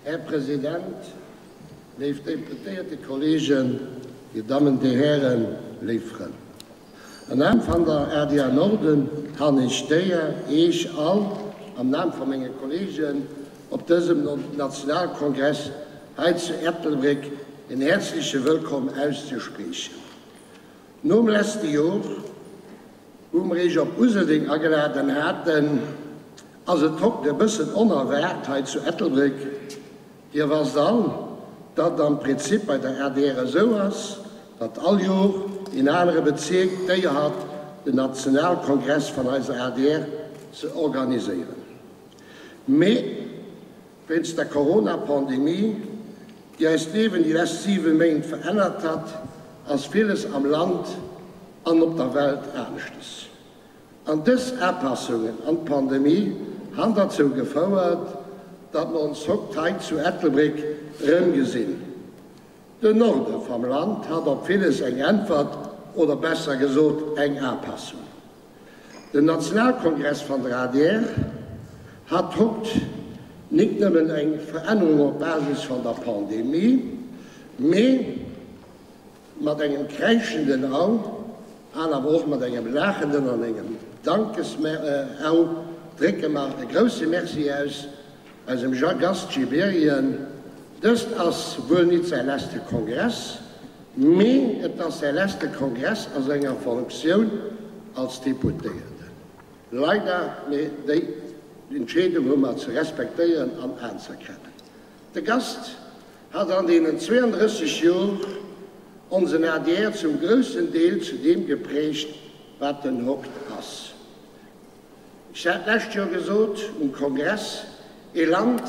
Här President, léif Deputéiertekolleegen, Dir Dammen, Dir Hären, léif Frënn. Am Naam van der adr Norden han ech d'Éier, Eech all am Naam van menge Kollegen op dësem Nationalkongress hei zu Ettelbréck een häerzliche Wëllkomm auszespriechen. Nom letzte Jor, wou mer Eech op Useldeng ageladen haten, ass et hokt e bëssen onerwaart hei zu Ettelbréck. Dir wasst all, datt am Prinzip bei der adr esou ass, datt all Jor een anere Bezierk d'Éier hat, den Nationalkongress van eiser adr ze organiséieren. Mee wéinst der Corona-Pandemie, déi eist Liewen déi lescht 7 Méint verännert hat, ass villes am Land an op der Welt aneschtes. An dës Apassungen an d'Pandemie han derzou gefouert, datt mer ons hokt hei zu Ettelbréck erëmgesinn. Den Norde vam Land hat op villes eng Äntwert, oder besser gesot eng Apassung. Den Nationalkongress van der adr hat hokt nik nëmmen eng Verännerung op Basis van der Pandemie, mee Mat engem kräischenden Au an awer och mat engem laachenden an engem Dankes-Au drécke mer e grousse Merci aus eisem Gast Gibéryen. Dëst ass wuel nit säi leschte Kongress, mee et ass säi leschte Kongress a senger Fonctioun als Deputéierten. Leider, mee déi Entscheedung hu mer ze respektéieren an anzerkennen. De Gast hat an deenen 32 Jor onsen adr zum groussen Deel zu deem geprägt, wat en hokt ass. Ech hat d'lescht Jor gesot um Kongress, ee Land,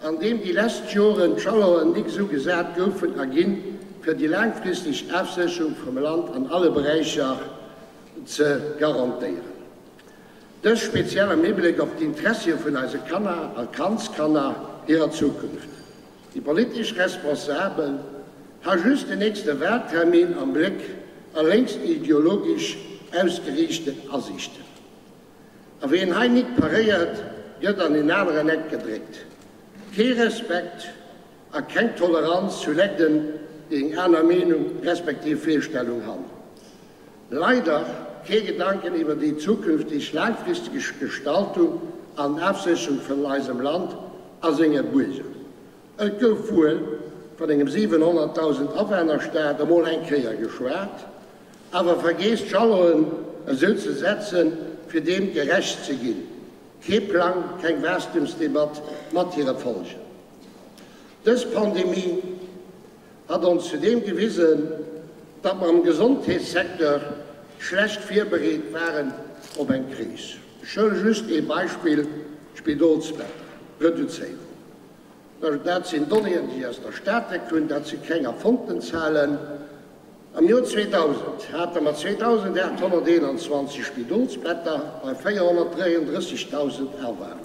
an deem déi lescht Joren d'Jalonen nik esou gesat goufen a ginn, fir déi laangfristeg Afsécherung vum Land an alle Beräicher ze garantéieren. Dës speziell am Hibléck op d'Interessie vun eise Kanner a Kandskanner hirer Zukunft. Déi politesch Responsabel ha just den nächste Wahltermin am Bléck a lénks ideologesch ausgeriichten Asiichten. A wien hei nik paréiert, gëtt an een aneren Eck gedréckt. Kee Respekt a keng Toleranz zu Legden, déi eng aner Meenung respektiv Virstellung han. Leider kee Gedanken iwwer déi zukünftig laangfristeg Gestaltung an Afsécherung vun eisem Land a senge Buerger. Et gouf wuel vun engem 700.000 Awannerstaat emol eng Kéier geschwat, awer vergeess d'Jalonen esou ze setzen, fir deem gerecht ze ginn. Kee Plang, keng Waastumsdebatt mat hire Folgen. Dës Pandemie hat ons zudeem gewisen, datt mer am Gesondheetssecteur schlecht virbereet waren op eng Kris. Ech huele just ee Beispill, d'Spidolsbetter, Reduzéierung. Dat sinn Donnéeën, déi ech aus der Statec hunn, dat si keng erfonnten Zahlen. Am Joer 2000 hate mer 2.821 Spidolsbetter bei 433.000 Awunner.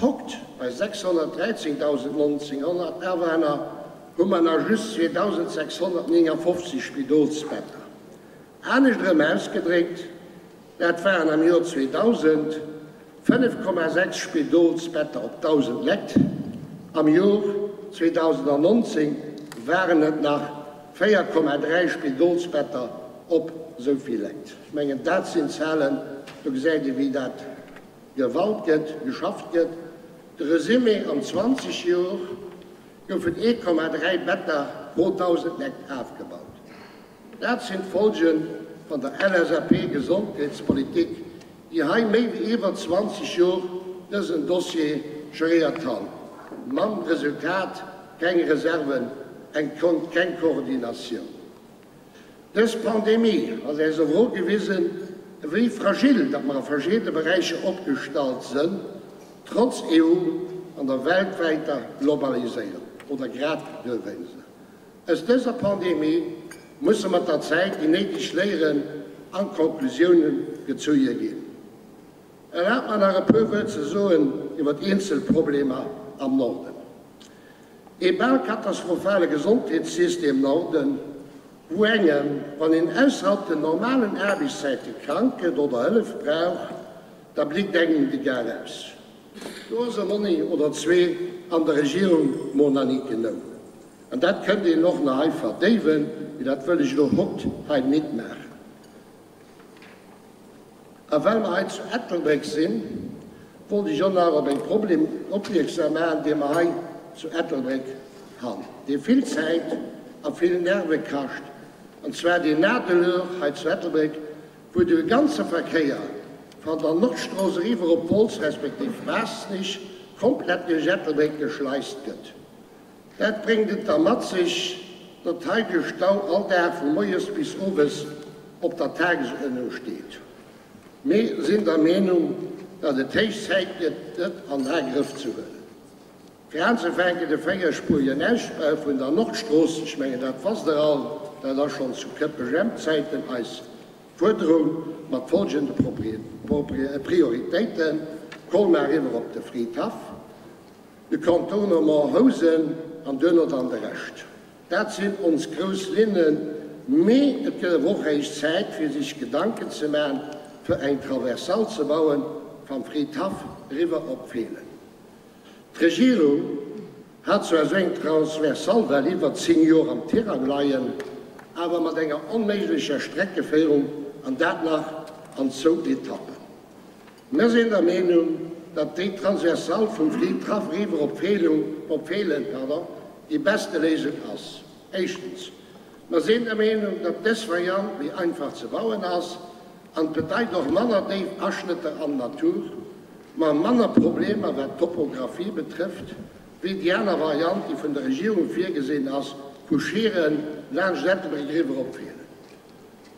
Hokt, bei 613.900 Awänner, hu mer nach just 2.659 Spidolsbetter. Anescht erëm ausgedréckt, dat waren am Joer 2000 5,6 Spidolsbetter op 1.000 Lekt, am Jor 2019 waren et nach 4,3 Spidolsbetter op esou vill Lekt. Ech mengen, dat sinn Zahlen, do gesäit ee wéi dat Gewalt gëtt, geschafft gëtt. De Resumé, An 20 Jor goufen 1,3 Better pro 1.000 Lekt afgebaut. Dat sinn d'Folge van der LSAP-Gesondheetspolitik, déi hei méi wéi iwwer 20 Jor dësen Dossier geréiert han, mam Resultat, keng Reserven, eng keng Koordinatioun. Dës Pandemie hat äis awer och gewisen, ewéi fragil datt mer a verschiddene Beräicher opgestallt sënn, trotz EU an der weltwäiter Globaliséierung, oder grad duerwéinst. Aus dëser Pandemie musse mat der Zäit déi néideg Léieren an Conclusioune gezuie ginn. Erlaabt mer nach e puer Wuert ze soen iwwer eenzel Problemer am Norden. Ee bal katastrophale Gesondheetssystem Norden, wou engem, wann een ausserhalb den normalen Aarbechtszäite krank gëtt oder Hëllef brauch, da bléckt engem de Gar aus. Do ass e Monni oder zwee an der Regierung mol nach nit genou. An dat kënnt een och nach hei verdéiwen, mee dat wëll ech elo hott hei nit maachen. A well mer hei zu Ettelbréck sinn, wollt ech och nach op e Problem opmierksam maachen, dee mer hei zu Ettelbréck han, dee vill Zäit a vill Nerve kascht, an zwar deen Nadelöhr hei zu Ettelbréck, wou de ganze Verkéier van der Nordstrooss eriwwer op Wolz respektiv Waassenig komplett duerch Ettelbréck geschleist gëtt. Dat bréngt et da mat sech, datt hei de Stau all Dag vu moies bis owes op der Tagesuerdnung steet. Mir sinn der Meenung, datt et héich Zäit gëtt, dat an Agrëff ze huelen. Fir anzefänken de véierspurigen Ausbau vun der Nordstrooss, ech mengen dat wasst Der all, dat ass schonn zu Këppeg-Emp-Zäiten eis Fuerderung, mat folgende Prioritéiten, Colmar eriwwer op de Fridhaff, De Contournement Housen an duerno dann de Rescht. Dat sinn ons grouss Linnen. Mee et gëtt awer och héich Zäit fir sech Gedanken ze maachen, fir eng Traversale ze bauen vam Fridhaff eriwwer op Feelen. D'Regierung hat zwar esou eng Transversale well iwwer 10 Joer am Tirang leien, awer mat enger onméiglecher Streckeféierung an dat nach an zwou Etappen. Mir sinn der Meenung, datt déi Transversale vum Flitraff eriwwer op Feelung, op Feelen, pardon, déi beste Léisung ass. Éischtens, mer sinn der Meenung, datt dës Variant méi einfach ze bauen ass an bedeit och manner déif Aschnëtter an d'Natur, ma manner Problemer wat d'Topographie betrëfft, wéi déi aner Variant, déi vun der Regierung virgesinn ass, vu Schieren laanscht Ettelbréck eriwwer op Feelen.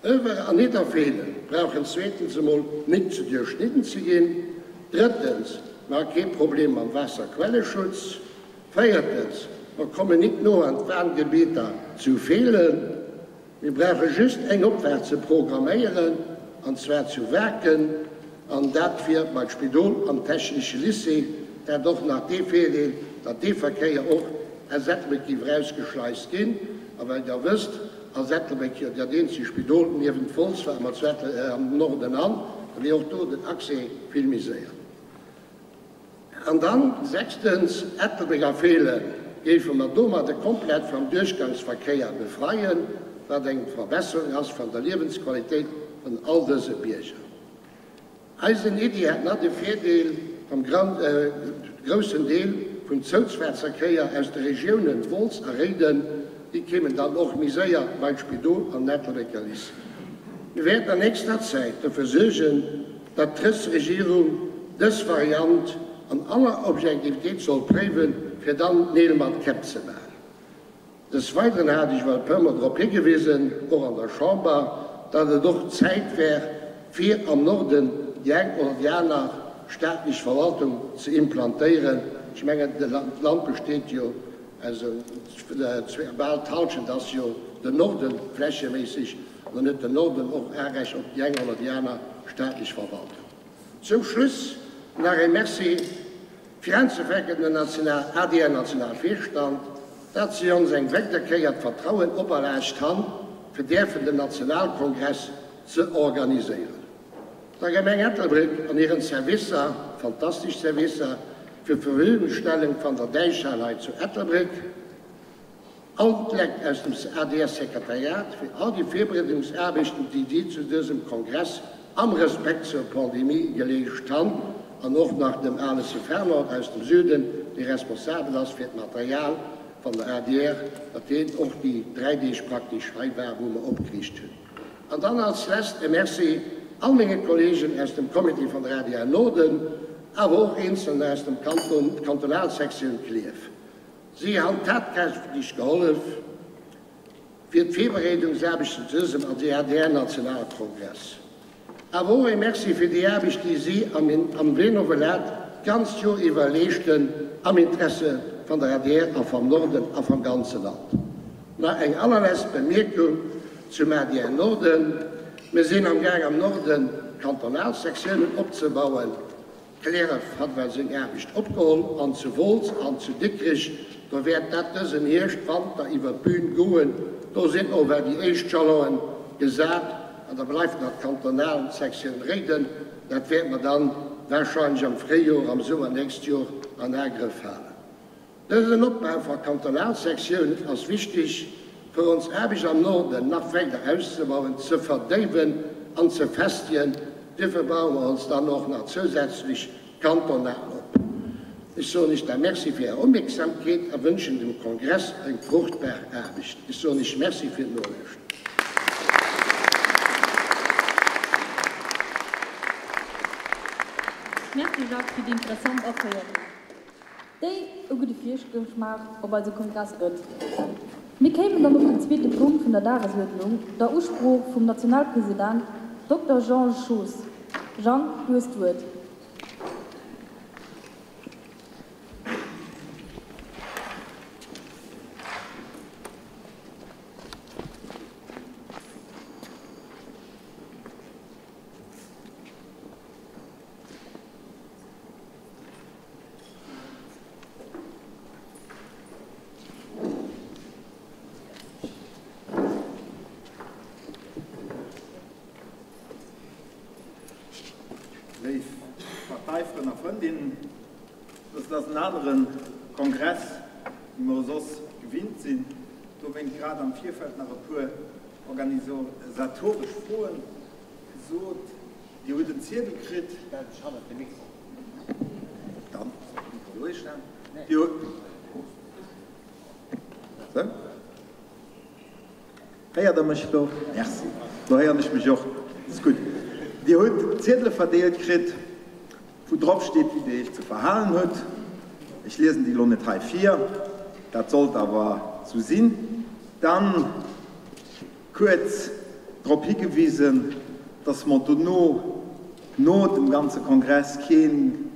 Över an Nidderfeelen brauchen zweetens emol nit ze duerchschnidden ze ginn. Drëttens, mer ha kee Problem mam Waasserquelleschutz. Véiertens, mer kommen nit no an d'Warngebieter zu Feelen. Mir brauche just eng Opfaart ze programméieren, an zwar zu Waarken, an dat fir bei d'Spidol an d'Technesche Lycée. Dat och nach dee Virdeel, datt dee Verkéier och aus Ettelbréck géif erausgeschleist ginn. A well Der wësst, Ass Ettelbréck jo dat eenzegt Spidol niewent Wolz, wat mer zu Ettel am Norden han, da wier och do den Accès vill méi séier. An dann, sechstens, Ettelbréck a Feelen géife mer domadde komplett vam Duerchgangsverkéier befreien, wat eng Verbesserung ass van der Liewensqualitéit vun all dëse Bierger. Eisen Iddi hätt nach de Virdeel vam groussen Deel vum Zouzfaartserkéier aus de Regiounen Wolz a Réiden, déi kéimen dann och méi séier bei d'Spidol an den Ettelbrécker Lycée. Mir wäerten an nächster Zäit dofir suergen, datt d'Rës Regierung dës Variant an aller Objektivitéit soll préiwen, fir dann Neel mat Käpp ze maachen. Des Weideren hat ech well puermol drop higewisen, och an der Chamber, datt et och Zäit wär, fir am Norden déi eng oder déi aner staatlech Verwaltung ze implantéieren. Ech mengen, d'Land besteet jo aus bal d'Halschent ass jo den Norden flächeméisseg, an dann huet den Norden och Arecht op déi eng oder déi aner staatlech Verwaltung. Zum Schluss nach ee Merci Fir anzefänken den National adr Nationalvirstand, dat si ons eng wegder Kéier d'Vertrauen operlaascht han, fir däerfen den Nationalkongress ze organiséieren. Der Gemeng Ettelbréck an hiren Servicer, fantastesch Servicer, fir d'Verfügungstellung van der Däichhal hei zu Ettelbréck. All d'Lekt aus dem ADR-Sekretariat fir all déi Virbereedungsaarbechten, déi si zu dësem Kongress am Respekt zur Pandemie geleescht han, an och nach dem Alesse Fernand aus dem Süden, dee responsabel ass fir d'Material van der adr, datt deen och déi 3 Deeg praktesch hei war, wou mer opgeriicht hunn. An dann als lesst e Merci all menge Kollegen aus dem Comité van der adr Norden, awer och eenzelner aus dem Kanton, Kantonalsektioun Klierf. Si han tatkräfteg gehollef fir d'Virbereedungsaarbechten zu dësem ADR-Nationalkongress. Awer och ee Merci fir déi Aarbecht, déi si am Benovolat d'ganzt Joer iwwer leeschten am Interesse van der adr a vam Norden a vam ganze Land. Nach eng allerletzt Bemierkung zum adr Norden, Mir sinn am Gaang am Norden Kantonalsektiounen opzebauen. Cliärref hat well seng Aarbecht opgeholl an zu Wolz an zu Dikrech, do wäert dat dësen Hierscht, Wanter iwwer d'Bühn goen. Do sinn och well déi éischt Jalonen gesat an da bleift nach d'Kantonalsektioun Réiden. Dat wäerte mer dann. wahrscheinlech am Fréijor, am Summer nächst Jor an Agrëff halen. Dësen Opbau va Kantonalsektiounen ass wichtig, fir ons Aarbecht am Norden nach weider auszebauen, ze verdéiwen an ze festigen. Duerfir baue mer ons dann och nach zousätzlech kantonal op. Ech soen Iech da Merci fir Är Opmierksamkeet a wënschen dem Kongress eng fruchtbar Aarbecht. Ech soen Iech Merci fir d'Nolauschteren. Merci Jacques fir déi interessant Aféierung, déi e gudde Virgeschmaach op eise Kongress gëtt. Mir kéimen dann op den zweete Punkt vun der Dagesuerdnung, der Usprooch vum Nationalpresident Dokter Jean Schoos. Jean, du hues d'Wuert. Léif Parteifrënn a Frëndinnen, dëst ass en anere Kongress, wéi mer e soss gewinnt sinn. Dowéint grad am Virfeld nach e puer organisatoresch Froen gesot. Dir hutt en Ziedel kritt. Stell dech hannert de Mikro. Dann soll de Mikro dohi stellen. Dir hutt. Sou. Héiert Der mech elo? Merci. Elo héieren ech mech och. Ass gutt. Dir hutt Ziedele verdeelt kritt, wou drop steet, wéi Dir Iech ze verhalen hutt. Ech liesen déi elo net hei vir, dat sollt awer sou sinn. Dann kuerz drop higewisen, dass mer dono, no dem ganze Kongress, keen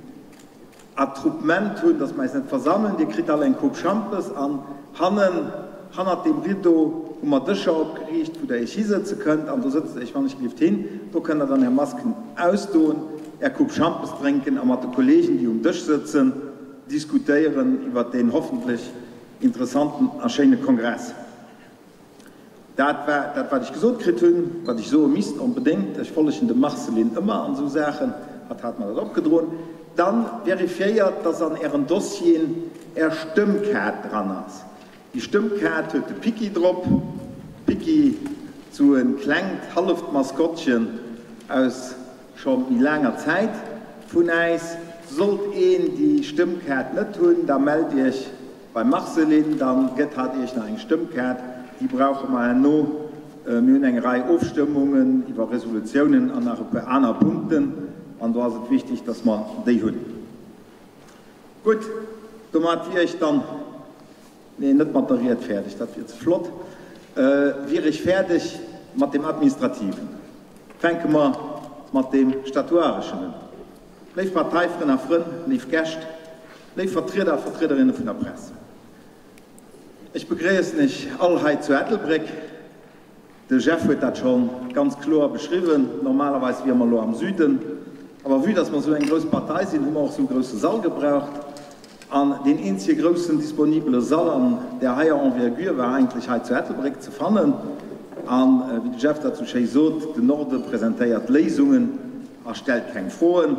Attroupement hunn, dass mer eis net versammeln. Dir kritt all eng Coupe Schampes an hannen, hannert deem Rideau, hu mer Dëscher opgeriicht, wou der iech hisëtze kënnt. An do sëtzt der iech wannechgelift hin. Do kënnt der dann är Masken ausdoen, är Coupe Schampes drénken a mat de Kollegen, déi um Dësch sëtzen, diskutéieren iwwert deen hoffentlech interessanten a schéine Kongress. Dat war dat, wat ech gesot kritt hunn, wat ech soe misst onbedéngt. Ech follegen dem Marceline ëmmer an esou Saachen, hatt hat mer dat opgedroen. Dann vérifiéiert, dass an Ären Dossieren Är Stëmmkaart dran ass. Déi Stëmmkaart huet de Picky drop. Picky, sou e klengt halleft Maskottchen aus scho méi laanger Zäit vun äis. Sollt een déi Stëmmkaart net hunn, da mellt Iech Beim Marceline, dann gëtt hatt iech nach eng Stëmmkaart, déi brauche mer herno. Mir hunn eng Rei Ofstëmmungen iwwer Resolutiounen an nach e puer aner Punkten, an do ass et wichtig, dass mer déi hunn. Gutt, domat wier ech dann, nee, net mat der Ried fäerdeg, dat wier ze flott, wier ech fäerdeg mat deem Administrativen. Fänke mer mat deem Statuareschen un. Léif Parteifrënn a Frënn, léif Gäscht, léif Vertrieder a Vertriederinne vun der Press. Ech begréissen Iech all hei zu Ettelbréck. De Jeff huet dat scho ganz kloer beschriwwen. Normalerweis wiere mer elo am Süden, awer vue dass mer esou eng grouss Partei sinn, hu mer och esou e grousse Sall gebraucht. An deen eenzege groussen disponibele Sall an där heier Envergure war eigentlech hei zu Ettelbréck ze fannen. A wéi de Jeff dat esou schéi sot, den Norde presentéiert Léisungen a stellt keng Froen.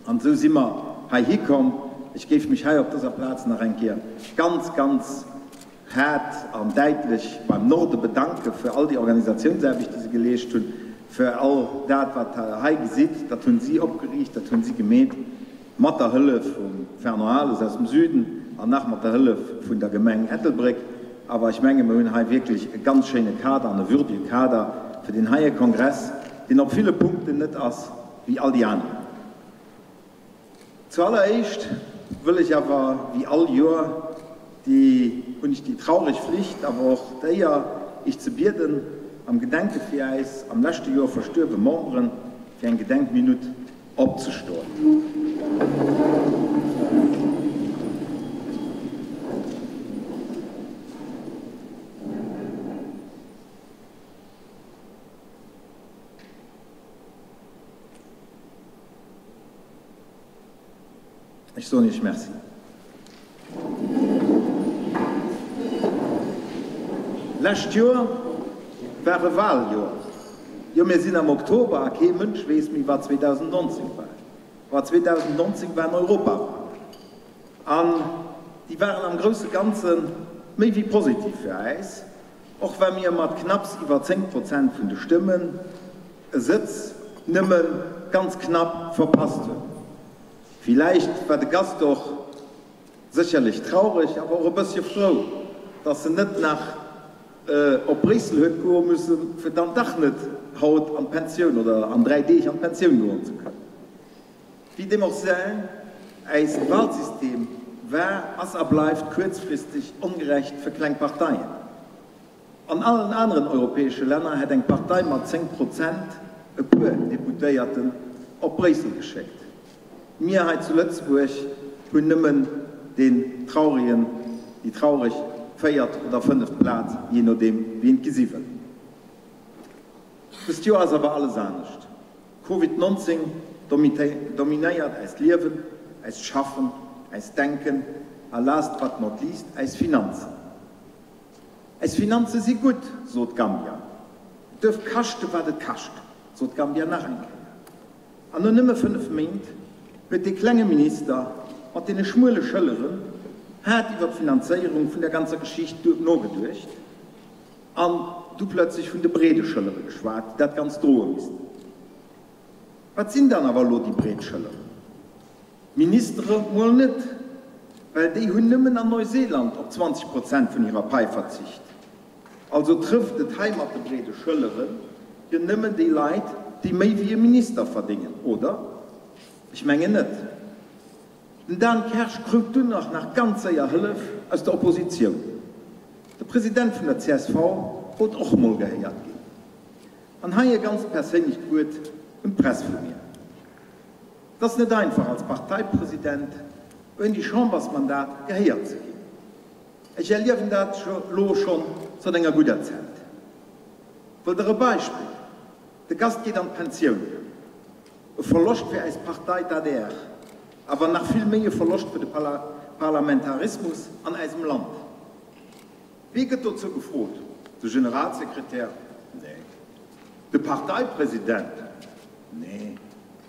An esou si mer heihi komm. Ech géif mech hei op dëser Plaz nach eng Kéier ganz, ganz haart an däitlech beim Norde bedanke fir all déi Organisatiounsaarbecht, déi se geleescht hunn, fir all dat, wat Der hei gesitt. Dat hunn si opgeriicht, dat hunn si gemeet, mat der Hëllef vum Fernand Ales aus dem Süden an nach mat der Hëllef vun der Gemeng Ettelbréck. Awer ech menge mer hunn hei wierklech e ganz schéine Kader an e würdige Kader fir deen heie Kongress, deen op ville Punkten net ass wéi all déi aner. Zu alleréischt wëll ech awer, wéi all Joer, déi hunn ech déi traureg Flicht, awer och d'Éier, Iech ze bieden, am Gedenke fir äis am leschte Joer verstuerwe Memberen, fir eng Gedenkminutt opzestoen. Ech soen Iech Merci. Lescht Joer war e Wahljoer. Jo, mir sinn am Oktober a kee Mënsch weess méi, wat 2019 war. Awer 2019 waren Europawahlen. An déi waren am grousse Ganze méi wéi positiv fir äis, och wa mir mat knapps iwwer 10 Prozent vun de Stëmmen e Sëtz nëmme ganz knapp verpasst hunn. Villäicht war de Gast och sécherlech traureg, awer och e bëssche frou, datt en net nach op Bréissel huet goe mussen, fir dann dach net haut an d'Pensioun oder an 3 Deeg an d'Pensioun goen ze kënnen. Wéi deem och sei, äis Walsystem war, ass a bleift kuerzfristeg ongerecht fir kleng Parteien. An allen aneren europäesche Länner hätt eng Partei mat 10 Prozent e puer Deputéierten op Bréissel geschéckt. Mir hei zu Lëtzebuerg hunn nëmmen deen trauregen, déi traureg véiert oder fënneft Plaz, jee nodeem wéi een et gesi wëll. Dëst Joer ass awer alles anescht. Covid 19 dominéiert äist Liewen, äist Schaffen, äist Denken a last but not least äis Finanzen. Äis Finanze si gutt, sot Gambia. Et duerf kaschte wat et kascht, sot Gambia nach eng Kéier. An no nëmme 5 Méint huet dee klenge Minister mat deene schmuele Schëlleren haart iwwer d'Finanzéierung vun der ganzer Geschicht nogeduecht an du plötzlech vun de breede Schëllere geschwat, déi dat Ganzt droe missten. Wat sinn dann awer elo déi breet Schëlleren? D'Ministere mol net, well déi hunn nëmmen an Neuseeland op 20 Prozent vun hirer Pai verzicht. Also trëfft et hei mat de breede Schëllere jo nëmmen déi Leit, déi méi wéi e Minister verdéngen, oder? Ech mengen net. Den Dan Kersch krut dunn och nach ganz séier Hëllef aus der Oppositioun. De President vun der csv wollt och mol gehéiert ginn. An hei e ganz perséinlecht Wuert un d'Press vu mir. Et ass net einfach als Parteipresident ouni Chambersmandat gehéiert ze ginn. Ech erliewen dat lo schonn zënter enger gudder Zäit. Wëllt der e Beispill? De Gast geet an d'Pensioun. E Verloscht fir äis Partei, d'ADR, awer nach vill méi e Verloscht fir de Parlamentarismus an äisem Land. Wee gëtt dozou gefrot? De Generalsekretär? Nee. De Parteipresident? Nee.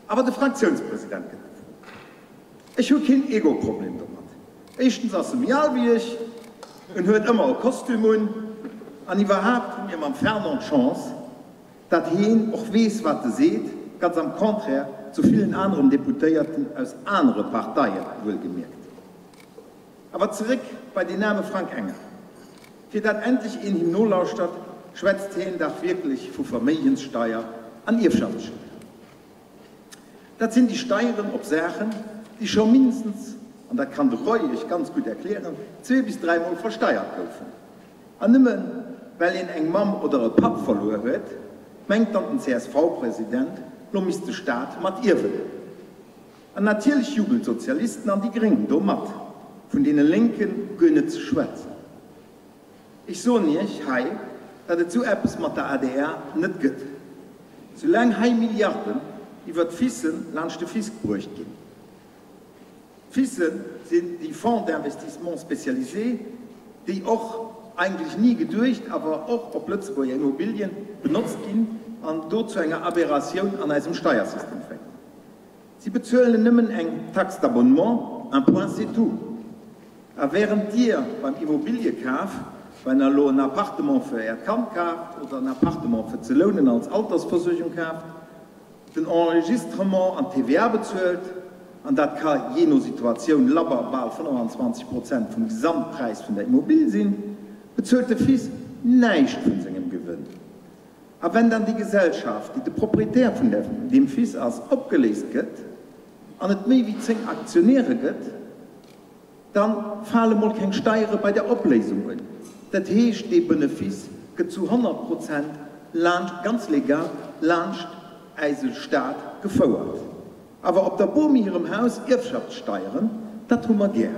Awer de Fraktiounspresident gëtt gefrot. Ech hu keen Ego-Problem domat. Éischtens ass e méi al wéi ech, en huet ëmmer e Kostüm un, an iwwerhaapt hu mir mam Fernand d'Chance, Datt heen och weess wat e seet, ganz am Contraire zu villen aneren Deputéierten aus anere Parteien, wuelgemierkt. Awer zeréck bei deen aarme Frank Engel. Fir dat endlech een him nolauschtert, schwätzt heen dach wierklech vu Verméigenssteier an Ierfschaftssteier. Dat sinn déi Steieren op Saachen, déi scho mindestens, an dat kann de Roy iech ganz gutt erklären, zwee bis dräimol versteiert goufen. An nëmme well een eng Mamm oder e Papp verluer huet, mengt dann den CSV-President, lo misst de Staat mat ierwen. An natierlech jubelen d'Sozialisten an déi Gréng do mat, vun deene Lénken guer net ze schwätzen. Ech soen Iech hei, datt et sou eppes mat der adr net gëtt, soulaang hei Milliarden iwwert d'FISen laanscht de Fisc bruecht ginn. D'FISen sinn déi Fonds d'investissement spécialisés, déi och, eigentlech ni geduecht, awer och op Lëtzebuerger Immobilien benotzt ginn an do zu enger Aberratioun an eisem Steiersystem féieren. Si bezuelen nëmmen eng Taxe d'abonnement, un point c'est tout. A während Dir beim Immobiliekaf, wenn Der elo en Appartement fir Äert Kand kaaft oder en Appartement fir ze lounen als Altersversuergung kaaft, den Enregistrement an d'TVA bezuelt, an dat ka jee no Situatioun labber bal 25 Prozent vum Gesamtpräis vun der Immobil sinn, bezuelt de Fils näischt vun sengem Gewënn. A wenn dann déi Gesellschaft, déi de Proprietär vun deem Fils ass, opgeléist gëtt an et méi wéi 10 Aktionäre gëtt, Dann fale mol keng Steiere bei der Opléisung un. Dat heescht, dee Benefice gëtt zu 100 Prozent laanscht, ganz legal, laanscht äise Staat gefouert. Awer op der Bomi hirem Haus Ierfschaftssteieren, dat hu mer gär.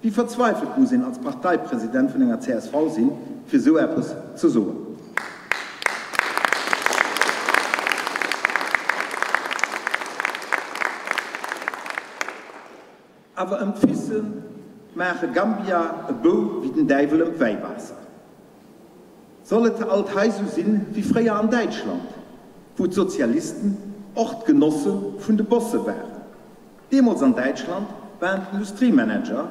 Wéi verzweifelt muss een als Parteipresident vun enger csv sinn, fir esou eppes ze soen? Awer ëm d'Fisse maache Gambia e Bou wéi den Däiwel ëm d'Wäiwaasser. Soll et alt hei sou sinn wéi fréier an Däitschland, wou d'Sozialisten och d'Genosse vun de Bosse waren? Deemools an Däitschland waren et d'Industriemanager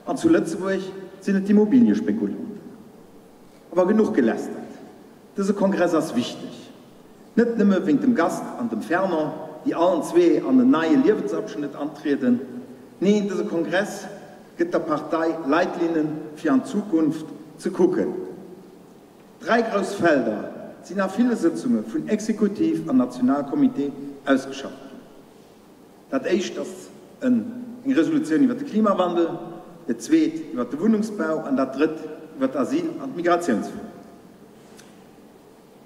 an zu Lëtzebuerg sinn et d'Immobiliespekulanten. Awer genuch gelästert. Dëse Kongress ass wichteg. Net nëmme wéint dem Gast an dem Fernand, déi allen zwee an en neie Liewensabschnëtt antrieden. Neen, dëse Kongress gëtt der Partei Leitlinnen, fir an d'Zukunft ze kucken. Dräi grouss Felder sinn a ville Sëtzunge vun Exekutiv an Nationalcomité ausgeschafft ginn. Dat éischt ass eng Resolutioun iwwer de Klimawandel, dat zweet iwwer de Wunnungsbau an dat drëtt iwwer d'Asyl an d'Migratiounsfro.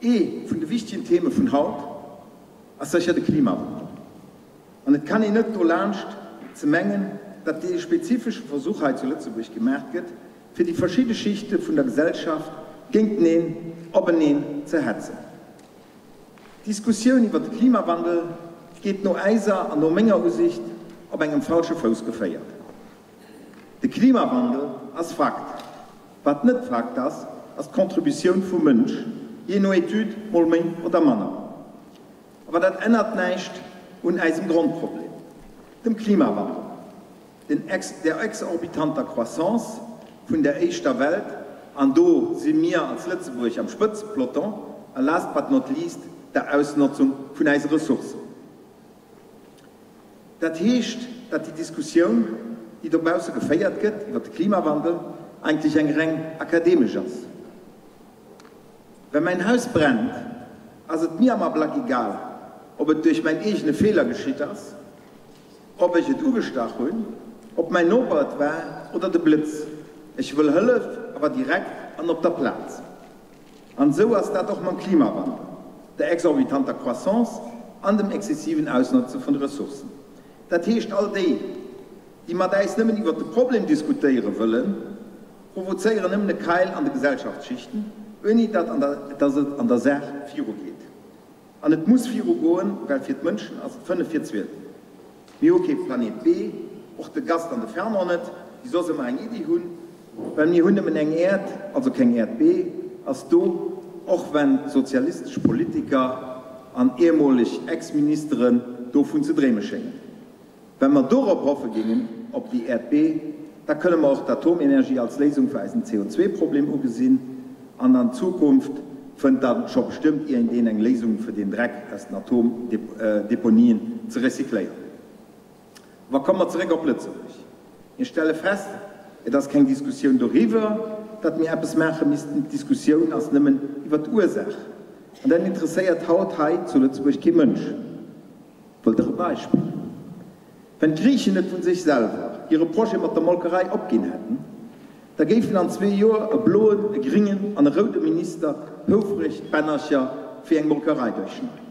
Ee vun de wichtegen Theme vun haut ass sécher de Klimawandel. An et kann een net dolaanscht ze mengen, datt dee spezifesche Versuch hei zu Lëtzebuerg gemaach gëtt, fir déi verschidde Schichte vun der Gesellschaft géinteneen, openeen ze hetzen. D'Diskussioun iwwer de Klimawandel geet no äiser an no menger Usicht op engem falsche Fouss geféiert. De Klimawandel ass Fakt. Wat net Fakt ass, ass d'Contributioun vum Mënsch, jee no Etüd mol méi oder manner. Awer dat ännert näischt un äisem Grondproblem, dem Klimawandel, den der exorbitanter Croissance vun der éischter Welt, an do si mir als Lëtzebuerg am Spëtzepeloton, a last but not least der Ausnotzung vun äise Ressourcen. Dat heescht, datt déi Diskussioun, déi dobausse geféiert gëtt iwwer de Klimawandel, eigentlech eng reng akademesch ass. Well mäin Haus brennt, ass et mir am Ablack egal, ob et duerch mäin eegene Feeler geschitt ass, ob ech et ugestach hunn, ob mäin Noper et war oder de Blëtz. Ech wëll Hëllef, awer direkt an op der Plaz. An esou ass dat och mam Klimawandel, der exorbitanter Croissance an dem exzessiven Ausnotze vun de Ressourcen. Dat heescht, all déi, déi mat äis nëmmen iwwert de Problem diskutéiere wëllen, provozéieren nëmmen e Keil an de Gesellschaftsschichten, ouni datt et an der Saach virugeet. An et muss viru goen, well fir d'Mënschen ass et 5 vir 12. Mir hu kee Planet B, och de Gast an de Fernand net, déi soss ëmmer eng Iddi hunn, well mir hunn nëmmen eng Äerd, also keng Äerd B ass do, och wenn sozialistesch Politiker an ehmoleg Ex-Ministeren dovun ze dreeme schéngen. Wa mer dorop hoffe géingen, op déi Äerd B, da kënne mer och d'Atomenergie als Léisung fir eisen CO2-Problem ugesinn. An an Zukunft fënnt da scho bestëmmt iergendeen eng Léisung fir deen Dreck aus den Atomdeponien ze recycléieren. Awer komme mer zeréck op Lëtzebuerg. Mir stelle fest, et ass keng Diskussioun doriwwer, datt mir eppes maache missten. D'Diskussioun ass nëmmen iwwer d'Ursaach. An dat interesséiert haut hei zu Lëtzebuerg kee Mënsch. Wëllt der e Beispill? Wenn d'Griichen net vun sech selwer hire Projet mat der Molkerei opginn hätten, da géifen an zwee Joer e bloen, e gringen an e roude Minister houfreg d'Bännercher fir eng Molkerei duerchschneiden.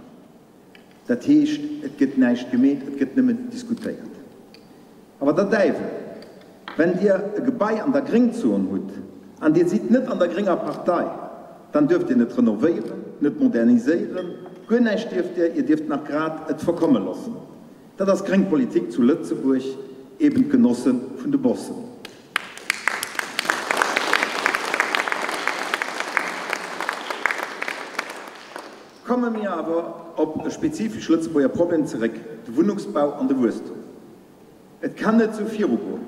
Dat heescht, et gëtt näischt gemeet, et gëtt nëmmen diskutéiert. Awer der Däiwel, wenn Dir e Gebai an der Gréngzon hutt an Dir sidd net an der grénger Partei, dann duerft Dir net renovéieren, net moderniséieren, guer näischt dierft Dir, Dir dierft nach grad et verkomme loossen. Dat ass gréng Politik zu Lëtzebuerg, eben d'Genosse vun de Bossen. Komme mir awer op e spezifesch Lëtzebuerger Problem zeréck, de Wunnungsbau an de Wuesstum. Et kann net sou virugoen.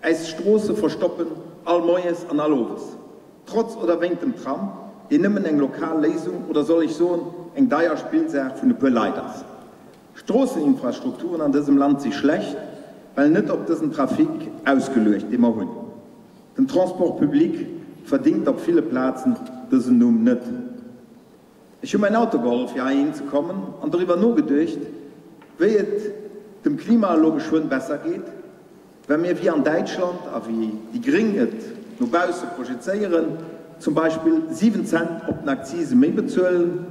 Äis Stroosse verstoppen all moies an all owes, trotz oder wéint dem Tram, deen nëmmen eng lokal Léisung, oder soll ech soen, eng deier Spillsaach vun e puer Leit ass. D'Stroosseninfrastrukturen an dësem Land si schlecht, well net op dësen Trafic ausgeluecht, dee mer hunn. Den Transport public verdingt op ville Plazen dësen Numm net. Ech hu mäin Auto geholl fir heihin ze kommen an doriwwer nogeduecht, wéi et dem Klima elo geschwënn besser geet, well mir wéi an Däitschland a wéi déi Gréng et no bausse projezéieren, zum Beispill 7 Cent op den Akzise méi bezuelen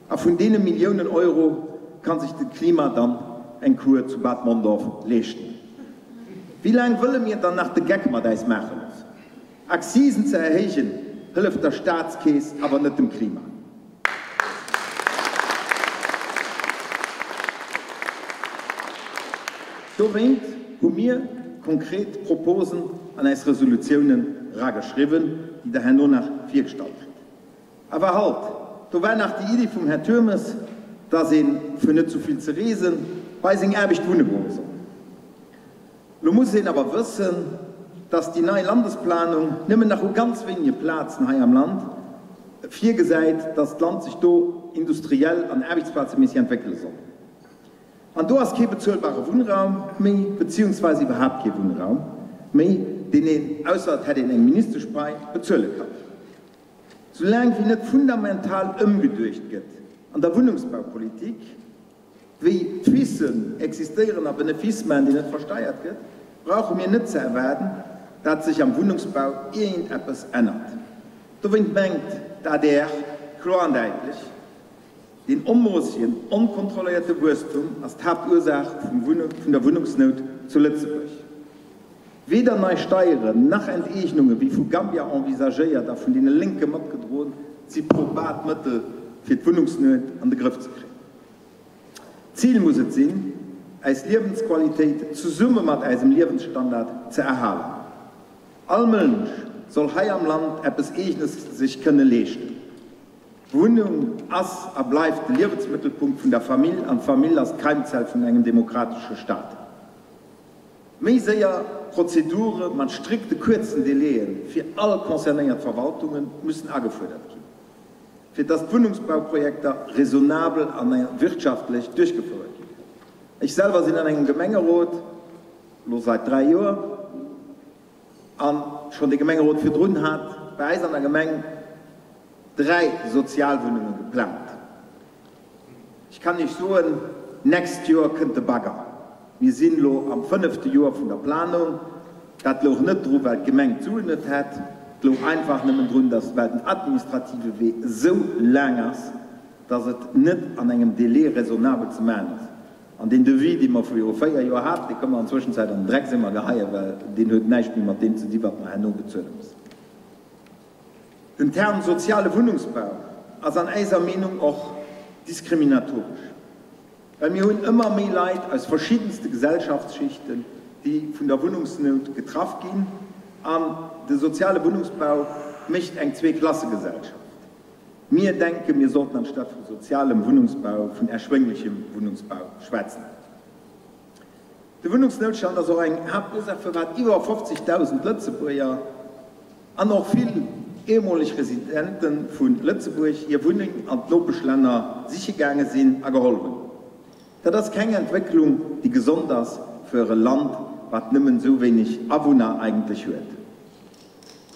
a vun deene Milliounen Euro ka sech de Klima dann eng Kur zu Bad Mondorf leeschten. Wéi laang wëlle mir dann nach de Geck mat äis maache loossen? Akzisen ze erhéijen hëlleft der Staatskeess, awer net dem Klima. Dowéint hu mir konkret Proposen an äis Resolutiounen rageschriwwen, déi der herno nach virgestallt kritt. Awer halt, do war nach déi Iddi vum Här Turmes, dass een, fir net zu vill ze reesen, bei seng Aarbecht wunne goe soll. Lo muss een awer wëssen, dass déi nei Landesplanung nëmmen nach u ganz wéinege Plazen hei am Land virgesäit, dass d'Land sech do industriell an aarbechtsplazeméisseg entwéckele soll. An do ass kee bezuelbare Wunnraum méi, beziehungsweise iwwerhaapt kee Wunnraum méi, deen een, ausser et hätt een eng Ministeschpai, bezuele kann. Soulaang wéi net fundamental ëmgeduecht gëtt an der Wunnungsbaupolitik, wéi d'Ficen existéieren a Benefice maachen, deen net versteiert gëtt, brauche mir net ze erwaarden, dat sech am Wunnungsbau iergendeppes ännert. Dowéint mengt d'ADR kloer an däitlech, Deen onmoossegen, onkontrolléierte Wuesstum ass d'Haaptursaach vun der Wunnungsnout zu Lëtzebuerg. Weder nei Steieren nach Enteegnunge wéi vu Gambia envisagéiert a vun deene Lénke matgedroen, si probat Mëttel fir d'Wunnungsnuet an de Grëff ze kréien. D'Zil muss et sinn, äis Liewensqualitéit zesumme mat äisem Liewensstandard ze erhalen. All Mënsch soll hei am Land eppes Eegenes sech kënne leeschten. D'Wunnung ass a bleift de Liewensmëttelpunkt vun der Famill an d'Famill ass d'Keimzell vun engem demokratesche Staat. Méi séier Prozedure mat strikte kuerzen Délaië fir all concernéiert Verwaltunge mussen agefuerdert ginn, fir dass d'Wunnungsbauprojekter raisonnabel a wirtschaftlech duerchgefouert gi kënnen. Ech selwer sinn an engem Gemengerot, elo seit 3 Joer. An schonn de Gemengerot virdrun hat bei äis an der Gemeng 3 Sozialwunnunge geplangt. Ech kann Iech soen, d'nächst Joer kënnt de Bagger. Mir sinn elo am fënnefte Joer vun der Planung. Dat louch net dru well d'Gemeng d'Suen net hätt, et louch einfach nëmmen drun, dass well den administrative Wee esou laang ass, dass et net an engem Délai raisonnabel ze maachen ass. An deen Devis, dee mer viru 4 Joer haten, dee kënne mer an Zwëschenzäit an den Drecksemer geheien, well deen huet näischt méi mat deem ze di wat mer herno bezuele mussen. Den Term soziale Wunnungsbau ass an äiser Meenung och diskriminatoresch, well mir hunn ëmmer méi Leit aus verschiddenste Gesellschaftsschichten, déi vun der Wunnungsnout getraff ginn, an de soziale Wunnungsbau mécht eng Zweeklassegesellschaft. Mir denken, mir sollten anstatt vu sozialem Wunnungsbau vun erschwénglechem Wunnungsbau schwätzen. De Wunnungsnoutstand ass och eng Haaptursaach, firwat iwwer 50.000 Lëtzebuerger an och vill ehmoleg Residente vu Lëtzebuerg hir Wunneng an d'Nopeschlänner siche gaange sinn a geholl hunn. Dat ass keng Entwécklung, déi gesond ass fir e Land, wat nëmmen esou wéineg Awunner eigentlech huet.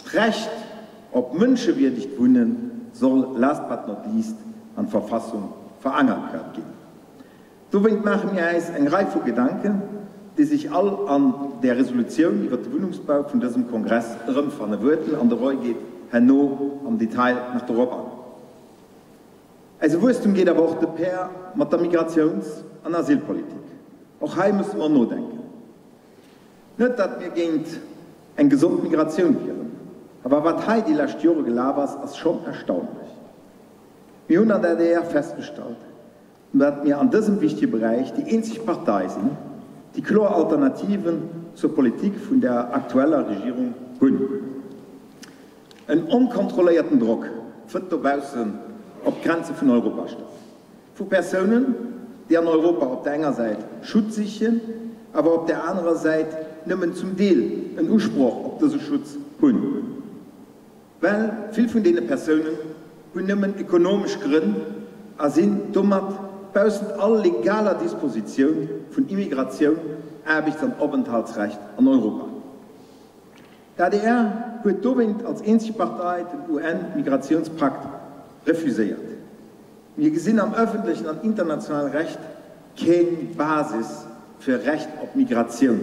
D'Recht op mënschewierdegt Wunne soll last but not least an d'Verfassung verankert ginn. Dowéint maache mir äis eng Rei vu Gedanken, déi sech all an där Resolutioun iwwert de Wunnungsbau vun dësem Kongress erëmfanne wuerten, an de Roy geet herno am Detail nach dorop an. Äise Wuesstum geet awer och de pair mat der Migratiouns an Asylpolitik. Och hei musse mer nodenken. Net datt mir géint eng gesond Migratioun wieren, awer wat hei déi lescht Jore gelaf ass, ass schonn erstaunlech. Mir hunn an der adr festgestallt, datt mir an dësem wichtege Beräich déi eenzeg Partei sinn, déi kloer Alternativen zur Politik vun der aktueller Regierung hunn. En onkontrolléierten Drock fënnt dobaussen op d'Grenze vun Europa statt. Vu Persounen, déi an Europa op der enger Säit Schutz sichen, awer op der anerer Säit nëmmen zum Deel en Usproch op dëse Schutz hunn. Well vill vun deene Persounen hunn nëmmen ekonomesch Grënn a sinn domat baussent all legaler Dispositioun vun Immigratioun, Aarbechts an Openthaltsrecht an Europa. D'ADR huet dowéint als eenzeg Partei den UN-Migratiounspakt refuséiert. Mir gesinn am ëffentlechen an internationale Recht keng Basis fir e Recht op Migratioun.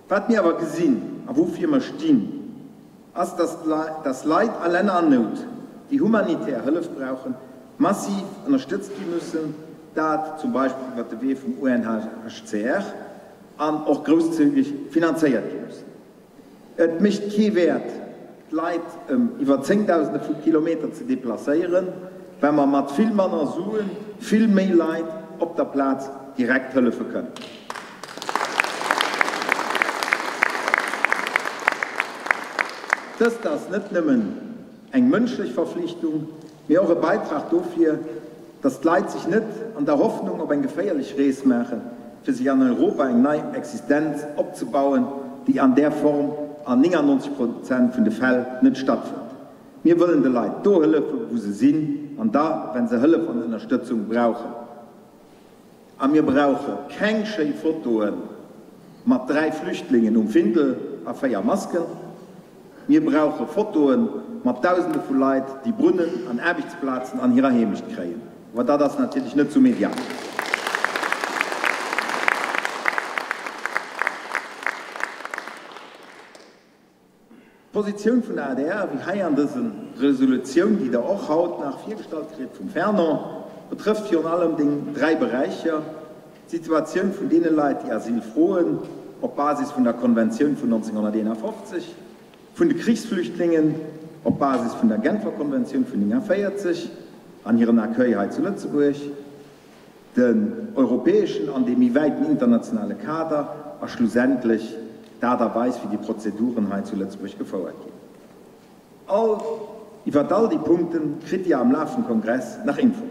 Wat mir awer gesinn a woufir mer stinn, ass, dass Leit a Länner an Nout, déi humanitär Hëllef brauchen, massiv ënnerstëtzt gi mussen, dat zum Beispill iwwert de Wee vum UNHCR an och grousszügeg finanzéiert gi mussen. Et mécht kee Wäert, d'Leit ëm iwwer Zéngdausende vu Kilometer ze deplacéieren, well mer mat vill manner Sue vill méi Leit op der Plaz direkt hëllefe kënnen. Dëst ass net nëmmen eng mënschlech Verflichtung, mee och e Beitrag dofir, dass d'Leit sech net an der Hoffnung op eng geféierlech Rees maachen. fir sech an Europa eng nei Existenz opzebauen, déi an där Form an 99 Prozent vun de Fäll net stattfënnt. Mir wëllen de Leit do hëllefen, wou se sinn, an da, wenn se Hëllef an Ënnerstëtzung brauchen. A mir brauche keng schéi Fotoe mat 3 Flüchtlingen um Findel a 4 Masken. Mir brauche Fotoe mat Dausende vu Leit, déi Brunnen an Aarbechtsplazen an hirer Heemecht kréien. Awer dat ass natierlech net sou medial. D'Positioun vun der adr, wéi hei an dëse Resolutioun, déi Der och haut nach virgestallt kritt vum Fernand, betrëfft virun allem déng dräi Beräicher, d'Situatioun vun deene Leit, déi Asyl froen op Basis vun der Konventioun vun 1951, vun de Krichsflüchtlingen op Basis vun der Genfer Konventioun vun 49 an hiren Accueil hei zu Lëtzebuerg, den europäeschen an dee méi wäiten internationale Kader a schlussendlech d'Aart a Weis, wéi déi Prozeduren hei zu Lëtzebuerg gefouert ginn. All, iwwert all déi Punkte kritt Dir am Laf vum Kongress nach Infoen.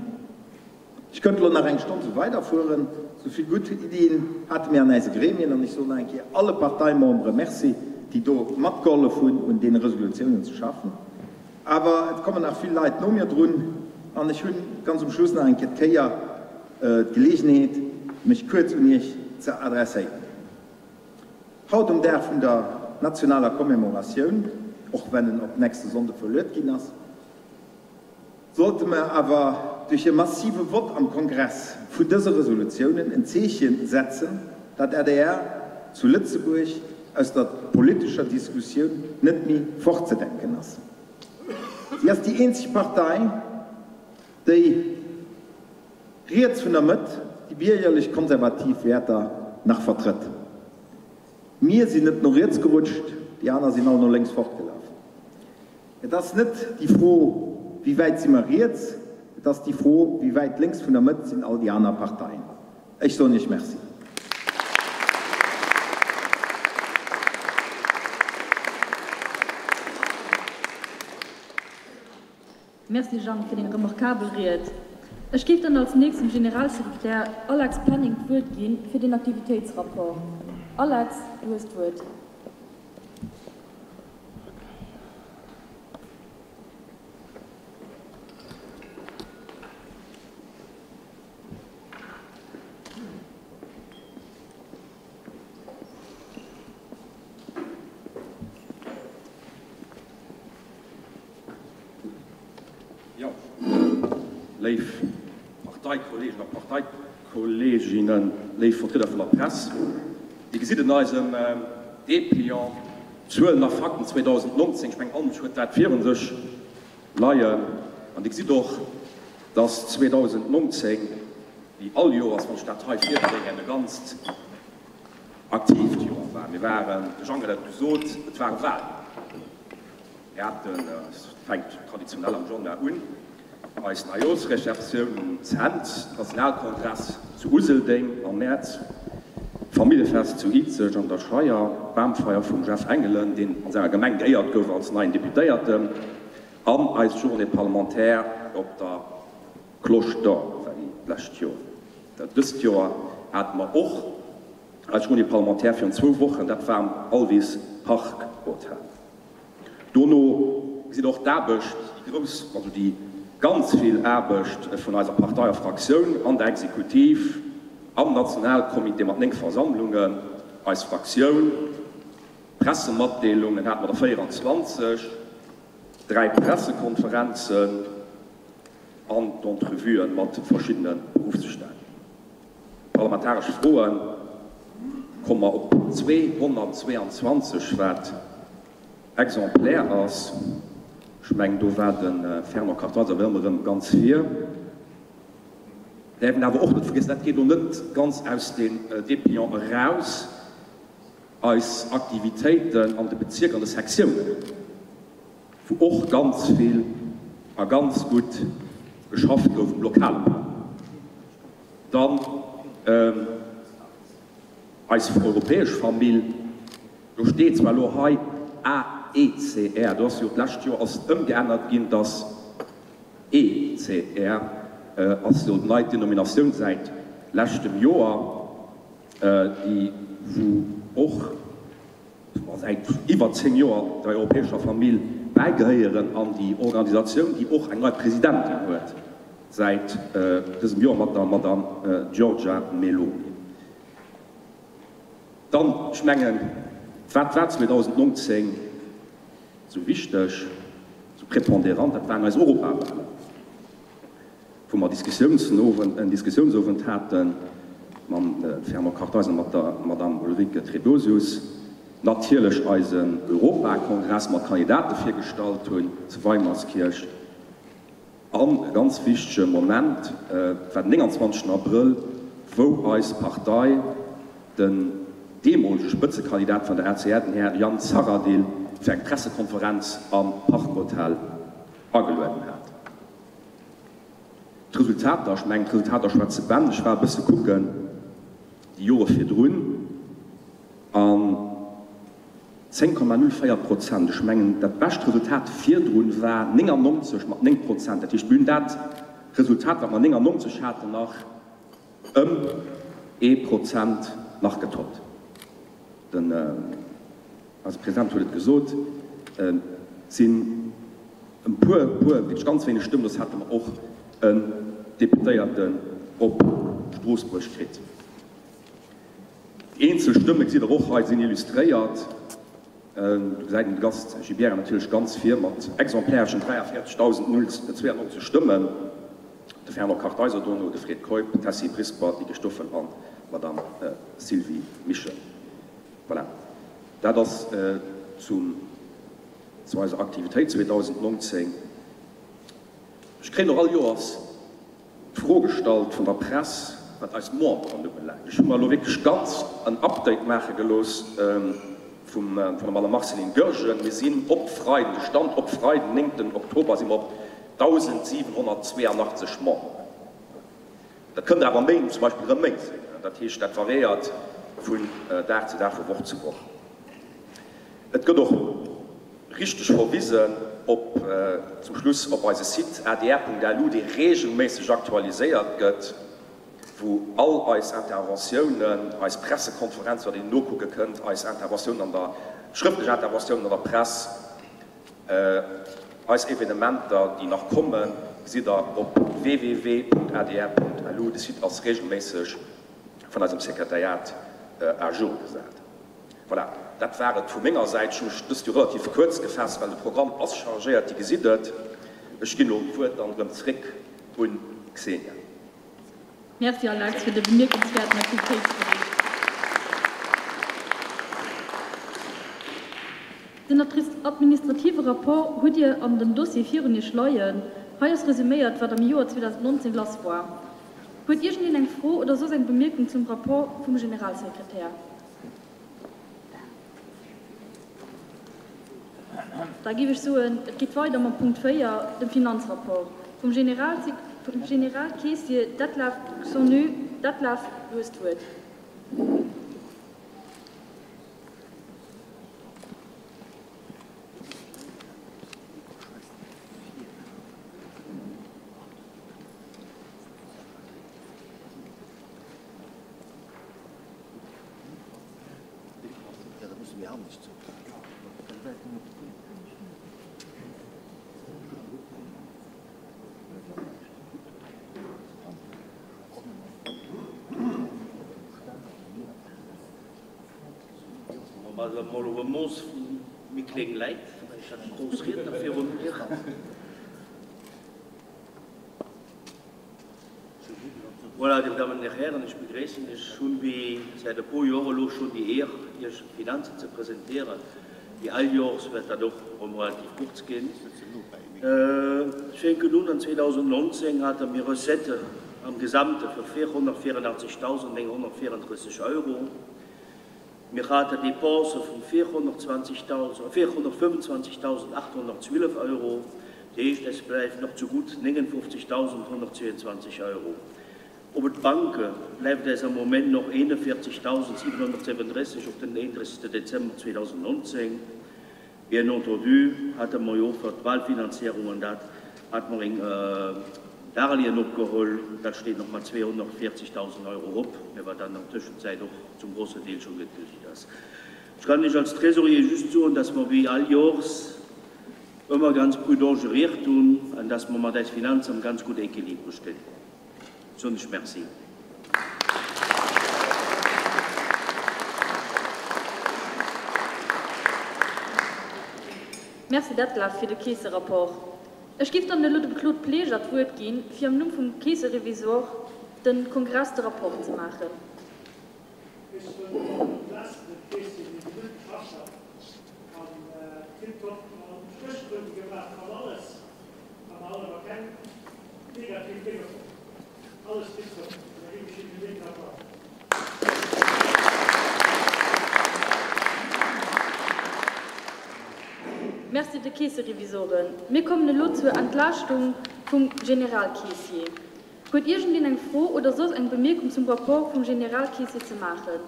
Ech kënnt elo nach eng Stonn sou weiderfueren, sou vill gutt Iddien hate mir an äise Gremien an ech soen nach eng Kéier alle Parteimembere Merci, déi do matgehollef hunn un deene Resolutiounen ze schaffen. Awer et kommen nach vill Leit no mir drun an ech hunn ganz um Schluss nach eng Kéier d'Geleegenheet, mech kuerz un Iech ze adresséieren. Haut um Dag vun der nationaler Commémoratioun, och wenn en op nächste Sonnde verluet ginn ass, sollte mer awer duerch e massive Vott am Kongress vun dëse Resolutiounen en Zeeche setzen, dat adr zu Lëtzebuerg aus der politescher Diskussioun net méi fortzedenken ass. Si ass déi eenzeg Partei, déi riets vun der Mëtt déi biergerlech-konservativ Wäerter nach vertrëtt. Mir sinn net no riets gerutscht, déi aner sinn all no lénks fortgelaf. Et ass net déi Fro, wéi wäit si mer riets, et ass déi Fro, wéi wäit lénks vun der Mëtt sinn all déi aner Parteien. Ech soen Iech Merci. Merci Jang fir deng remarkabel Ried. Ech géif dann als nächst dem Generalsekretär Alex Penning d'Wuert ginn fir den Aktivitéitsrapport. Alex, du hues d'Wuert. Jo, léif Parteikolleegen a Parteikolleeginnen, léif Vertrieder vun der Press, Dir gesitt en eisem Dépliant Zuelen a Fakten 2019, ech mengen all Mënsch huet dat virun sech leien, an Dir gesitt och, dass 2019, wéi all Joers, wann ech dat hei virbréngen, e ganzt aktiivt Joer war. Mir waren, de Jean huet et gesot, et ware Wahlen. Mir haten, et fänkt traditionell am Januar un, eis Neijooschreceptioun um Cents, Nationalkongress zu Useldeng am Mäerz, d'Familljefest zu Izeg an der Scheier, d'Bamfeier vum Jeff Engelen, deen an senger Gemeng geéiert gouf als neien Deputéierten, an eis Journée parlementaire op der Cloche d'Or war déi d'lescht Joer. Dëst Joer hate mer och eis Journée parlementaire virun zwou Wochen, dat war am Alvis Park Hotel. Dono sinn och d'Aarbecht, déi grouss, also déi ganz vill Aarbecht vun eiser Partei a Fraktioun an der Exekutiv, am Nationalcomité mat 9 Versammlungen, eis Fraktioun, Pressematdeelungen hate mer der 24, 3 Pressekonferenzen an d'Entrevuen mat verschiddene Beruffsstänn. Parlamentaresch Froen komme mer op 222, wat exemplaire ass. Ech mengen, do war de Fernand Kartheiser wéi ëmmer erëm ganz vir. Däerf een awer och net vergiessen, dat geet elo net ganz aus dem Dépliant eraus, eis Aktivitéiten an de Bezierker, an de Sektiounen, wou och ganz vill a ganz gutt geschafft gouf um lokale Plang. Dann eis europäesch Famill, do steet zwar elo hei AECR, do ass jo d'lescht Joer ass et ëmgeännert ginn, dass ECR ass jo nei Denominatioun säit leschtem Joer. Déi wou och säit iwwer 10 Joer der europäescher Famill bäigehéieren an déi Organisatioun, déi och eng nei Presidentin huet säit dësem Joer mat der Madame Giorgia Meloni. Dann, ech mengen, wat war 2019 esou wichteg, esou preponderant? Dat waren eis Europawahlen. wou mer Diskussiounsowend, en Diskussiounsowend hate mam Fernand Kartheiser, mat der Madame Ulrike Trebesius, natierlech eisen Europakongress mat Kandidate virgestallt hunn zu Weimerskirch. An e ganz wichtege Moment war den 29 Abrëll, wou eis Partei den deemolege Spëtzekandidat vun der ACR, den Här Jan Zahradil, fir eng Pressekonferenz am Park Hotel agelueden hat. D'Resultater, ech mengen d'Resultater schwätze Bänn. Ech war e bësse kucken déi Jore virdrun an 10,04 Prozent, ech mengen dat bescht Resultat virdrun war 99 mat 9 Prozent. Dat heescht mir hunn dat Resultat wat mer 99 haten nach ëm ee Prozent nach getoppt. Den eise President huet et gesot, et sinn e puer, puer, wierklech ganz wéineg Stëmmen, soss hätte mer och en Deputéierten op Stroossbuerg kritt. Déi eenzel Stëmme gesitt Der och hei, sinn illustréiert. Do gesäit een de Gast Gibéryen natierlech ganz vir mat exemplareschen 43.092 Stëmmen, de Fernand Kartheiser dono, de Fred Keup, d'Tessy Brisper, d'Nickie Stoffel an d'Madame Sylvie Mischel. Voilà, dat ass zum, zu eiser Aktivitéit 2019. Ech kréien och all Joers d'Fro gestallt vun der Press, wat eis Memberen ubelaangt. Ech hu mer elo wierklech ganz en Update maache gelooss vum, vun der Madame Marceline Goergen. Mir sinn op Freiden, de Stand op Freiden, 9 Oktober, si mer op 1.782 Memberen. Dat kënnt awer méi, zum Beispill erëm méi sinn. Dat heescht, dat variéiert vun Dag zu Dag, vu Woch zu Woch. Et gëtt och richteg verwisen op, zum Schluss, op eise Site adr.lu, dee reegelméisseg aktualiséiert gëtt, wou all eis Interventiounen, eis Pressekonferenzen, wat een nokucke kënnt, eis Interventiounen an der, schrëftlech Interventiounen an der Press, Eis Evenementer, déi nach kommen, gesitt der op www.adr.lu. De Site ass reegelméisseg vun eisem Sekretariat à jour gesat. Voilà, dat war et vu menger Säit. Ech hu mech dëst Joer relativ kuerz gefaasst, well de Programm ass chargéiert, Dir gesitt et. Ech ginn elo d'Wuert dann erëm zréck un d'Xenia. Merci Alex fir de bemierkenswäerten Aktivitéitsbericht. Den administrative Rapport hutt Dir an dem Dossier virun Iech leien. Hei ass resuméiert, wat am Joer 2019 lass war. Huet iergendeen eng Fro oder soss eng Bemierkung zum Rapport vum Generalsekretär? Da géif ech soen, et geet weider mam Punkt 4, dem Finanzrapport vum Generalkeessier Detlef Xonu. Detlef, du hues d'Wuert. Mol op e Mooss vu méi kléng Läit, well ech hat grouss Riedner virun mir. Voilà, Dir Dammen an Dir Hären, ech begréissen Iech. Ech hunn wéi säit e puer Joer elo schonn déi Eer, Iech d'Finanzen ze presentéieren. Wéi all Joers wäert dat och erëm relativ kurz ginn. Ech fänken un, An 2019 hate mir Recettë am Gesamte vu 484.934 Euro. Mir hate Dépensë vu 425.812 Euro, dat heescht, es bleift nach zegutt 59.122 Euro. Op et Banke bleift äis am Moment noch 41.737 op den 31. Dezember 2019. Bien entendu hate mer jo och fir d'Wahlfinanzierung an dat hate mer eng. Darlehen opgeholl. Dat steet nach mat 240.000 Euro op, mä wat dann an der Tëschenzäit och zum grossen Deel scho getilgt ass. Ech kann lech als Trésorier just soen, dass mer wéi all Jors ëmmer ganz prudent gériert hunn an dass mer mat eis Finanzen am ganz gudde Équilibre stinn. Soen ech Merci. Merci Detlef fir de Keesserapport. Ech géif dann elo dem Claude Pleger d'Wuert ginn, fir am Numm vum Keesserevisor dem Kongress de Rapport ze maachen. Ech wëll domat entlasten, den Keesserevisor net kascher an tiptop an Stéchprouwe gemaach an alles. A mer han awer keng negativ Dénger fonnt. Alles tiptop. Da ginn ech Ihnen den Rapport. Merci de Keesserevisoren. Mir kommen elo zur Entlaaschtung vum Generalkeessier. Huet iergendeen eng Fro oder soss eng Bemierkung zum Rapport vum Generalkeessier ze maachen?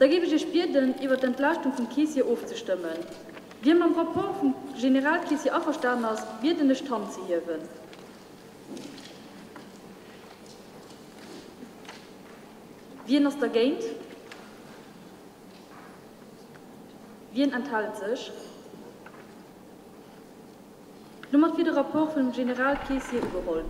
Da géif ech Iech bieden, iwwert d'Entlaaschtung vum Keessier ofzestëmmen. Wie mam Rapport vum Generalkeessier averstanen ass, bieden ech d'Hand ze hiewen. Wien ass dergéint? Wien enthält sech? Domat wier de Rapport vum Generalkeessier ugeholl.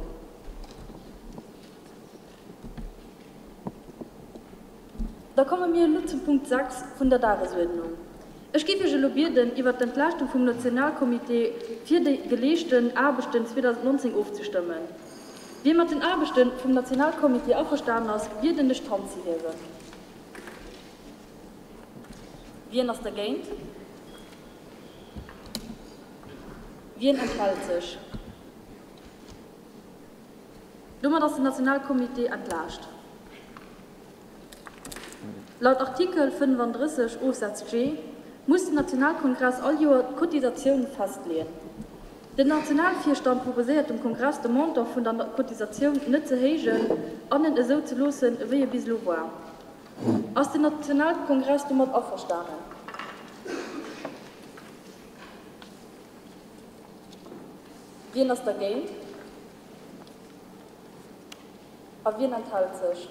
Da komme mir elo zum Punkt 6 vun der Dagesuerdnung. Ech géif Iech elo bieden, iwwert d'Entlaaschtung vum Nationalcomité fir déi geleeschten Aarbechten 2019 ofzestëmmen. Wie mat den Aarbechte vum Nationalcomité averstanen ass, bieden ech d'Hand ze hiewen. Wien ass dergéint? Wien enthält sech? Domat ass den Nationalcomité entlaascht. Laut Artikel 35 Ofsaz G muss den Nationalkongress all Joer d'Cotisatioune festleeën. Den Nationalvirstand proposéiert dem Kongress de Montant vun der Cotisatioun net ze héijen an en esou ze loossen ewéi e bis elo war. Ass den Nationalkongress domat averstanen? Wien ass dergéint? A wien enthält sech?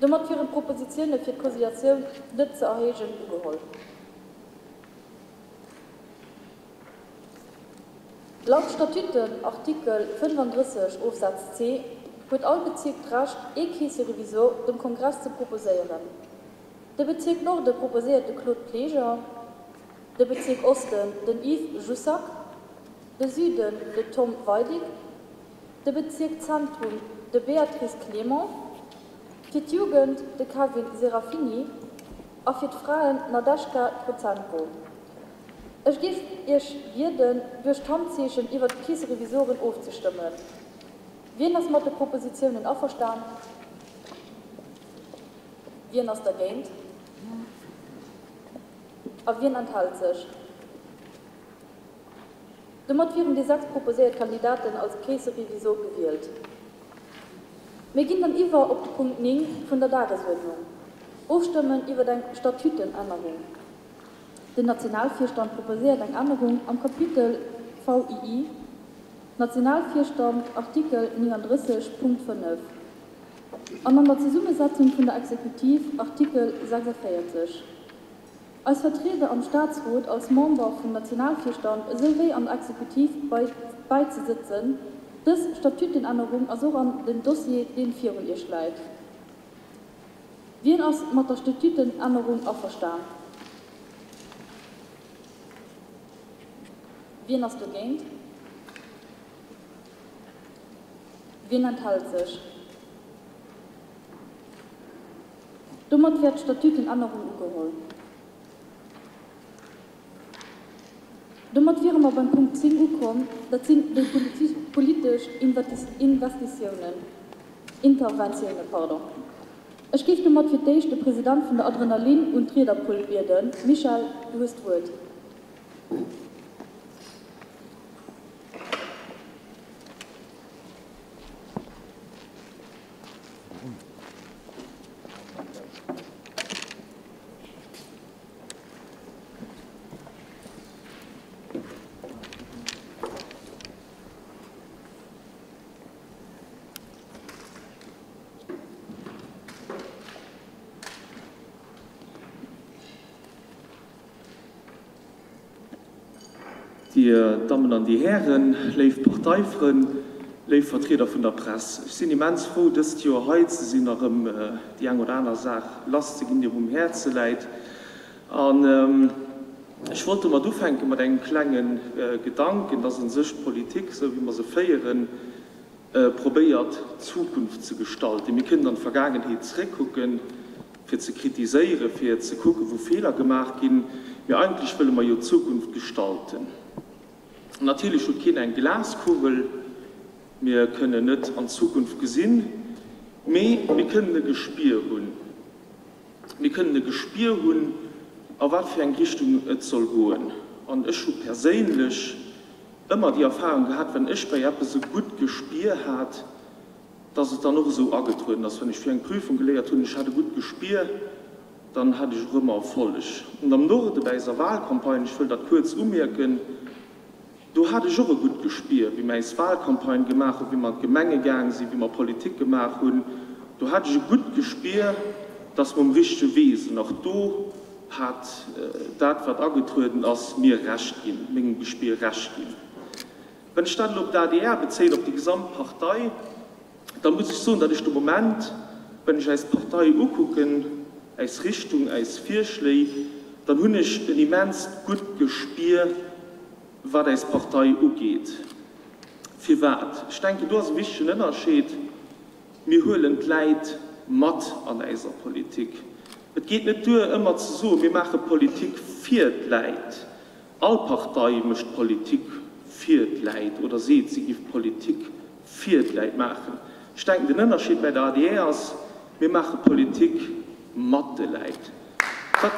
Domat wieren d'Propositioune fir d'Cosiliatioun net ze erhéijen ugeholl. Laut Statuten, Artikel 35 Ofsaz C, huet all Bezierk d'Recht, ee Keesserevisor dem Kongress ze proposéieren. De Bezierk Norde proposéiert de Claude Pleger, de Bezierk Osten den Yves Jussac, de Süden de Tom Weidig, de Bezierk Zentrum de Béatrice Clément, fir d'Jugend de Kevin Serafini a fir d'Fraen d'Nadezhka Trozenko. Ech géif Iech bieden, duerch d'Handzeechen iwwert d'Keesserevisoren ofzestëmmen. Wien ass mat de Propositiounen averstan? Wien ass dergéint? A wien enthält sech? Domat wieren déi 6 proposéiert Kandidaten als Keesserevisor gewielt. Mir ginn dann iwwer op de Punkt 9 vun der Dagesuerdnung, Ofstëmmen iwwer eng Statutenännerung. Den Nationalvirstand proposéiert eng Ännerung am Kapitel VII, Nationalvirstand, Artikel 39, Punkt 5, an an der Zesummesetzung vun der Exekutiv, Artikel 46. Eis Vertrieder am Staatsrot als Member vum Nationalvirstand esou wéi an der Exekutiv bäizesëtzen. Dës Statutenännerung ass och an den Dossier, deen virun Iech läit. Wien ass mat der Statutenännerung averstan? Wien ass dogéint? Wien enthält sech? Domat wär d'Statutenännerung ugeholl. Domat wiere mer beim Punkt 10 ukomm, dat sinn déi politesch Investitiounen, Interventiounen, pardon. Ech géif domat fir d'éischt de President vun der Adrenalin un d'Riederpult bieden. Michel, du hues d'Wuert. Dir Dammen an Dir Hären, léif Parteifrënn, léif Vertrieder vun der Press, ech sinn immens frou, dëst Joer hei ze sinn a rëm déi eng oder aner Saach lasszeginn, déi mer um Häerze läit. An ech wollt domat ufänke mat engem klenge Gedanken, dass u sech d'Politik, esou wéi mer se féieren, probéiert d'Zukunft ze gestalten. Mir kënnen an d'Vergaangenheet zréckkucken, fir ze kritiséieren, fir ze kucken, wou Feeler gemaach ginn, mee eigentlech wëlle mer jo d'Zukunft gestalten. Natierlech huet keen eng Glaskugel, mir kënnen net an d'Zukunft gesinn, mee mir kënnen e Gespier hunn. Mir kënnen e Gespier hunn, a wat fir eng Richtung et soll goen. An ech hu perséinlech ëmmer déi Erfahrung gehat, wenn ech bei eppes e gutt Gespier hat, dass et dann och esou agetrueden ass. Wann ech fir eng Prüfung geléiert hunn, ech hat e gutt Gespier, dann hat ech och ëmmer Erfolleg. Und am Norde bei eiser Wahlcampagne, ech wëll dat kuerz umierken, do hat ech och e gutt Gespier, wéi mir eis Wahlcampagne gemaach hunn, wéi mer an d'Gemenge gaang sinn, wéi mer Politik gemaach hunn, do hat ech e gutt Gespier, dass mer um richtege Wee sinn. Och do hat dat, wat agetrueden ass, mir Recht ginn, mengem Gespier Recht ginn. Wann ech dat elo op d'ADR bezéien, op déi gesamt Partei, da muss ech soen, datt ech de Moment, wann ech eis Partei ukucken, äis Richtung, äis Virschléi, dann hunn ech en immenst gutt Gespier, wat äis Partei ugeet. Firwat? Ech denken, do ass e wichtegen Ënnerscheed. Mir huelen d'Läit mat an äiser Politik. Et geet net duer, ëmmer ze soen, mir maache Politik fir d'Läit. All Partei mécht Politik fir d'Läit oder seet, si giff Politik fir d'Läit maachen. Ech denken, den Ënnerscheed bäi der adr ass, Mir maache Politik mat de Läit. Wat.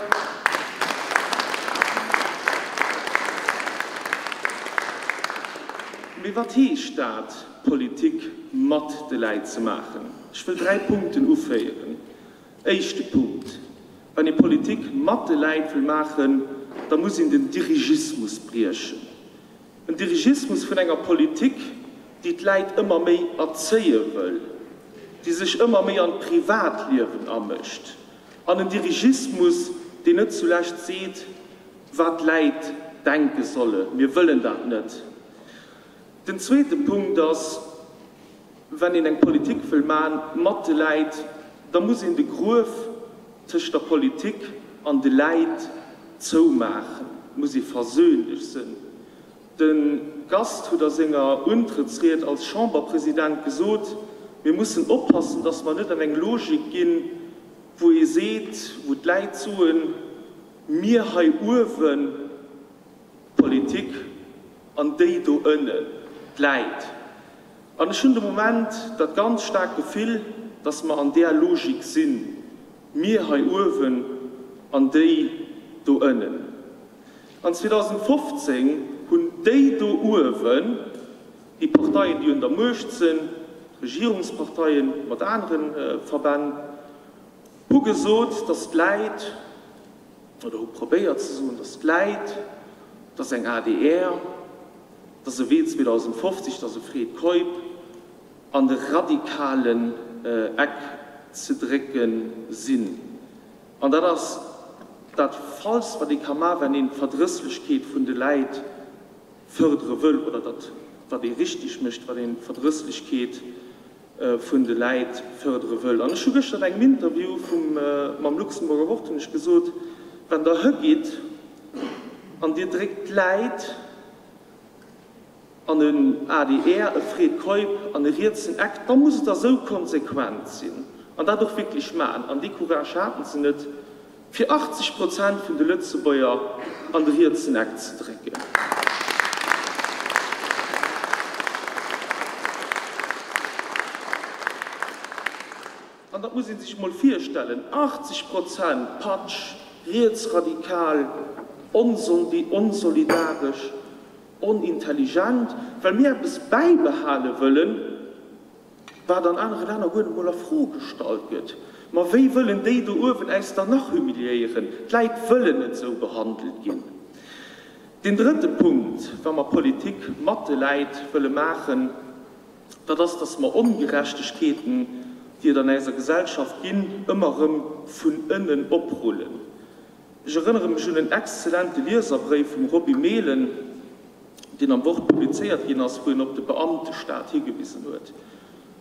Mee wat heescht dat, Politik mat de Läit ze maachen? Ech wëll 3 Punkten uféieren. Éischte Punkt, Wann ee Politik mat de Läit wëll maachen, da muss een den Dirigismus briechen. En Dirigismus vun enger Politik, déi d'Läit ëmmer méi erzéie wëll, déi sech ëmmer méi an d'Privatliewen amëscht, an en Dirigismus, deen net zulescht seet, wat d'Läit denke solle. Mir wëllen dat net. Den zweete Punkt ass, Wenn een eng Politik wëll man mat de Läit, da muss een de Gruef tëscht der Politik an de Läit zoumaachen, et muss ee versöhnlech sënn. De Gast huet a senger Untrëttsried als Chamberpresident gesot, mir mussen oppassen, datt mer net an eng Logik ginn, wou ee seet, wou d'Läit soen, mir hei uewen, d'Politik, an déi do ënnen, d'Läit. An ech hunn de Moment dat ganz staarkt Gefill, datt mer an där Logik sinn, mir hei uewen an déi do ënnen. An 2015 hunn déi do uewen, déi Parteien, déi un der Muecht sinn, d'Regierungsparteien mat anere Verbänn, hu gesot, datt d'Läit, oder hu probéiert ze soen, datt d'Läit, datt eng adr, datt e Wee 2050, datt e Fred Keup an de radikalen Eck ze drécke sinn. An dat ass dat Falschst, wat ee ka maachen, wenn een d'Verdrësslechkeet vun de Läit fërdere wëll, oder dat, wat ee richtig mécht, wann een d'Verdrësslechkeet vun de Läit fërdere wëll. An ech hu gëschter an engem Interview vum, mam Luxemburger Wort hunn ech gesot, Wann Der hëgitt an Dir dréckt d'Läit an en adr, e Fred Keup an e rietsen Eck, da musst Der esou konsequent sinn an dat och wierklech maachen. An dee Courage haten se net. Fir 80 Prozent vun de Lëtzebuerger an de rietsen Eck ze drécken. An dat muss ee sech emol virstellen, 80 Prozent Patsch, rietsradikal, onsolidaresch, onintelligent, well mir eppes bäibehale wëllen, Wat an anere Länner guer net mol a Fro gestallt gëtt. Ma wéi wëllen déi do uewen äis dann nach humiliéieren? D'Läit wëllen net esou behandelt ginn. Deen drëtte Punkt, wa mer Politik mat de Läit wëlle maachen, dat ass, dass mer Ongerechtegkeeten, déi et an äiser Gesellschaft ginn, ëmmer erëm vun ënnen oprullen. Ech erënnere mech un en exzellente Lieserbréif vum Roby Mehlen. deen am Wort publizéiert ginn ass, wou en op de Beamtestaat higewisen huet.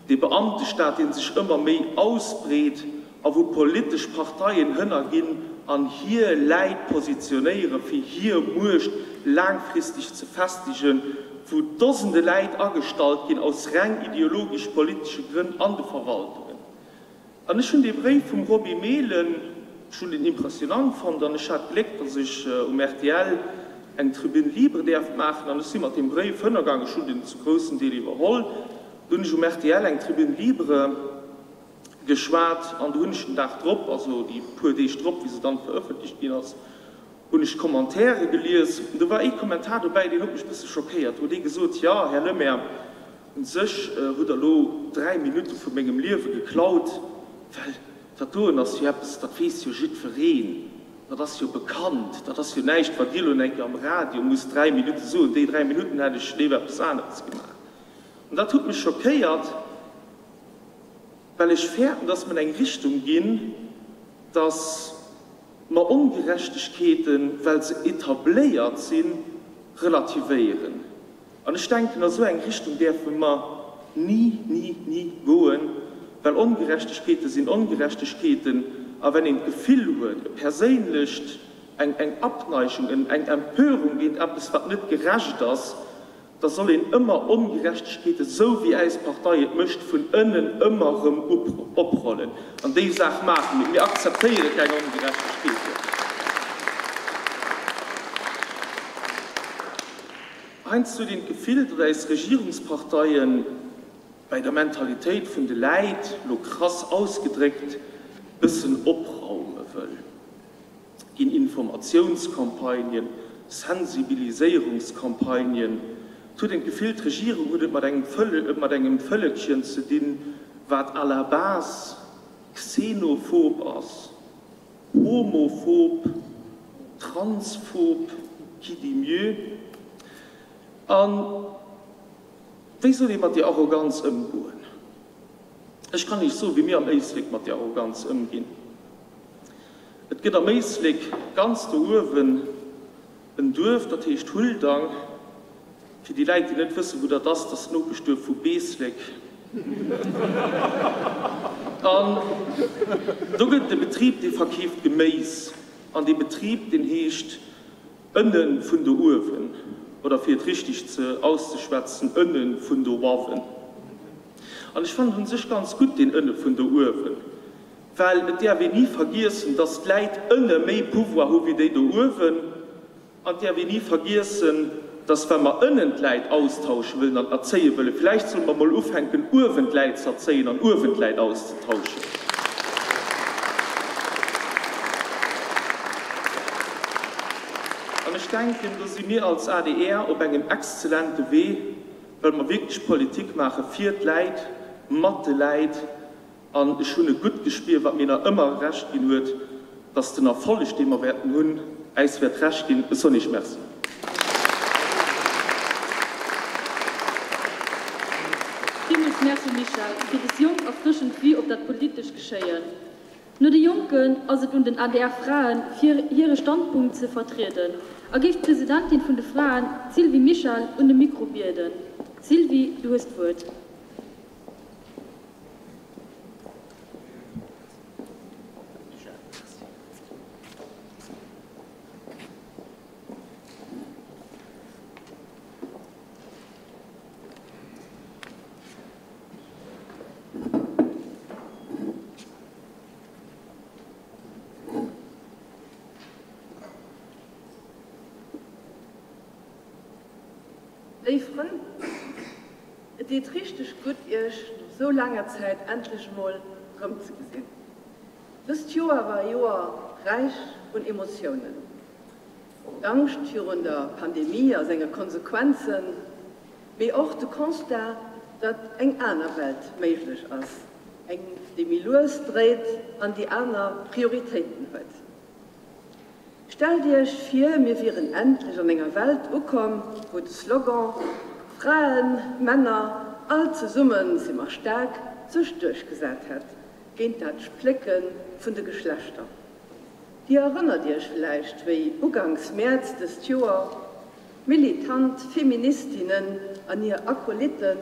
Dee Beamtestaat, dee sech ëmmer méi ausbreet a wou politesch Parteien hënnerginn an hir Läit positionéiere fir hir Muecht laangfristeg ze festigen, wou Dosende Läit agestallt ginn aus reng ideologesch-politesche Grënn an de Verwaltungen. An ech hunn dee Bréif vum Roby Mehlen, ech hunn deen impressionant fonnt an ech hat d'Gléck, datt ech um rtl eng Tribune libre däerft maachen an ech si mat deem Bréif hënnergaang, ech hunn deen zu groussen Deel iwwerholl, do hunn ech um rtl eng Tribune libre geschwat an do hunn ech den Dag drop, also déi puer Deeg drop, wéi se dann verëffentlecht ginn ass, hunn ech d'Commentairen gelies. Do war ee Kommentar dobäi, deen huet mech e bësse schockéiert. Do huet ee gesot, Jo, Här Lemaire, u sech hutt Der elo 3 Minutte vu mengem Liewe geklaut, well dat doen ass jo eppes, dat weess jo jiddwereen, dat ass jo bekannt, dat ass jo näischt, wat Dir elo eng Kéier am Radio musst 3 Minutte soen. Déi 3 Minutten hätt ech léiwer eppes aneres gemaach. An dat huet mech schockéiert, well ech fäerten, dass mer an eng Richtung ginn, dass mer Ongerechtegkeeten, well se etabléiert sinn, relativéieren. An ech denken, a sou eng Richtung däerfe mer ni, ni, ni goen, well Ongerechtegkeete sinn Ongerechtegkeeten. A wenn een d'Gefill huet, e perséinlecht, eng, eng Abneigung, eng Empörung géint eppes, wat net gerecht ass, da soll een ëmmer Ongerechtegkeeten, esou wéi äis Partei et mécht, vun ënnen ëmmer erëm oprollen. An déi Saach maache mir. Mir akzeptéiere keng Ongerechtegkeeten. Heiansdo huet een d'Gefill, datt äis Regierungsparteie bäi der Mentalitéit vun de Läit, elo krass ausgedréckt, bëssen opraume wëll. Ginn Informatiounscampagnen, Sensibiliséierungscampagnen. Et huet een d'Gefill, d'Regierung huet et mat engem mat engem Vëllekchen ze dinn, wat à la base xenophob ass, homophob, transphob, qui dit mieux? A wéi soll ee mat där Arroganz ëmgoen? Ech kann Iech soen, wéi mir am Éislek mat där Arroganz ëmginn. Et gëtt am Éislek ganz do uewen en Duerf, dat heescht Huldang. Fir déi Läit, déi net wëssen, wou dat ass, dat ass d'Nopeschduerf vu Beeslek. An do gëtt et e Betrib, dee verkeeft Geméis. An dee Betrib, deen heescht Ënne vun do uewen, oder fir et richteg ze auszeschwätzen, Ënne vun do wawen. An ech fannen u sech ganz gutt, deen Ënne vun do uewen. Well et däerf een ni vergiessen, dass d'Läit ënne méi Pouvoir hu wéi déi do uewen. An et däerf een ni vergiessen, dass wa mer ënnen d'Läit austausche wëllen an erzéie wëllen, vläicht solle mer mol ufänken, uewen d'Läit ze erzéien an uewen d'Läit auszetauschen. An ech denken, do si mir als adr op engem exzellente Wee, well mer wierklech Politik maache fir d'Läit, mat de Läit. An ech hunn e gutt Gespier, wat mir nach ëmmer Recht ginn huet, dass den Erfolleg, dee mer wäerten hunn, äis wäert Recht ginn. Ech soen Iech Merci. Villmools Merci, Michèle, fir des jonk erfrëschend Vue op dat politescht Geschéien. No de Jonken ass et un den ADR-Fraen, fir hire Standpunkt ze vertrieden, a géif d'Presidentin vun de Fraen, d'Sylvie Mischel, un de Mikro bieden. Sylvie, du hues d'Wuert. Léif Frënn, Et deet richteg gutt iech no sou laanger Zäit endlech emol rëmzegesinn. Dëst Joer war e Joer räich un Emotiounen. D'Angscht virun der Pandemie a senge Konsequenzen, mee och de Constat, datt eng aner Welt méiglech ass, eng déi méi lues dréit an déi aner Prioritéiten huet. Stellt Iech vir, mir wieren endlech an enger Welt ukomm, wou de Slogan Fraen, Männer, all zesumme si mer staark sech duerchgesat hätt géint dat Splécke vun de Geschlechter. Dir erënnert Iech vläicht, wéi uganks Mäerz dëst Joer. Militant Feministinnen an hir Akolytten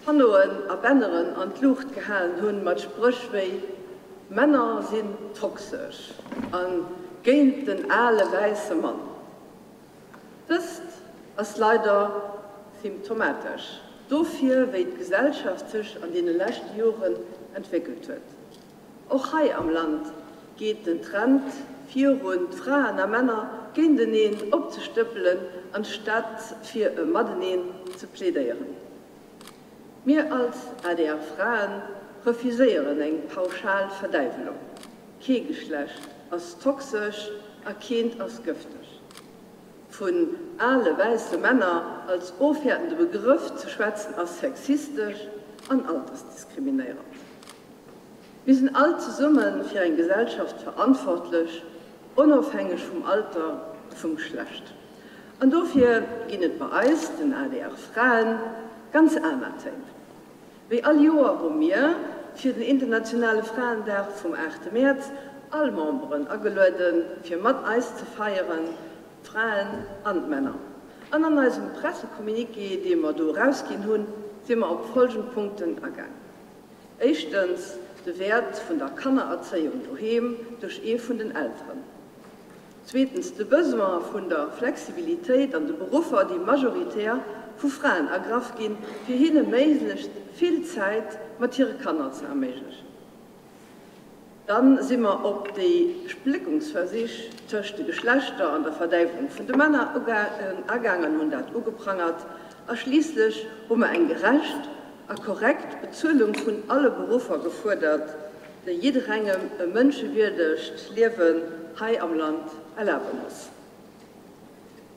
Panneauen a Banneren an d'Luucht gehalen hunn mat Spréch wéi Männer sinn toxesch an Géint den ale wäisse Mann. Dëst ass leider symptomatesch dofir, wéi d'Gesellschaft sech an deene leschte Joren entwéckelt huet. Och hei am Land geet den Trend virun, d'Fraen a Männer géinteneen opzestëppelen, anstatt fir e Mateneen ze plädéieren. Mir als adr Fraen refuséieren eng pauschal Verdäiwelung. Kee Geschlecht ass toxesch a keent ass gëfteg. Vun ale wäisse Männer als ofwäertende Begrëff ze schwätzen ass sexistesch an altersdiskriminéierend. Mir sinn all zesumme fir eng Gesellschaft verantwortlech, onofhängeg vum Alter a vum Geschlecht. An dofir ginn et bei eis, den adr Fraen, ganz aner Téin. Wéi all Joer hu mir fir den internationale Fraendag vum 8 Mäerz all Memberen agelueden, fir mat eis ze feieren, d'Fraen an d'Männer. An an eisem Pressecommuniqué, dee mer do erausginn hunn, si mer op folgend Punkten agaang. Éischtens, de Wäert vun der Kannererzéiung doheem duerch ee vun den Elteren. Zweetens, de Besoin vun der Flexibilitéit an de Beruffer, déi majoritär vu Fraen ergraff ginn, fir hinne méiglechst vill Zäit mat hire Kanner ze erméiglechen. Dann si mer op déi Spléckungsversich tëscht de Geschlechter an der Verdäiwelung vun de Männer agaangen, hunn dat ugeprangert a schliisslech hu mer eng gerecht a korrekt Bezuelung vun alle Beruffer gefuerdert, déi jidderengem e mënschewierdegt Liewen hei am Land erlabe muss.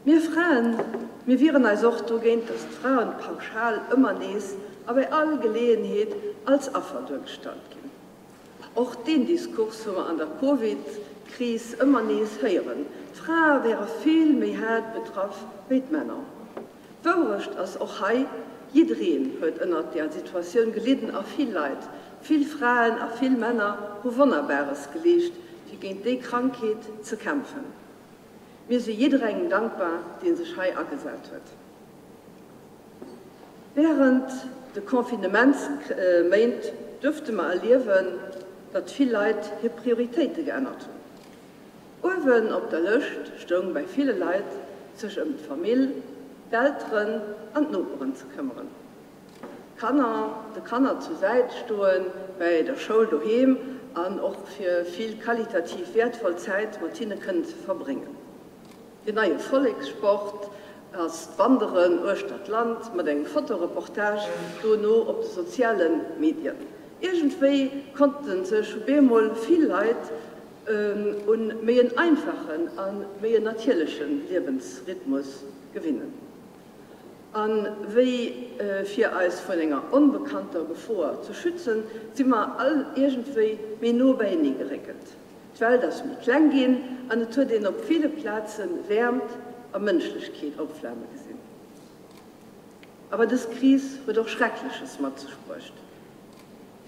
Mir Fraen, mir wieren eis och dogéint, dass d'Fraen pauschal ëmmer nees a bei all Geleeënheet als Affer duergestallt ginn. Och deen Diskurs hu mer an der Covid-Kris ëmmer nees héieren, d'Frae wäre vill méi haart betraff wéi d'Männer. D'Wourecht ass och hei, Jiddereen huet ënnert där Situatioun gelidden a vill Leit, vill Fraen a vill Männer hu Wonnerbares geleescht, fir géint déi Krankheet ze kämpfen. Mir si jidderengem dankbar, dee sech hei agesat huet. Wärend de Confinementsméint duerfte mer erliewen, datt vill Leit hir Prioritéite geännert hunn. Uewen op der Lëscht stoung bäi ville Leit, sech ëm d'Famill, d'Elteren an d'Noperen ze këmmeren. D'Kanner, de Kanner zur Säit stoen, bäi der Schoul doheem an och fir vill qualitativ wäertvoll Zäit mat hinne kënnen ze verbréngen. Den neie Vollekssport ass d'Wanderen uechter d'Land mat engem Fotoreportage dono op de soziale Medien. Iergendwéi konnte sech op eemol vill Leit un méi en einfachen a méi en natierleche Liewensrhythmus gewinnen. A wéi fir eis vun enger onbekannter Gefoer ze schützen, si mer all iergendwéi méi no beienee geréckelt. D'Welt ass méi kleng ginn an et huet een op ville Plaze Wäermt a Mënschlechkeet opflame gesinn. Awer dës Kris huet och Schreckleches mat sech bruecht.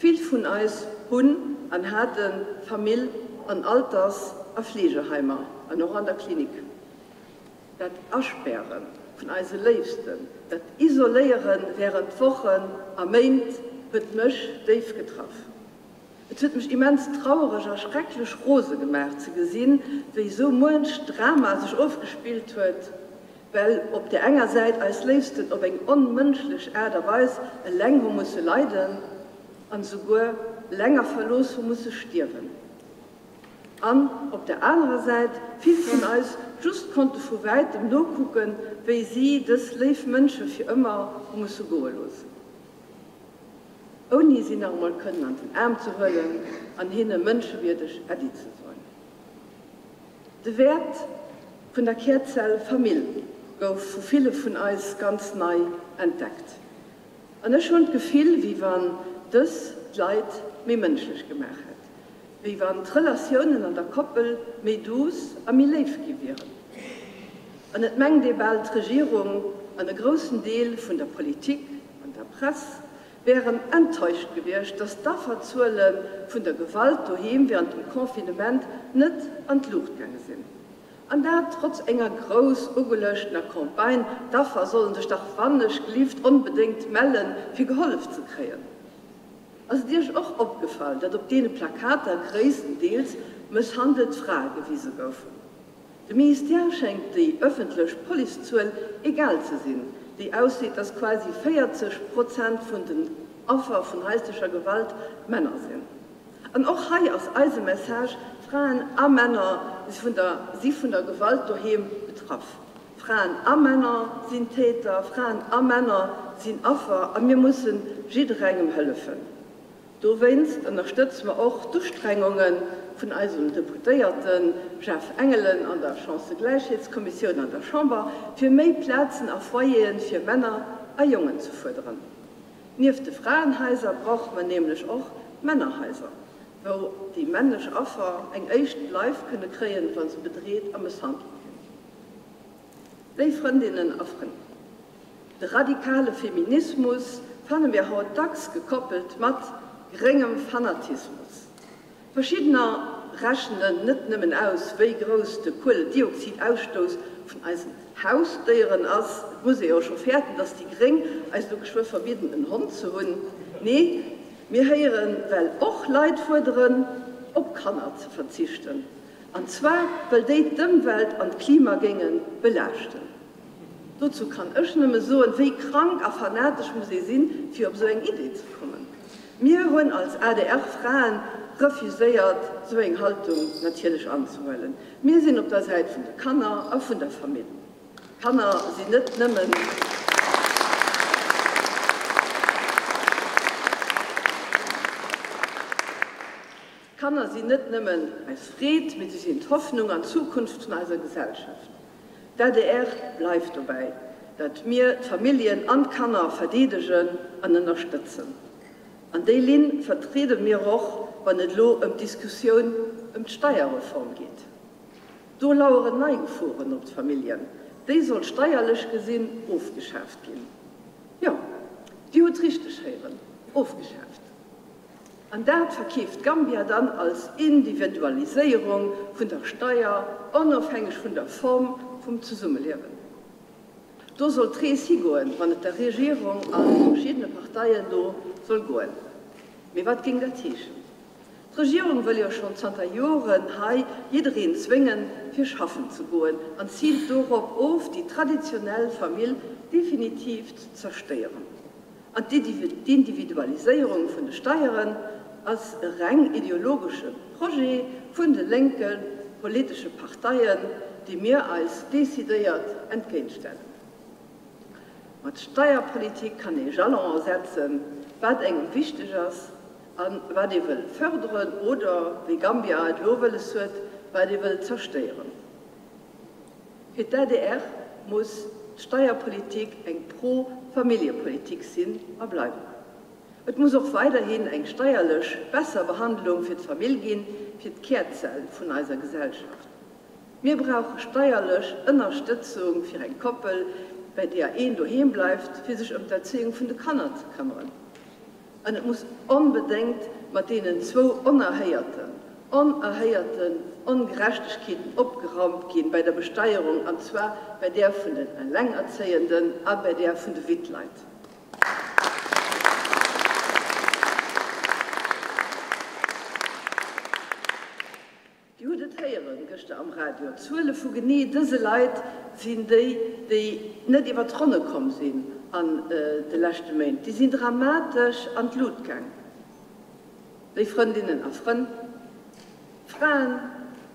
Vill vun eis hunn an hate Famill an Alters a Fleegeheimer an och an der Klinik. Dat Aspäre vun eise Léifsten, dat Isoléiere wärend Wochen a Méint huet mech déif getraff. Et huet mech immens trauereg a schrecklech rose gemaach ze gesinn, wéi esou muench Drama sech ofgespillt huet, well op där enger Säit eis Léifsten op eng onmënschlech Aart a Weis eleng hu musse leiden an esouguer eleng a verlooss hu musse stierwen, an op der anerer Säit vill vun eis just konnte vu wäitem nokucken, wéi si dës léif Mënsche fir ëmmer hu musse goe loossen, ouni si nach emol kënnen an den Aarm ze huelen an hinne mënschewierdeg Äddi ze soen. De Wäert vun der Kärzell Famill gouf vu ville vun eis ganz nei entdeckt. An ech hunn d'Gefill, wéi wann dës d'Leit méi mënschlech gemaach hätt, wéi wann d'Relatiounen an der Koppel méi douce a méi léif gi wieren. An et mengt ee bal, d'Regierung an e groussen Deel vun der Politik an der Press wären enttäuscht gewiescht, datt d'Afferzuele vun der Gewalt doheem wärend dem Confinement net an d'Luucht gaange sinn. An dat trotz enger grouss ugeluechtener Campagne, d'Affer sollen sech dach wannechglift onbedéngt mellen, fir gehollef ze kréien. Ass et Iech och opgefall, datt op deene Plakater gréisstendeels mësshandelt Frae gewise goufen? De Ministère schéngt déi ëffentlech Policezuel egal ze sinn, déi ausseet, datt quasi 40 Prozent vun den Affer vun haislecher Gewalt Männer sinn. An och hei ass eise Message, Fraen a Männer si vun der Gewalt doheem betraff. Fraen a Männer sinn Täter, Fraen a Männer sinn Affer a mir musse jidderengem hëllefen. Dowéinst ënnerstëtze mer och d'Ustrengunge vun eisem Deputéierte Jeff Engelen an der Chancëgläichheetskommissioun an der Chamber, fir méi Plazen a Foyere fir Männer a Jongen ze fuerderen. Nieft de Fraenhaiser brauche mer nämlech och Männerhaiser, wou déi männlech Affer eng éischt Leif kënne kréien, wa se bedreet a mësshandelt ginn. Léif Frëndinnen a Frënn, de radikale Feminismus fanne mir haut dacks gekoppelt mat gréngem Fanatismus. Verschiddener rechnen net nëmmen aus, wéi grouss de Kueledioxidausstouss vun eisen Hausdéieren ass, et muss ee jo scho fäerten, dass déi Gréng eis elo geschwë verbidden en Hond ze hunn, nee, mir héieren well och Leit fuerderen, op Kanner ze verzichten, an zwar well déi d'Ëmwelt an d'Klima géinge belaaschten. Dozou kann ech nëmme soen, wéi krank a fanatesch muss ee sinn, fir op esou eng Idee ze kommen. Mir hunn als ADR-Fraen refuséiert, esou eng Haltung natierlech anzehuelen. Mir sinn op der Säit vun de Kanner a vun der Famill. Kanner sinn net nëmmen. D'Kanner sinn net nëmmen eis Freed, mee si sinn d'Hoffnung an d'Zukunft vun eiser Gesellschaft. D'adr bleift dobäi, datt mir d'Familljen an d'Kanner verdeedegen an ënnerstëtzen. An déi Linn vertriede mir och, wann et elo ëm d'Diskussioun ëm d'Steierreform geet. Do laueren nei Geforen op d'Familljen. Déi soll steierlech gesinn ofgeschaaft ginn. Jo, Dir hutt richteg héieren, ofgeschaaft. An dat verkeeft Gambia dann als Individualiséierung vun der Steier, onofhängeg vun der Form vum Zesummeliewen. Do soll d'Rees higoen, wann et der Regierung a verschiddene Parteien no soll goen. Mee wat géing dat heeschen? D'Regierung wëll jo schonn zanter Joren hei jiddereen zwéngen, fir schaffen ze goen an ziilt dorop of, déi traditionell Famill definitiv ze zerstéieren. An d'Individualiséierung vun de Steieren ass e reng ideologesche Projet vun de lénke politesche Parteien, deem mir eis decidéiert entgéintstellen. Mat Steierpolitik kann ee Jalone setzen, wat engem wichteg ass a wat ee wëll fërderen oder, wéi Gambia et elo wëlles huet, wat ee wëll zerstéieren. Fir d'ADR muss d'Steierpolitik eng Pro-Familljepolitik sinn a bleiwen. Et muss och weiderhin eng steierlech besser Behandlung fir d'Famill ginn, fir d'Kärzell vun eiser Gesellschaft. Mir brauche steierlech Ënnerstëtzung fir eng Koppel, bäi deeër een doheem bleift, fir sech ëm d'Erzéiung vun de Kanner ze këmmeren. An et muss onbedéngt mat deenen zwou onerhéierten, onerhéierten Ongerechtegkeeten opgeraumt ginn bei der Besteierung, an zwar bei där vun den Elengerzéienden a bei där vun de Wittleit. Dir hutt et héieren gëschter am Radio, d'Zuele vu genee dëse Leit sinn déi, déi net iwwer d'Ronne komm sinn an de leschte Méint. Déi sinn dramatesch an d'Lut gaang. Léif Frëndinnen a Frënn, Fraen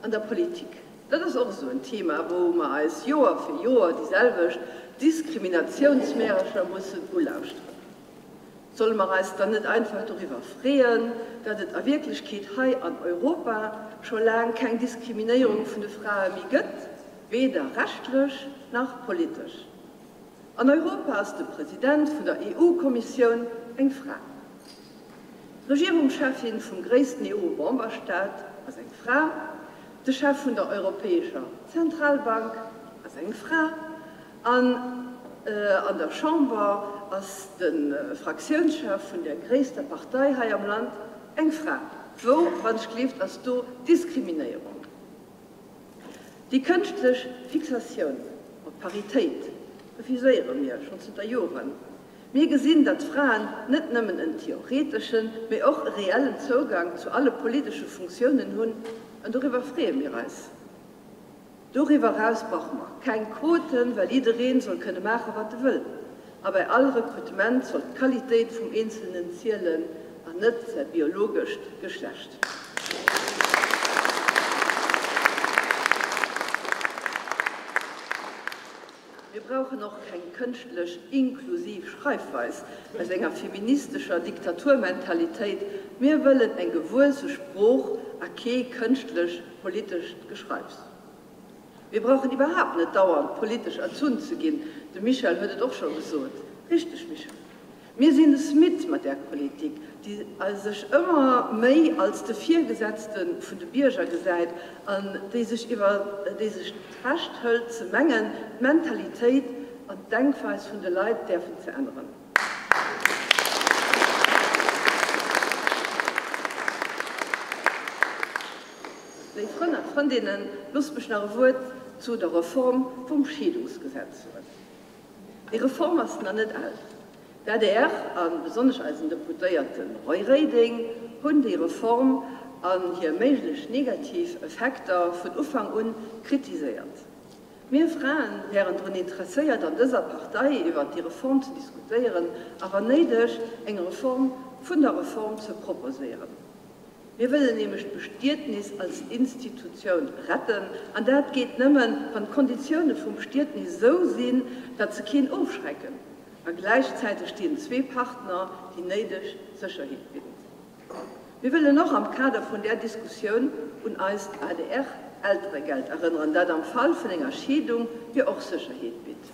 an der Politik, dat ass och esou en Thema, wou mer eis Joer fir Joer déi selwecht Diskriminatiounsmärercher mussen ulauschteren. Solle mer eis dann net einfach doriwwer freeën, datt et a Wierklechkeet hei an Europa scho laang keng Diskriminéierung vun de Frae méi gëtt, weder rechtlech nach politesch? An Europa ass de President vun der EU-Kommissioun eng Fra. D'Regierungscheffin vum gréissten EU-Memberstaat ass eng Fra. De Chef vun der Europäescher Zentralbank ass eng Fra. An an der Chamber ass de Fraktiounschef vun der gréisster Partei hei am Land eng Fra. Wou, wann ech gleeft, ass do Diskriminéierung? Déi kënschtlech Fixatioun op d'Paritéit refuséiere mir schonn zënter Joren. Mir gesinn, datt d'Fraen net nëmmen en theoreteschen, mee och e reellen Zougang zu alle politesche Funktiounen hunn, an doriwwer freeë mir eis. Doriwwer eraus brauche mer keng Quoten, well jiddereen soll kënne maachen, wat e wëll. A bei all Rekrutement soll d'Qualitéit vum Eenzelnen zielen an net säi biologescht Geschlecht. Mir brauchen och keng kënschtlech inklusiv Schreifweis aus enger feministescher Diktaturmentalitéit. Mir wëllen eng gewuesse Sprooch a kee kënschtlech politescht Geschreifs. Mir brauchen iwwerhaapt net dauernd politesch erzunn ze ginn, de Michel huet et och scho gesot. Richteg, Michel. Mir sinn es midd mat där Politik, déi sech ëmmer méi als de Virgesetzte vun de Bierger gesäit an déi sech iwwer déi sech d'Recht hëlt ze mengen, d'Mentalitéit an d'Denkweis vun de Leit däerfen ze änneren. Léif Frënn a Frëndinnen, loosst mech nach e Wuert zu der Reform vum Scheedungsgesetz soen. Déi Reform ass nach net al. D'adr, a besonnesch eisen Deputéierte Roy Reding, hunn déi Reform an hir méiglech negativ Effekter vun Ufank un kritiséiert. Mir Fraen wären drun interesséiert, an dëser Partei iwwert déi Reform ze diskutéieren a wann néideg eng Reform vun der Reform ze proposéieren. Mir wëllen nämlech d'Bestietnis als Institutioun retten, an dat geet nëmmen, wann d'Konditioune vum Bestietnis esou sinn, datt se keen ofschrecken a gläichzäiteg deenen zwee Partner déi néideg Sécherheet bidden. Mir wëllen och am Kader vun där Diskussioun un eist ADR-Elteregeld erënneren, dat am Fall vun enger Scheedung jo och Sécherheet bitt.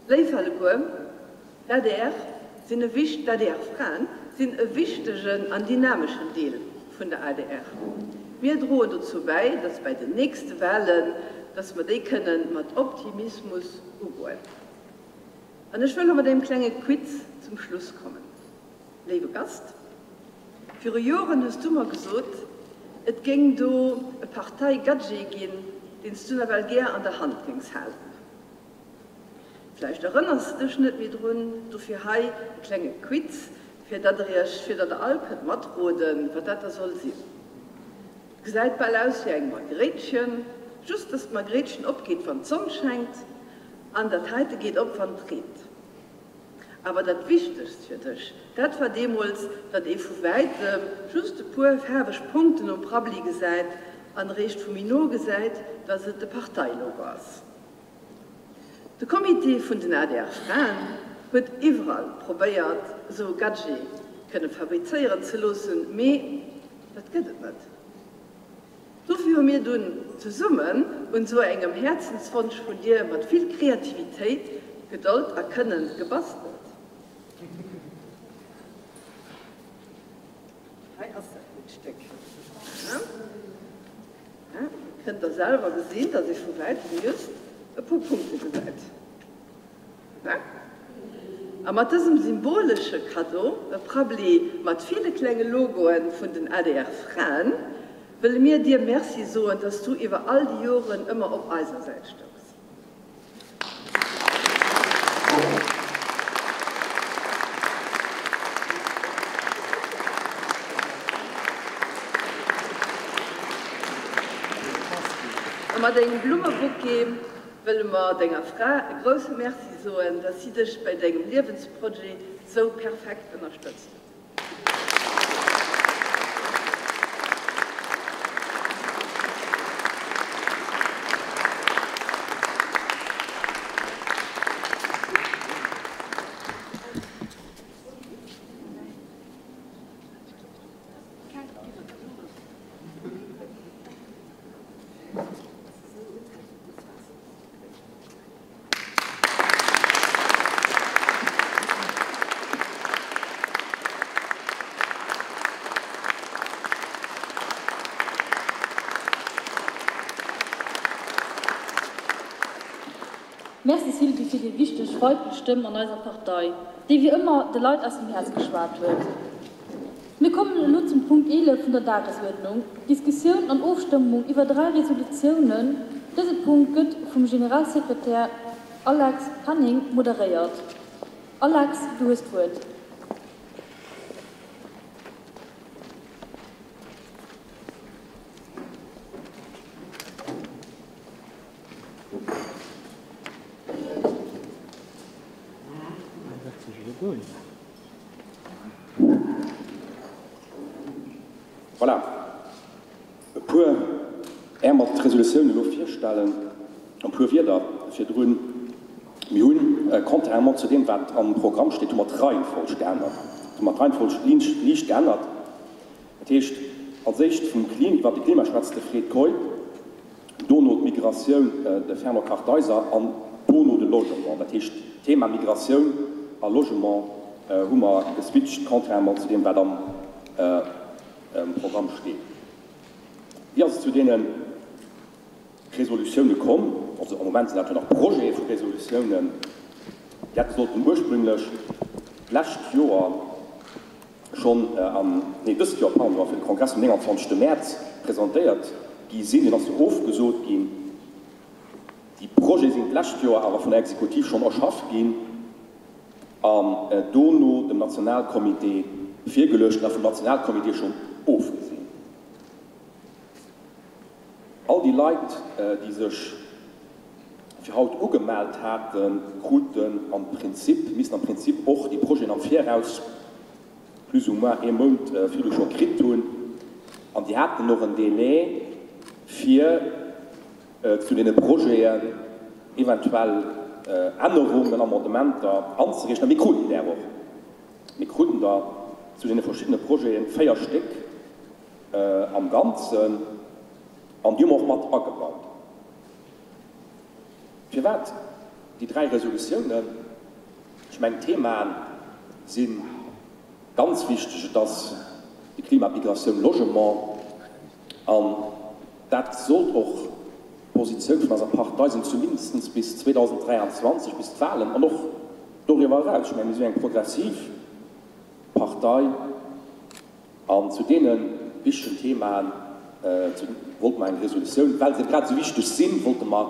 Léif alleguer, d'ADR sinn e wicht, d'ADR-Fraen sinn e wichtegen an dynameschen Deel vun der adr. Mir droen dozou bäi, datt bäi den nächste Wahlen, datt mer déi kënnen mat Optimismus ugoen. An ech wëll elo mat engem klenge Quiz zum Schluss kommen. Léiwe Gast, viru Joren hues du mer gesot, et géing do e Partei-Gadget ginn, deen s du nawell gär an der Hand géings halen. Vläicht erënners de dech net méi drun, dofir hei e klenge Quiz, fir datt der iech, fir datt der all kënnt matroden, wat dat da soll sinn. Et gesäit bal aus wéi eng Margréitchen, just datt d'Margréitchen opgeet wann d'Sonn schengt an dat heite geet op wann et reent. Awer dat Wichtegst fir dech, dat war deemools, datt ee vu wäitem just e puer faarweg Punkten um Prabbeli gesäit an eréischt vu méi no gesäit, datt et de Parteilogo ass. De Comité vun den ADR-Fraen huet iwwerall probéiert, esou e Gadget kënne fabrizéieren ze loossen, mee dat gëtt et net. Dofir hu mir dunn zesummen un esou engem Häerzenswonsch vun dir mat vill Kreativitéit, Gedold a Kënnen gebastelt. Hei ass dat gutt Stéck. Kënnt der selwer gesinn, dass ee vu wäitem just e puer Punkte gesäit. A mat dësem symbolesche Kaddo, e Prabbeli mat ville klenge Logoen vun den ADR-Fraen, wëlle mir dir Merci soen, dass du iwwer all déi Joren ëmmer op eiser Säit stoungs. A mat engem Blummebouquet wëlle mer denger Fra e grousse Merci soen, dass si dech bei dengem Liewensprojet sou perfekt ënnerstëtzt huet. Merci Sylvie fir déi wichteg weiblech Stëmm an eiser Partei, déi wéi ëmmer de Leit aus dem Häerz geschwat huet. Mir kommen elo zum Punkt 11 vun der Dagesuerdnung, Diskussioun an Ofstëmmung iwwer dräi Resolutiounen. Dëse Punkt gëtt vum Generalsekretär Alex Penning moderéiert. Alex, du hues d'Wuert. Voilà, e puer, är mer d'Resolutioun elo virstellen, e puer Wierder virdrun. Mir hunn, contrairement zu deem, wat am Programm steet, hu mer d'Reihenfolg geännert. Hu mer d'Reihenfolg liicht geännert. Dat heescht, als éischt vum Klima, iwwert de Klima schwätzt de Fred Keup. dono d'Migratioun, de Fernand Kartheiser, an dono de Logement. Dat heescht, d'Thema Migratioun a Logement hu mer geswitcht, contrairement zu deem, wat am Programm steet. Wéi ass et zu deene Resolutioune komm? Also am Moment sinn dat jo nach Projete vu Resolutiounen. Déi hätte sollten ursprünglech d'lescht Joer, schonn am, nee dëst Joer, pardon, fir de Kongress um 29 Mäerz presentéiert gi sinn. Deen ass jo ofgesot ginn. Déi Projete sinn d'lescht Joer awer vun der Exekutiv schonn erschafft ginn an dono dem Nationalcomité virgeluecht a vum Nationalcomité schonn ofgesinn. All déi Leit, déi sech fir haut ugemellt haten, kruten am Prinzip, missten am Prinzip och déi Projeten am Viraus, plus ou moins ee Mount virdru scho kritt hunn. An déi haten och en Délai, fir zu deene Projeten eventuell Ännerungen, Amendementer anzereechen. A mir kruten där och. Mir kruten der zu deene verschiddene Projeten, 4 Stéck am Ganzen, an déi hu mer och mat agebaut. Firwat déi dräi Resolutiounen? Ech mengen, d'Themaen si ganz wichteg. Et ass de Klima, d'Migratioun, Logement. An dat sollt och d'Positioun vun eiser Partei sinn, zumindest bis 2023, bis d'Wahlen an och doriwwer eraus. Ech mengen, mir sinn eng progressiv Partei. An zu deene wichtegen Themaen wollte mer eng Resolutioun, well se grad esou wichteg sinn, wollte mer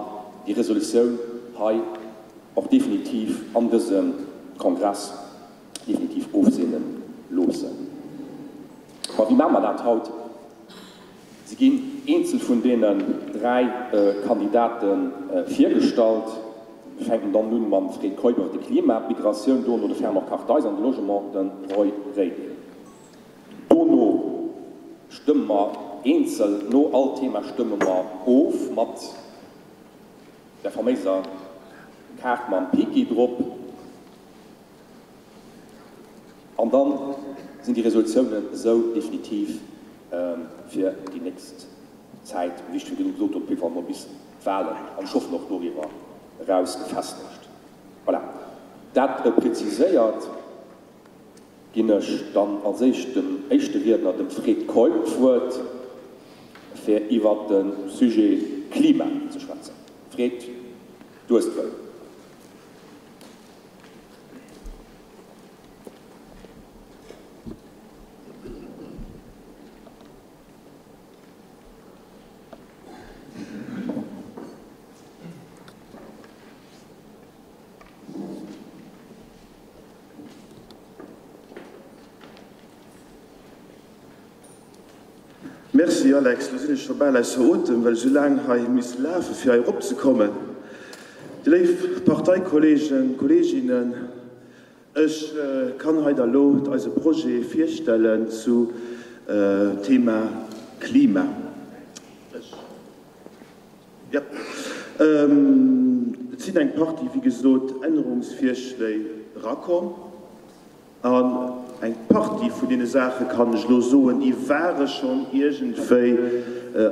déi Resolutioun hei och definitiv an dësem Kongress definitiv ofseene loossen. Ma wéi maache mer dat haut? Se ginn eenzel vun deenen dräi Kandidate virgestallt. Mir fänken dann un mam Fred Keup iwwer de Klima, d'Migratioun, dono de Fernand Kartheiser an de Logement, de Roy Reding. Dono stëmme mer eenzel, no all Thema stëmme mer of mat der faméiser Kaart mam Piki drop. An da sinn déi Resolutiounen esou definitiv fir déi nächst Zäit, wéi ech virdru gesot hunn, op jidde Fall mol bis d'Wahlen, an ech hoffen och doriwwer eraus, gefestegt. Voilà, dat präziséiert. Ginn ech dann als éischt dem éischte Riedner, dem Fred Keup, d'Wuert, fir iwwert de Sujet Klima ze schwätzen. Fred, du hues d'Wuert. Merci Alex, lo sinn ech scho bal ausser Otem, well ech esou laang hei hu misse lafe fir hei erop ze kommen. Dir léif Parteikollegen, Kolleginnen, ech kann hei da lo eise Projet virstellen zu Thema Klima. Ech. Jo. Et sinn eng Partie, wéi gesot, Ännerungsvirschléi erakomm. An eng Partie vun deene Saache kann ech elo soen, déi ware schonn iergendwéi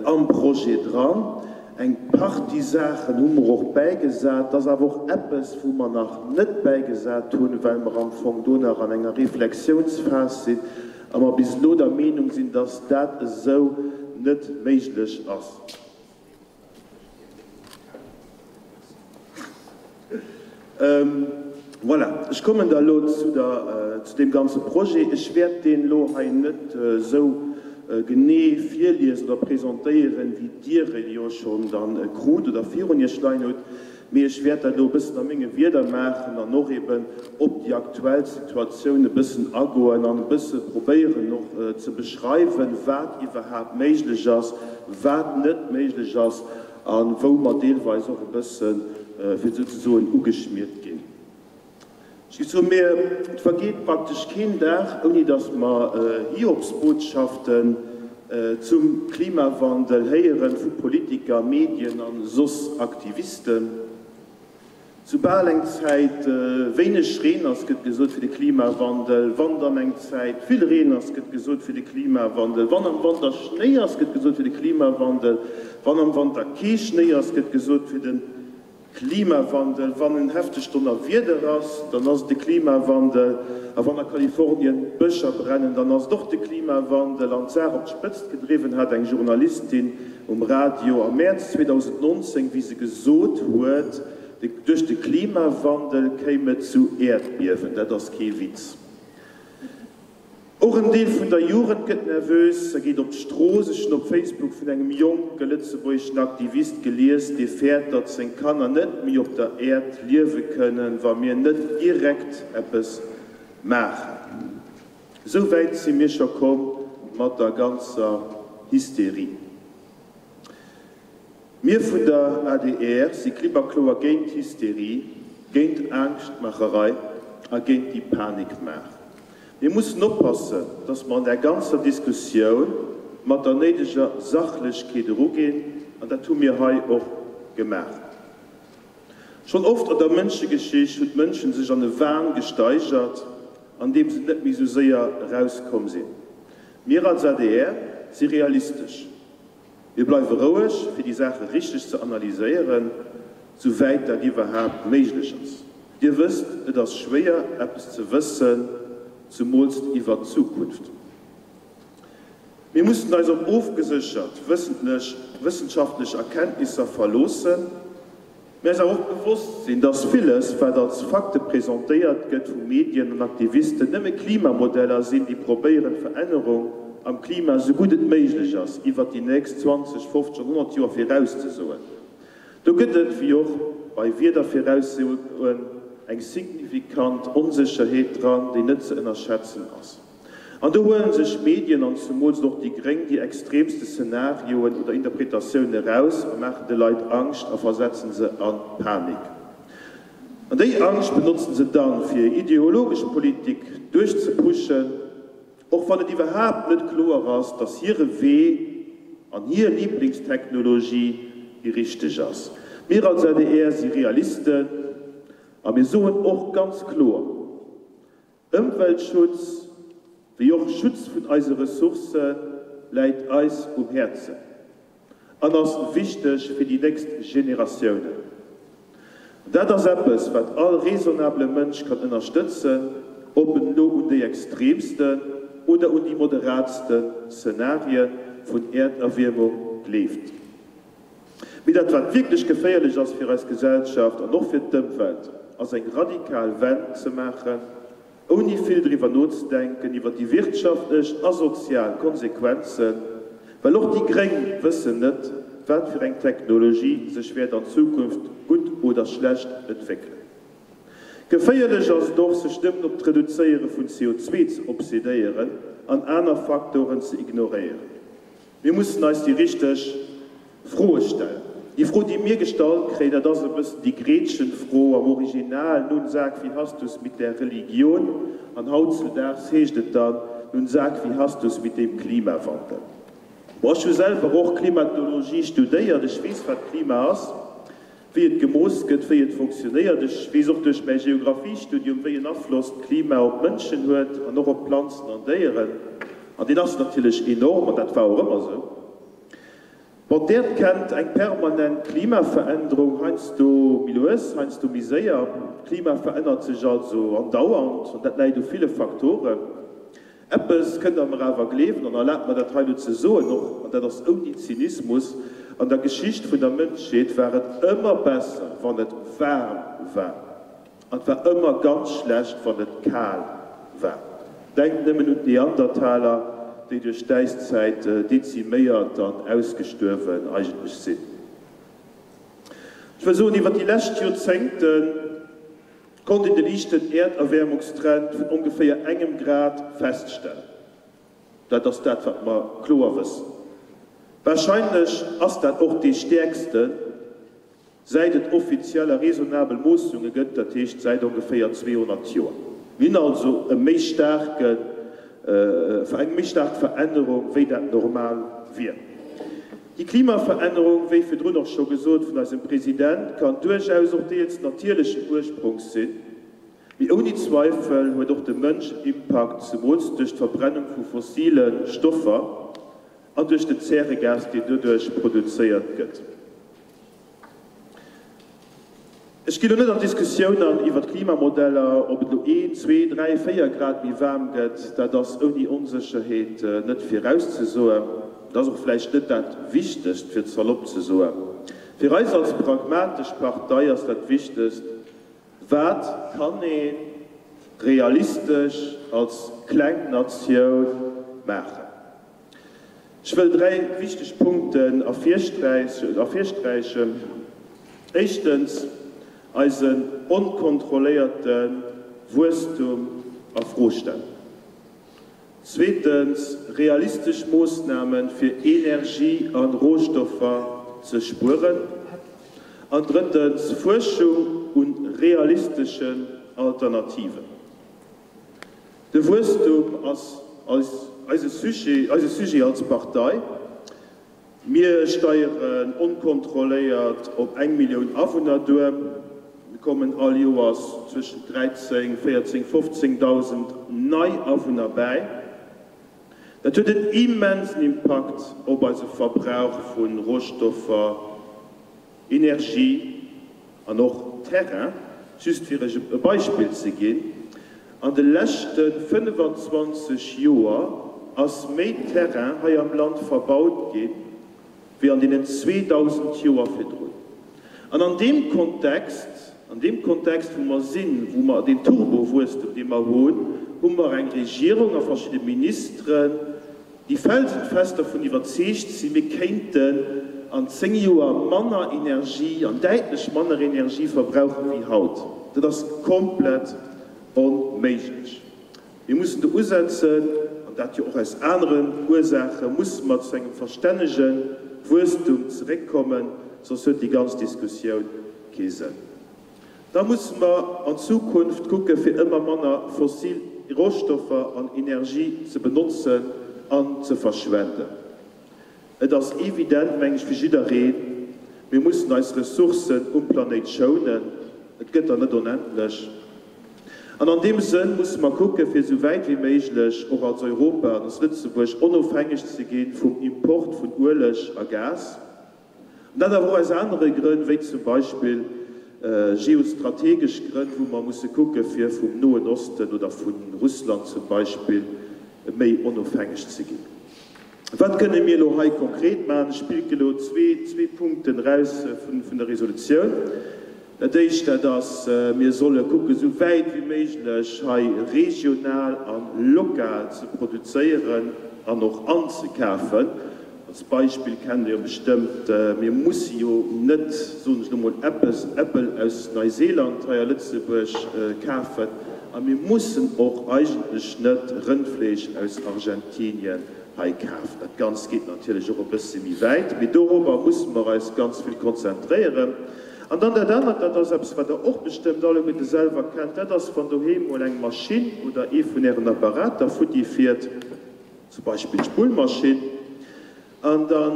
am Projet dran. Eng Partie Saachen hu mer och bäigesat. Et ass awer och eppes, wou mer nach net bäigesat hunn, well mer am Fong do nach an enger Reflexiounsphas sinn a mer bis elo der Meenung sinn, dass dat esou net méiglech ass. Voilà, ech kommen da elo zu der, zu deem ganze Projet. Ech wäert deen elo hei net esou genee virliesen oder presentéieren, wéi Dir e jo schonn dann krut oder virun Iech leien hutt, mee ech wäert dat elo e bëssen a menge Wieder maachen an och eben op déi aktuell Situatioun e bëssen agoen an e bësse probéieren och ze beschreiwen, wat iwwerhaapt méiglech ass, wat net méiglech ass a wou mer deelweis och e bëssen, fir esou ze soen, ugeschmiert ginn. Ech géif soen, mir, et vergeet praktesch keen Dag, ouni datt mer Hiobsbotschaften zum Klimawandel héieren vu Politiker, Medien a soss Aktivisten. Soubal eng Zäit wéineg Reen ass, gëtt gesot, fir de Klimawandel. Wann dann eng Zäit vill Reen ass, gëtt gesot, fir de Klimawandel. Wann am Wanter Schnéi ass, gëtt gesot, fir de Klimawandel. Wann am Wanter kee Schnéi ass, gëtt gesot, fir de Klimawandel. Wann en heftegt Donnerwieder ass, dann ass et de Klimawandel. A wann a Kalifornien d'Bëscher brennen, dann ass et och de Klimawandel. An d'Saach op d'Spëtzt gedriwwen hat eng Journalistin um Radio am Mäerz 2019, wéi se gesot huet, duerch de Klimawandel kéim et zu Äerdbiewen. Dat ass kee Witz. Och en Deel vun der Jugend gëtt nervös a geet op d'Strooss. Ech hunn op Facebook vun engem jonke lëtzebuergeschen Aktivist gelies, dee fäert, datt seng Kanner net méi op der Äerd liewe kënnen, wa mir net direkt eppes maachen. Esou wäit si mir scho komm mat der ganzer Hysterie. Mir vun der adr si klipp a kloer géint d'Hysterie, géint Angschtmacherei a géint déi Panikmaach. Mir mussen oppassen, dass mer an där ganzer Diskussioun mat der néideger Sachlechkeet eruginn, an dat hu mir hei och gemaach. Schonn oft an der Mënschegeschicht hunn d'Mënschen sech an e Wahn gesteigert, an deem se net méi sou séier erauskomm sinn. Mir als adr si realistesch. Mir bleiwe roueg, fir déi Saache richteg ze analyséieren, sou wäit dat iwwerhaapt méiglech ass. Dir wësst, et ass schwéier, eppes ze wëssen, zumoolst iwwert d'Zukunft. Mir mussen eis op ofgeséchert wëssenschaftlech Erkenntnisser verloossen, mä eis awer och bewosst sinn, dass villes, wat als Fakte presentéiert gëtt vu Medien an Aktivisten, nëmme Klimamodeller sinn, déi probéieren, d'Verännerung am Klima esou gutt et méiglech ass iwwert déi nächst 20, 50 an 100 Joer virauszesoen. Do gëtt et, wéi och bei Wiederviraussoen, eng signifikant Onsécherheet dran, déi net ze ënnerschätzen ass. An do huelen sech d'Medien, an zumools och déi Gréng, déi extremste Szenarioen oder Interpretatiounen eraus a maachen de Leit Angscht a versetzen se a Panik. An déi Angscht benotzen se dann, fir hir ideologesch Politik duerchzepushen, och wann et iwwerhaapt net kloer ass, dass hire Wee an hir Liblingstechnologie déi richteg ass. Mir als adr si Realisten a mir soen och ganz kloer, Ëmweltschutz, wéi och Schutz vun eise Ressourcë läit eis um Häerzen an ass wichteg fir déi nächst Generatiounen. An dat ass eppes, wat all raisonnable Mënsch kann ënnerstëtzen, ob en elo un déi extremsten oder un déi moderaatste Szenarien vun Äerderwiermung gleeft. Mee dat wat wierklech geféierlech ass fir eis Gesellschaft an och fir d'Ëmwelt, ass eng radikal Wenn ze maachen, ouni vill driwwer nozedenken iwwer déi wirtschaftlech a sozial Konsequenzen, well och déi Gréng wëssen net, wat fir eng Technologie sech wäert an Zukunft gutt oder schlecht entwéckelen. Geféierlech ass et och, sech nëmmen op d'Reduzéiere vun CO2 ze obsedéieren an aner Faktoren ze ignoréieren. Mir mussen eis déi richteg Froe stellen. Déi Fro, déi mir gestallt kréien, dat ass e bëssen déi Gretchenfro am Original, Nun sag, wie hast du's mit der Religion? An hautzudaags heescht et dann, Nun sag, wie hast du's mit dem Klimawandel? Bon, ech hu selwer och Klimatologie studéiert, ech weess, wat Klima ass. Wéi et gemooss gëtt, wéi et fonctionnéiert. Ech weess och duerch mäi Geographiestudium, wéi en Afloss d'Klima op d'Mënschen huet an och op d'Planzen an Déieren. An deen ass natierlech enorm, an dat war och ëmmer esou. Bon, d'Äerd kennt eng permanent Klimaverännerung, heiansdo méi lues, heiansdo méi séier. D'Klima verännert sech also andauernd, an dat läit u ville Faktoren. Eppes kënnt Der mer awer gleewen, an erlaabt mer dat hei elo ze soen, och, an dat ass ouni Zynismus, An der Geschicht vun der Mënschheet war et ëmmer besser, wann et waarm war. An et war ëmmer ganz schlecht, wann et kal war. Denkt nëmmen un d'Neandertaler, déi duerch d'Äiszäit deziméiert an ausgestuerwen eigentlech sinn. Ech wëll soen, iwwer déi lescht Joerzéngte konnt een de liichten Äerderwäermungstrend vun ongeféier engem Grad feststellen. Dat ass dat, wat mer kloer wëssen. Warscheinlech ass dat och dee stäerksten, säit et offiziell a raisonnabel Moossunge gëtt, dat heescht säit ongeféier 200 Joer. Mir hunn also e méi staarken, eng méi staark Verännerung, wéi dat normal wier. Déi Klimaverännerung, wéi virdrun och scho gesot vun eisem President, kann duerchaus och deels natierlechen Ursprongs sinn. Mee ouni Zweifel huet och de Mënsch en Impakt, zemools duerch d'Verbrennung vu fossile Stoffer an duerch den Zäregas, deen doduerch produzéiert gëtt. Ech ginn elo net an d'Diskussioun an iwwer d'Klimamodeller, ob et elo een, zwee, dräi, véier Grad méi waarm gëtt, dat ass ouni Onsécherheet net virauszesoen. Et ass och vläicht net dat Wichtegst, fir et salopp ze soen. Fir eis als pragmatesch Partei ass dat Wichtegst, Wat kann ee realistesch als kleng Natioun maachen? Ech wëll 3 wichteg Punkten ervirsträichen. Éischtens, eisen onkontrolléierte Wuesstum a Fro stellen. Zweetens, realistesch Moossnamen, fir Energie an Rohstoffer ze spueren. An drëttens, Fuerschung un realisteschen Alternativen. De Wuesstum ass eise Sujet als Partei. Mir steieren onkontrolléiert op eng Millioun Awunner duer. Mir kommen all Joers zwëschent 13, 14, 15.000 nei Awunner bäi. Dat huet en immensen Impakt op eise Verbrauch vu Rohstoffer, Energie an och Terrain. Just fir Iech e Beispill ze ginn, An de leschte 25 Joer ass méi Terrain hei am Land verbaut ginn, wéi an deenen 2.000 Joer virdrun. An an deem Kontext, an deem Kontext wou mer sinn, wou mer deen Turbowuesstem, dee mer hunn, hu mer eng Regierung a verschidde Ministeren, déi felsenfest dervun iwwerzeegt sinn, mir kéinten an 10 Joer manner Energie, an däitlech manner Energie verbrauche wéi haut. Dat ass komplett onméiglech. Mir mussen do usetzen, an dat jo och aus aneren Ursaache musse mer zu engem verstännege Wuesstum zeréckkommen, soss huet déi ganz Diskussioun kee Sënn. Da musse mer an Zukunft kucke fir ëmmer manner fossil Rostoffer an Energie ze benotzen an ze verschwenden. Et ass evident, meng ech, fir jiddereen, mir mussen eis Ressourcen um Planéit schounen. Et gëtt der net onendlech. An an deem Sënn musse mer kucke fir esou wäit wéi méiglech och als Europa an als Lëtzebuerg onofhängeg ze gi vum Import vun Ueleg a Gas. An dat awer och aus anere Grënn, wéi zum Beispill geostrategesch Grënn, wou mer musse kucke fir vum Noen Osten oder vu Russland zum Beispill méi onofhängeg ze ginn. Wat kënne mir elo hei konkret maachen? Ech picken elo zwee Punkten eraus vun der Resolutioun. Dat éischt, dat ass, mir solle kucken, esou wäit wéi méiglech hei regional a lokal ze produzéieren an och anzekafen. Als Beispill kennt Der jo bestëmmt, mir musse jo net, soen ech elo mol, eppes, Äppel aus Neuseeland hei a Lëtzebuerg kafen a mir mussen och eigentlech net Rëndfleesch aus Argentinien hei kafen. Dat Ganzt geet natierlech och e bësse méi wäit, mee dorobber musse mer eis ganz vill konzentréieren. An dann dat anert, dat ass eppes, wat Der och bestëmmt alleguerte selwer kennt, dat ass, wann doheem mol eng Maschinn oder ee vun Ären Apparater futti fiert, zum Beispill d'Spullmaschinn, an da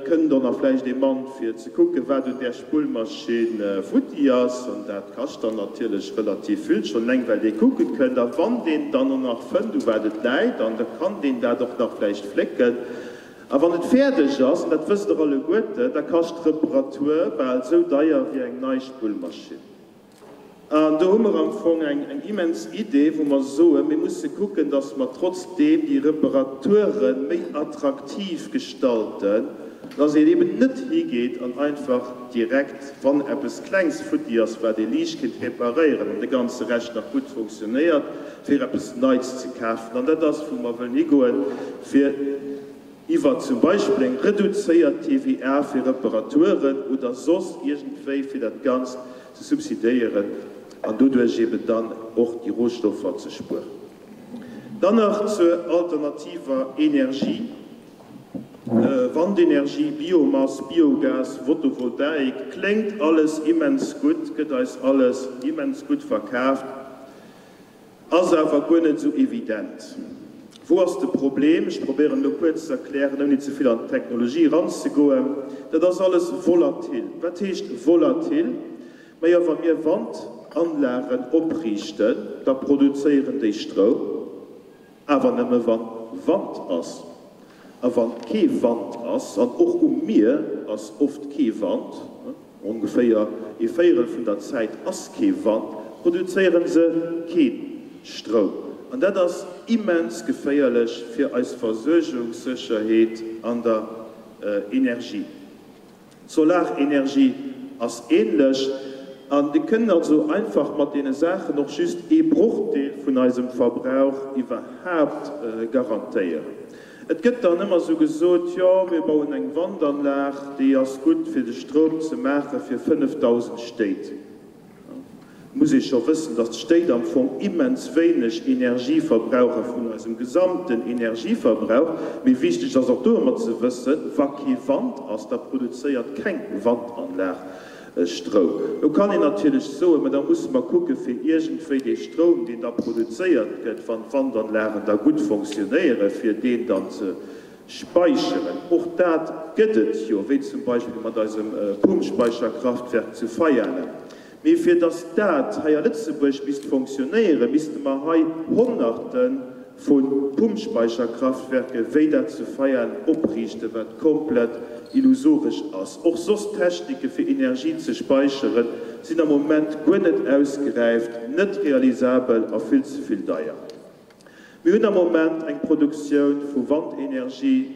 kënnt och nach vläicht ee Mann fir ze kucken, wat un där Spullmaschinn futti ass, an dat kascht dann natierlech relativ vill, schonn eleng well dee kucke kënnt, a wann deen dann och nach fënnt u wat et läit, an da kann deen dat och nach vläicht flécken, a wann et fäerdeg ass, an dat wësst Der alleguerten, da kascht d'Reparatur bal esou deier wéi eng nei Spullmaschinn. An do hu mer am Fong eng immens Idee, wou mer soen, mir musse kucken, dass mer trotzdeem déi Reparature méi attraktiv gestalten. Dass een eben net higeet an einfach direkt, wann eppes Klengs futti ass, wat ee liicht kéint reparéieren an de ganze Rescht nach gutt fonctionnéiert, fir eppes Neits ze kafen. An dat ass, wou mer wëllen higoen, fir iwwer zum Beispill eng reduzéiert TVA fir Reparaturen oder soss iergendwéi, fir dat Ganzt ze subsidéieren an doduerch eben dann och déi Rohstoffer ze spueren. Dann nach zur alternativer Energie. Wandenergie, Biomass, Biogas, Photovoltaik, kléngt alles immens gutt, gëtt eis alles immens gutt verkaaft, ass awer guer net esou evident. Wou ass de Problem? Ech probéieren elo kuerz ze erklären, ouni ze vill an d'Technologie eranzegoen. Dat ass alles volatil. Wat heescht volatil? Majo, wa mir Wandanlagen opriichten, da produzéieren déi Stroum. Awer nëmme wann Wand ass. A wann kee Wand ass, an och um Mier ass oft kee Wand, ongeféier ee Véierel vun der Zäit ass kee Wand, produzéiere se kee Stroum. An dat ass immens geféierlech fir eis Versuergungssécherheet an der Energie. D'Solarenergie ass ähnlech an dir kënnt also einfach mat deene Saachen och just ee Brochdeel vun eisem Verbrauch iwwerhaapt garantéieren. Et gëtt dann ëmmer sou gesot, jo mir bauen eng Wandanlag, déi ass gutt fir de Stroum ze maache fir 5.000 Stéit. Muss ee scho wëssen, dass d'Stéit am Fong immens wéineg Energie verbrauche vun eisem gesamten Energieverbrauch. Mee wichteg ass och do ëmmer ze wëssen, wa kee Wand ass, da produzéiert keng Wandanlag Stroum. Lo kann een natierlech soen, mä da musse mer kucke fir iergendwéi dee Stroum, deen da produzéiert gëtt, wann d'Wandanlagen da gutt fonctionnéieren, fir deen dann ze Späicheren, och dat gëtt et jo, wéi zum Beispill mat eisem Pumpspeicherkraftwerk zu Veianen. Mee fir datt dat hei a Lëtzebuerg misst fonctionnéieren, misste mer hei Honnerte vu Pumpspeicherkraftwerke wéi dat zu Veianen opriichten, wat komplett illusoresch ass. Och soss Technike fir Energie ze späicheren, sinn am Moment guer net ausgeräift, net realisabel a vill ze vill deier. Mir hunn am Moment eng Produktioun vu Wandenergie,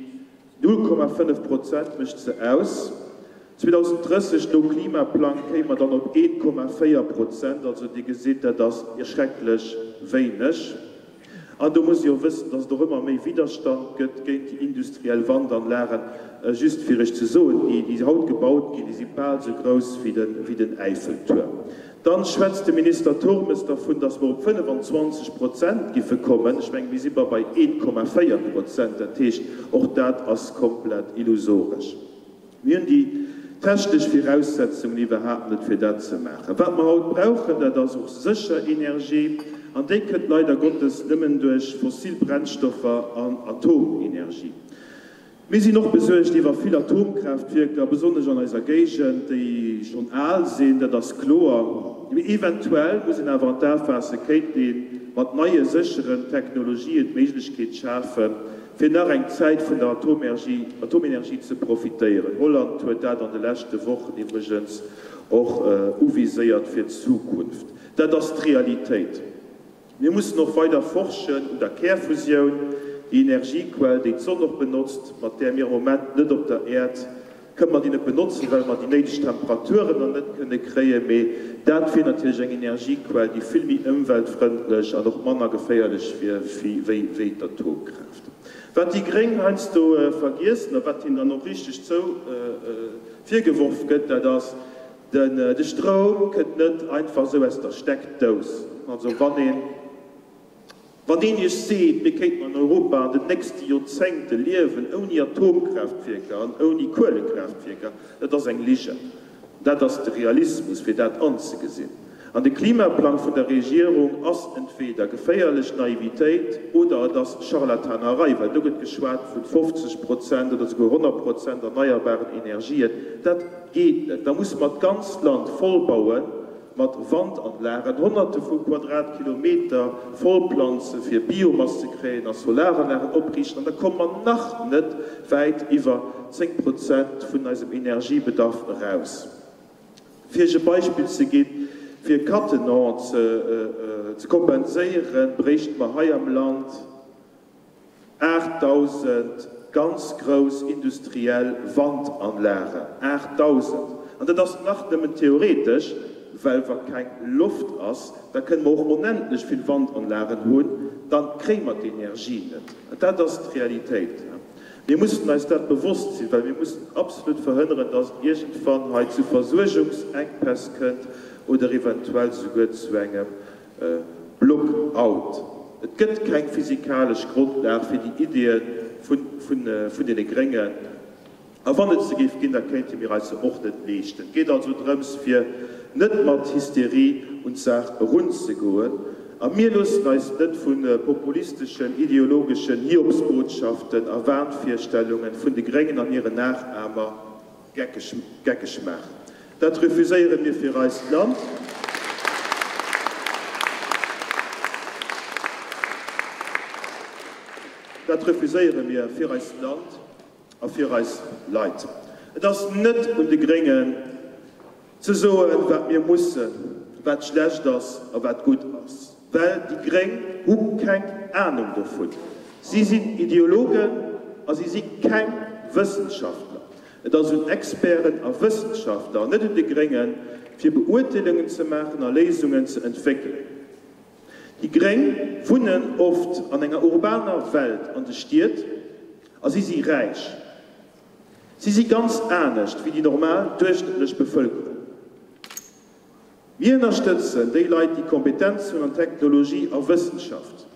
0,5 Prozent mécht se aus. 2030 no Klimaplang kéime mer dann op 1,4 Prozent. Also Dir gesitt, dat ass schrecklech wéineg. An do muss ee jo wëssen, dass et och ëmmer méi Widderstand gëtt géint déi industriell Wandanlagen. Just fir Iech ze soen, déi, déi haut gebaut ginn, déi si bal esou grouss wéi den Äiffeltuerm. Dann schwätzt de Minister Turmes dervun, dass mer op 25 Prozent giffe kommen. Ech mengen, mir si ber bei 1,4 Prozent. Dat heescht, och dat ass komplett illusoresch. Mir hunn déi technesch Viraussetzungen iwwerhaapt net, fir dat ze maachen. Wat mer haut brauchen, dat ass och sécher Energie. An déi kënnt leider Gottes nëmmen duerch fossil Brennstoffer an Atomenergie. Mir sinn och besuergt iwwer vill Atomkraaftwierker, besonnesch an eiser Géigend, déi schonn al sinn, dat ass kloer. Mee eventuell muss een awer an d'A faasse kéint ee mat neie sécheren Technologien d'Méiglechkeet schafen, fir nach eng Zäit vun der Atomenergie ze profitéieren. Holland huet dat an de leschte Wochen iwwregens och uviséiert fir d'Zukunft. Dat ass d'Realitéit. Mir mussen och weider forschen un der Kärfusioun, déi Energiequell, déi d'Sonn och benotzt, mat där mir am Moment net op der Äerd, kënne mer déi net benotzen, well mer déi néideg Temperaturen nach net kënne kréien, mee dat wier natierlech eng Energiequell, déi vill méi ëmweltfrëndlech an och manner geféierlech wier wéi d'Atomkraaft. Wat déi Gréng heiansdo vergiessen a wat hinnen dann och richteg zou virgeworf gëtt, dat ass, De Stroum kënnt net einfach esou aus der Steckdous. Also wann een, wann een Iech seet, mir kéinten an Europa an den nächste Joerzéngte liewen ouni Atomkraaftwierker an ouni Kuelekraaftwierker, dat ass eng Ligen. Dat ass de Realismus, fir dat anzegesinn. An de Klimaplang vun der Regierung ass entweder geféierlech Naivitéit oder et ass Scharlatanerei, well do gëtt geschwat vu 50 Prozent oder souguer 100 Prozent erneierbaren Energien. Dat geet net. Da musse mer d'ganzt Land vollbaue mat Wandanlagen, Honnerte vu Quadratkilometer vollplanze fir Biomass ze kréien a Solaranlagen opriichten, an da komme mer nach net wäit iwwer 10 Prozent vun eisem Energiebedarf eraus. Fir Iech e Beispill ze ginn, Fir Cattenom ze kompenséieren, bréichte mer hei am Land 8.000. ganz grouss industriell Wandanlagen, 8.000. An dat ass nach nëmmen theoretesch, well wa keng Loft ass, da kënne mer och onendlech vill Wandanlagen hunn, da kréie mer d'Energie net. Dat ass d'Realitéit. Mir mussen eis dat bewosst sinn, well mir mussen absolut verhënneren, dass et iergendwann hei zu Versuergungsenkpäss kënnt oder eventuell souguer zu engem Blockout. Et gëtt keng physikalesch Grondlag fir déi Ideeë vun deene Gréngen. A wann et se géif ginn, da kéinte mir eis se och net leeschten. Et geet also drëms, fir net mat Hysterie un d'Saach erunzegoen. A mir loossen eis net vu populisteschen, ideologeschen Hiobsbotschaften a Wahnvirstellungen vun de Gréngen an hiren Nachahmer geckeg maachen. Dat refuséiere mir fir eist Land. Dat refuséiere mir fir eist Land a fir eis Leit. Et ass net un de Gréngen ze soen, wat mir mussen, wat schlecht ass a wat gutt ass, well déi Gréng hu keng Anung dovun. Si sinn Ideologen a si si keng Wëssenschaftler. Et ass un Experten a Wëssenschaftler an net un de Gréngen, fir Beurteelungen ze maachen a Léisungen ze entwéckelen. Déi Gréng wunnen oft an enger urbaner Welt an de Stied a si si räich. Si si ganz anescht wéi déi normal duerchschnëttlech Bevëlkerung. Mir ënnerstëtzen déi Leit, déi Kompetenz hunn an Technologie a Wëssenschaft.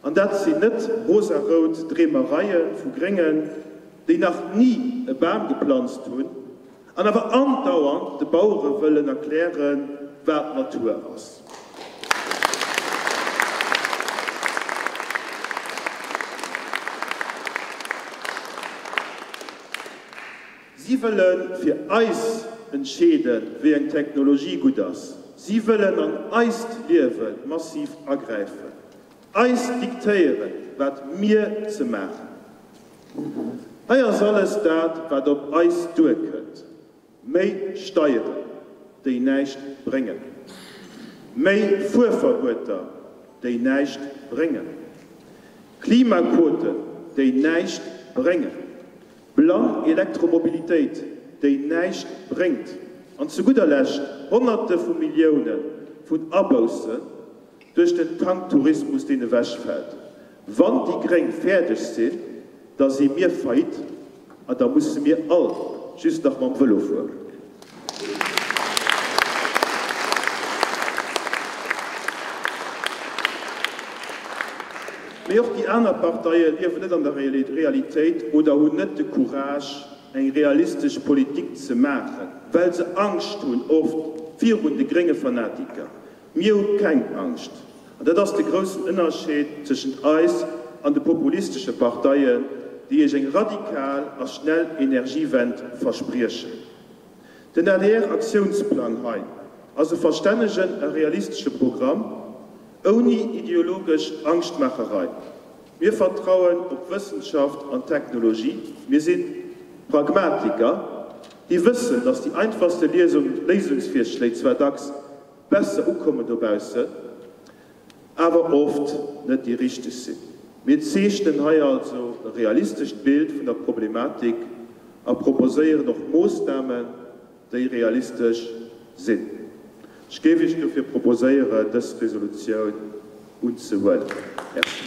An dat sinn net rosarout Dreemereie vu Gréngen, déi nach ni e Bam geplanzt hunn an awer andauernd de Bauere wëllen erklären, wat Natur ass. Si wëlle fir eis entscheeden, wéi eng Technologie gutt ass. Si wëllen an eist Liewe massiv agräifen, eis diktéieren, wat mir ze maachen. Hei ass alles dat, wat op eis duerkënnt. Méi Steieren, déi näischt bréngen. Méi Fuerverbueter, déi näischt bréngen. Klimaquoten, déi näischt bréngen. Blann Elektromobilitéit, déi näischt bréngt. An zu gudder Lescht Honnerte vu Millioune vun Aboussen duerch den Tanktourismus, deen ewechfält. Wann déi Gréng fäerdeg sinn, da si mir Faillite an da musse mir all just nach mam Vëlo fueren. Mee och déi aner Parteie liewen net an der Realitéit oder hunn net de Courage, eng realistesch Politik ze maachen, well se Angscht hunn, oft, virun de grénge Fanatiker. Mir hu keng Angscht. An dat ass de groussen Ënnerscheed tëschent eis an de populistesche Parteien, déi Iech eng radikal a schnell Energiewend verspriechen. Den ADR-Aktiounsplang hei ass e verstännegen a realistesche Programm, ouni ideologesch Angschtmaacherei. Mir vertrauen op Wëssenschaft an Technologie. Mir si Pragmatiker, déi wëssen, dass déi einfachste Léisungsvirschléi zwar dacks besser ukommen dobaussen, awer oft net déi richteg sinn. Mir zeechnen hei also e realistescht Bild vun der Problematik a proposéieren och Moossnamen, déi realistesch sinn. Ech géif Iech dofir proposéieren, dës Resolutioun unzehuelen. Merci.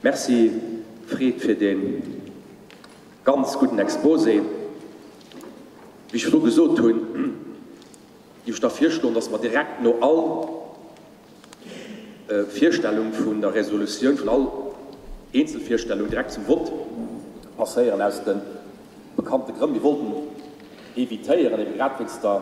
Merci Fred fir dee ganz gudden Exposé. Wéi ech virdru gesot hunn, géif ech da virschloen, dass mer direkt no all Virstellung vun der Resolutioun, vun all Eenzelvirstellung direkt zum Vott passéieren, aus de bekannte Grënn. Mir wollten évitéieren, ebe grad wéinst der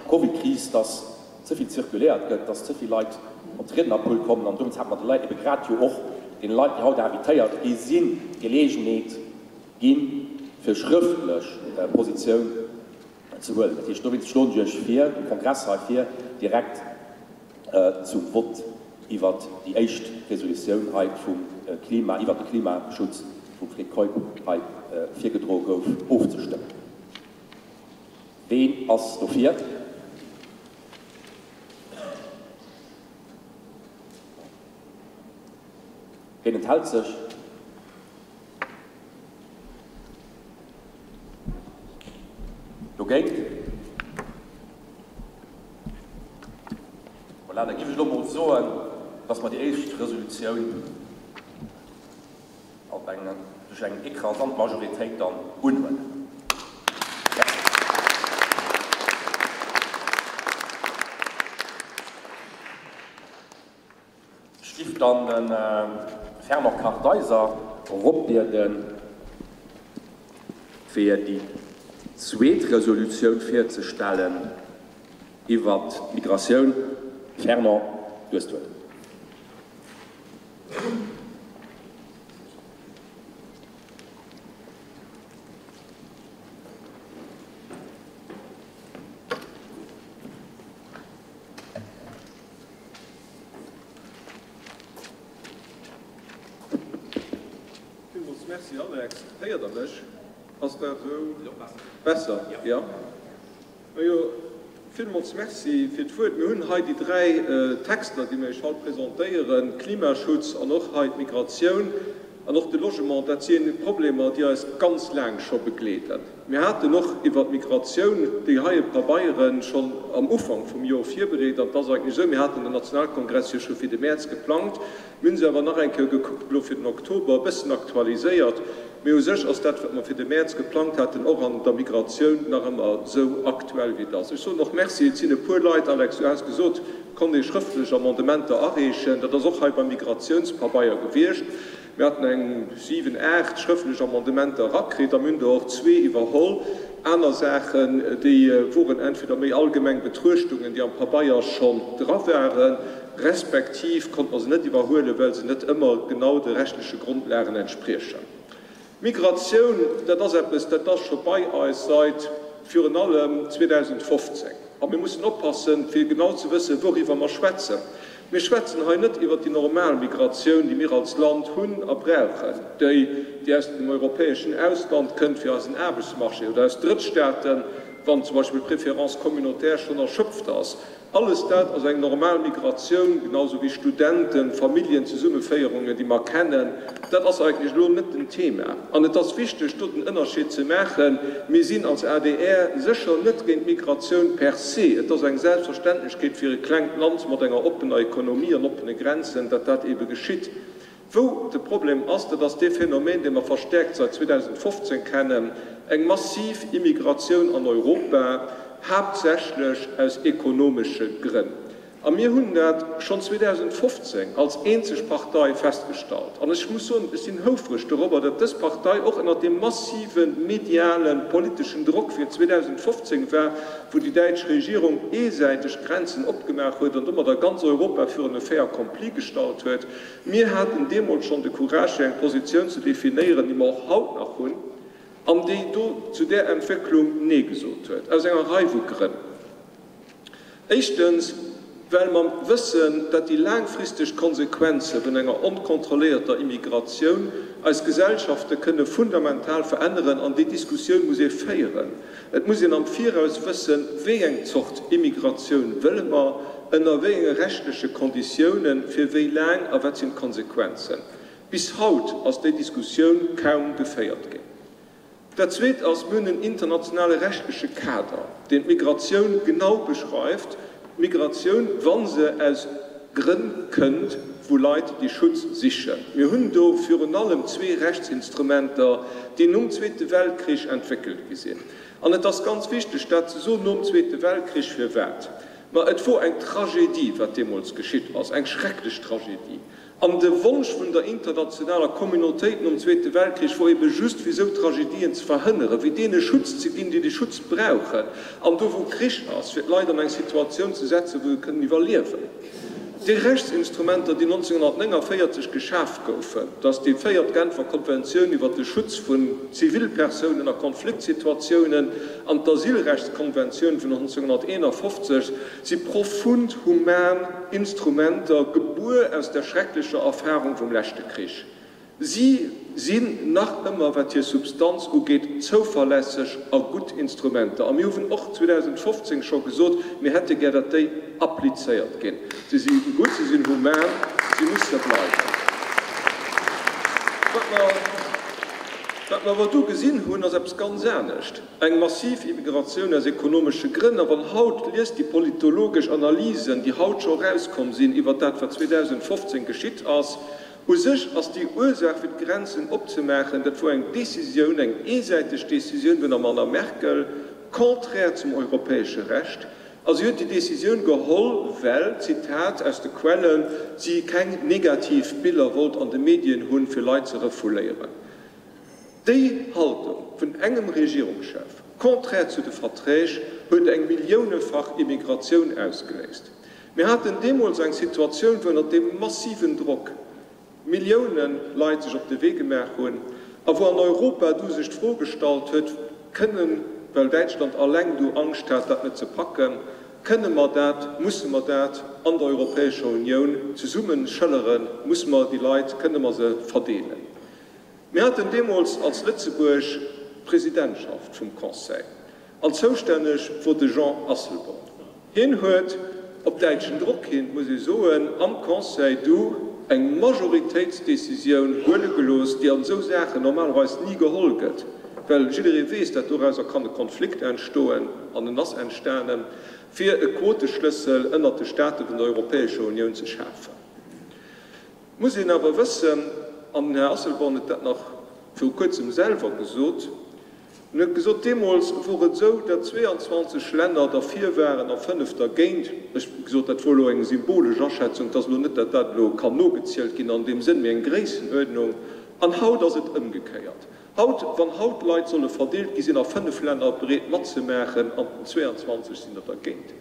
Covid-Kris, dass ze vill zirkuléiert gëtt, dass ze vill Leit op d'Riednerpult kommen. An dowéinst hate mer de Leit ebe grad jo och, deene Leit, déi haut invitéiert gi sinn, d'Geleegenheet ginn, fir schrëftlech Positioun ze huelen. Dat heescht, dowéinst schloen ech Iech vir, dem Kongress hei vir, direkt zum Vott iwwert déi éischt Resolutioun hei vum Klima, iwwert de Klimaschutz vum Fred Keup hei virgedroe gouf, ofzestëmmen. Ween ass dofir? Ween enthält sech? Dogéint? Voilà, da géif ech elo mol soen, dass mer déi éischt Resolutioun op eng, duerch eng écrasant Majoritéit dann unhuelen. Merci. Ech giff dann de Fernand Kartheiser eropbieden, fir déi zweet Resolutioun virzestellen iwwert d'Migratioun. Fernand, du hues d'Wuert. Villmools Merci, Alex. Héiert Der mech? Ass dat esou besser? Jo. Majo, villmools Merci fir d'Wuert. Mir hunn hei déi dräi Texter, déi mir Iech haut presentéieren, Klimaschutz an och hei d'Migratioun an och de Logement, dat si Problemer, déi eis ganz laang scho begleeden. Mir haten och iwwert d'Migratioun déi heie Pabeiere schonn am Ufank vum Jor virbereet. An et ass eigentlech esou, mir haten den Nationalkongress jo scho fir de Mäerz geplangt. Mir hu se awer nach eng Kéier gekuckt elo fir den Oktober, e bëssen aktualiséiert. Mee u sech ass dat, wat mer fir de Mäerz geplangt haten, och an der Migratioun nach ëmmer esou aktuell wéi et ass. Ech soen och Merci, et sinn e puer Leit, Alex, du has gesot, konnt ee schrëftlech Amendementer areechen. Dat ass och hei beim Migrationspabeier gewiescht. Mir haten eng siwen, aacht schrëftlech Amendementer erakritt a mir hunn der och zwee iwwerholl. Aner Saachen, déi woren entweder méi allgemeng Betruechtungen, déi am Pabeier schonn dra waren, respektiv konnte mer se net iwwerhuelen, well se net ëmmer genau de rechtleche Grondlagen entspriechen. Migratioun, dat ass eppes, dat ass scho bei eis seit virun allem 2015. A mir mussen oppassen, fir genau ze wëssen, wouriwwer mer schwätzen. Mir schwätzen hei net iwwert déi normal Migratioun, déi mir als Land hunn a brauchen, déi, déi aus dem europäeschen Ausland kënnt fir eisen Aarbechtsmarché oder aus Drëttstaaten, wann zum Beispill d'Préférence communautaire schonn erschöpft ass. Alles dat ass eng normal Migratioun, genau sou wéi Studenten, Familljenzesummeféierungen, déi mer kennen. Dat ass eigentlech elo net den Thema. An et ass wichteg, do den Ënnerscheed ze maachen. Mir sinn als adr sécher net géint Migratioun per se. Et ass eng Selbstverständlechkeet fir e klengt Land mat enger oppener Ekonomie an oppene Grenzen, datt dat eebe geschitt. Wou de Problem ass, dat ass dee Phänomen, dee mer verstärkt seit 2015 kennen, eng massiv Immigratioun an Europa, haaptsächlech aus ekonomesche Grënn. A mir hunn dat schonn 2015 als eenzeg Partei festgestallt. An ech muss soen, ech sinn houfreg dorobber, datt dës Partei och ënnert deem massive medialen, politeschen Drock, wéi et 2015 war, wou déi däitsch Regierung eesäiteg d'Grenzen opgemaach huet an domadder ganz Europa virun e Fait accompli gestallt huet, Mir haten deemools schonn de Courage, fir eng Positioun ze definéieren, déi mer och haut nach hunn, an déi do zu där Entwécklung Nee gesot huet, aus enger Rei vu Grënn. Éischtens, well mer wëssen, dat déi laangfristeg Konsequenze vun enger onkontrolléierter Immigratioun eis Gesellschafte kënne fundamental veränneren, an déi Diskussioun muss ee féieren. Et muss een am Viraus wëssen, wéi eng Zort Immigratioun wëlle mer, ënner wéi enge rechtleche Konditiounen, fir wéi laang a wat sinn d'Konsequenzen. Bis haut ass déi Diskussioun kaum geféiert ginn. Dat Zweet ass, mir hunn en internationale rechtleche Kader, deen d'Migratioun genau beschreift, D'Migratioun, wa se aus Grënn kënnt, wou Leit déi Schutz sichen. Mir hunn do virun allem zwee Rechtsinstrumenter, déi nom Zweete Weltkrich entwéckelt gi sinn. An et ass ganz wichteg, dat ze soen, nom Zweete Weltkrich. Firwat? Ma et wor eng Tragedie, wat deemools geschitt ass, eng schrecklech Tragedie. An de Wonsch vun der internationaler Communautéit nom Zweete Weltkrich wor ebe just, fir esou Tragedien ze verhënneren, fir deene Schutz ze ginn, déi de Schutz brauchen, an do wou Krich ass, fir d'Leit an eng Situatioun ze setzen, wou se kënnen iwwerliewen. Déi Rechtsinstrumenter, déi 1949 geschaf goufen, dat ass déi véiert Genfer Konventioun iwwert de Schutz vun Zivilpersounen a Konfliktsituatiounen an d'Asylrechtskonventioun vun 1951, si profund human Instrumenter, gebuer aus der schrecklecher Erfahrung vum leschte Krich. Si. Sinn nach ëmmer, wat hir Substanz ugeet, zouverlässeg a gutt Instrumenter. A mir huwen och 2015 scho gesot, mir hätte gär, datt déi applizéiert ginn. Se si gutt, se sinn human, se musse bleiwen. Wat mer, wat mer awer du gesinn hunn, ass eppes ganz anescht, eng massiv Immigratioun aus ekonomesche Grënn. A wann haut, liest déi politologesch Analysen, déi haut scho erauskomm sinn iwwert dat, wat 2015 geschitt ass, U sech ass déi Ursaach fir d'Grenzen opzemaachen, dat wor eng Décisioun, eng eesäiteg Décisioun vun der Madame Merkel, contraire zum europäesche Recht. A si huet déi Décisioun geholl, well, Zitat aus de Quellen, si keng negativ Biller wollt an de Medien hunn, fir Leit ze refouléieren. Déi Haltung vun engem Regierungschef, contraire zu de Verträg, huet eng milliounefach Immigratioun ausgeléist. Mir haten deemools eng Situatioun, wou ënnert deem massiven Drock Millioune Leit sech op de Wee gemaach hunn a wou an Europa du sech d'Fro gestallt huet, Kënnen, well Däitschland alleng du Angscht hat, dat net ze packen, kënne mer dat, musse mer dat an der Europäescher Unioun zesumme schëlleren, musse mer déi Leit, kënne mer se verdeelen? Mir haten deemools als Lëtzebuerg d'Presidentschaft vum Conseil an zoustänneg wor de Jean Asselborn. Hien huet, op däitschen Drock hin, muss ee soen, am Conseil du eng Majoritéitsdecisioun huele gelooss, déi an esou Saachen normalerweis ni geholl gëtt, well jidderee weess, dat dorauser kann e Konflikt entstoen, an en ass entstanen, fir e Quoteschlëssel ënnert de Staate vun der Europäescher Unioun ze schafen. Muss een awer wëssen, an den Här Asselborn huet dat nach viru Kuerzem selwer gesot, en huet gesot, deemools wor et esou, datt 22 Länner derfir waren a 5 dergéint. Ech hu gesot, dat wor elo eng symbolesch Aschätzung, et ass elo net, datt dat elo kann nogezielt ginn an deem Sënn, mee eng Gréissenuerdnung. An haut ass et ëmgekéiert. Haut, wann haut Leit solle verdeelt gi sinn a 5 Länner bereet matzemaachen an den 22 sinn der dergéint.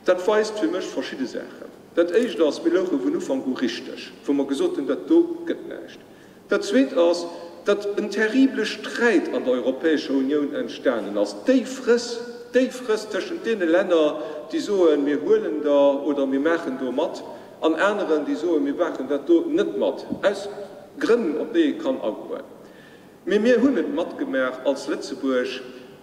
Dat weist fir mech verschidde Saachen. Dat Éischt ass, mir louche vun Ufank u richteg, wou mer gesot hunn, dat do gëtt näischt. Dat Zweet ass, datt en terrible Sträit an der Europäescher Unioun entstanen ass, déif Rëss, déif Rëss tëschent deene Länner, déi soen, mir huelen der oder mir maachen do mat, an aneren, déi soen, mir maachen dat do net mat, aus Grënn, op déi ee kann agoen. Mee mir hunn et matgemaach als Lëtzebuerg.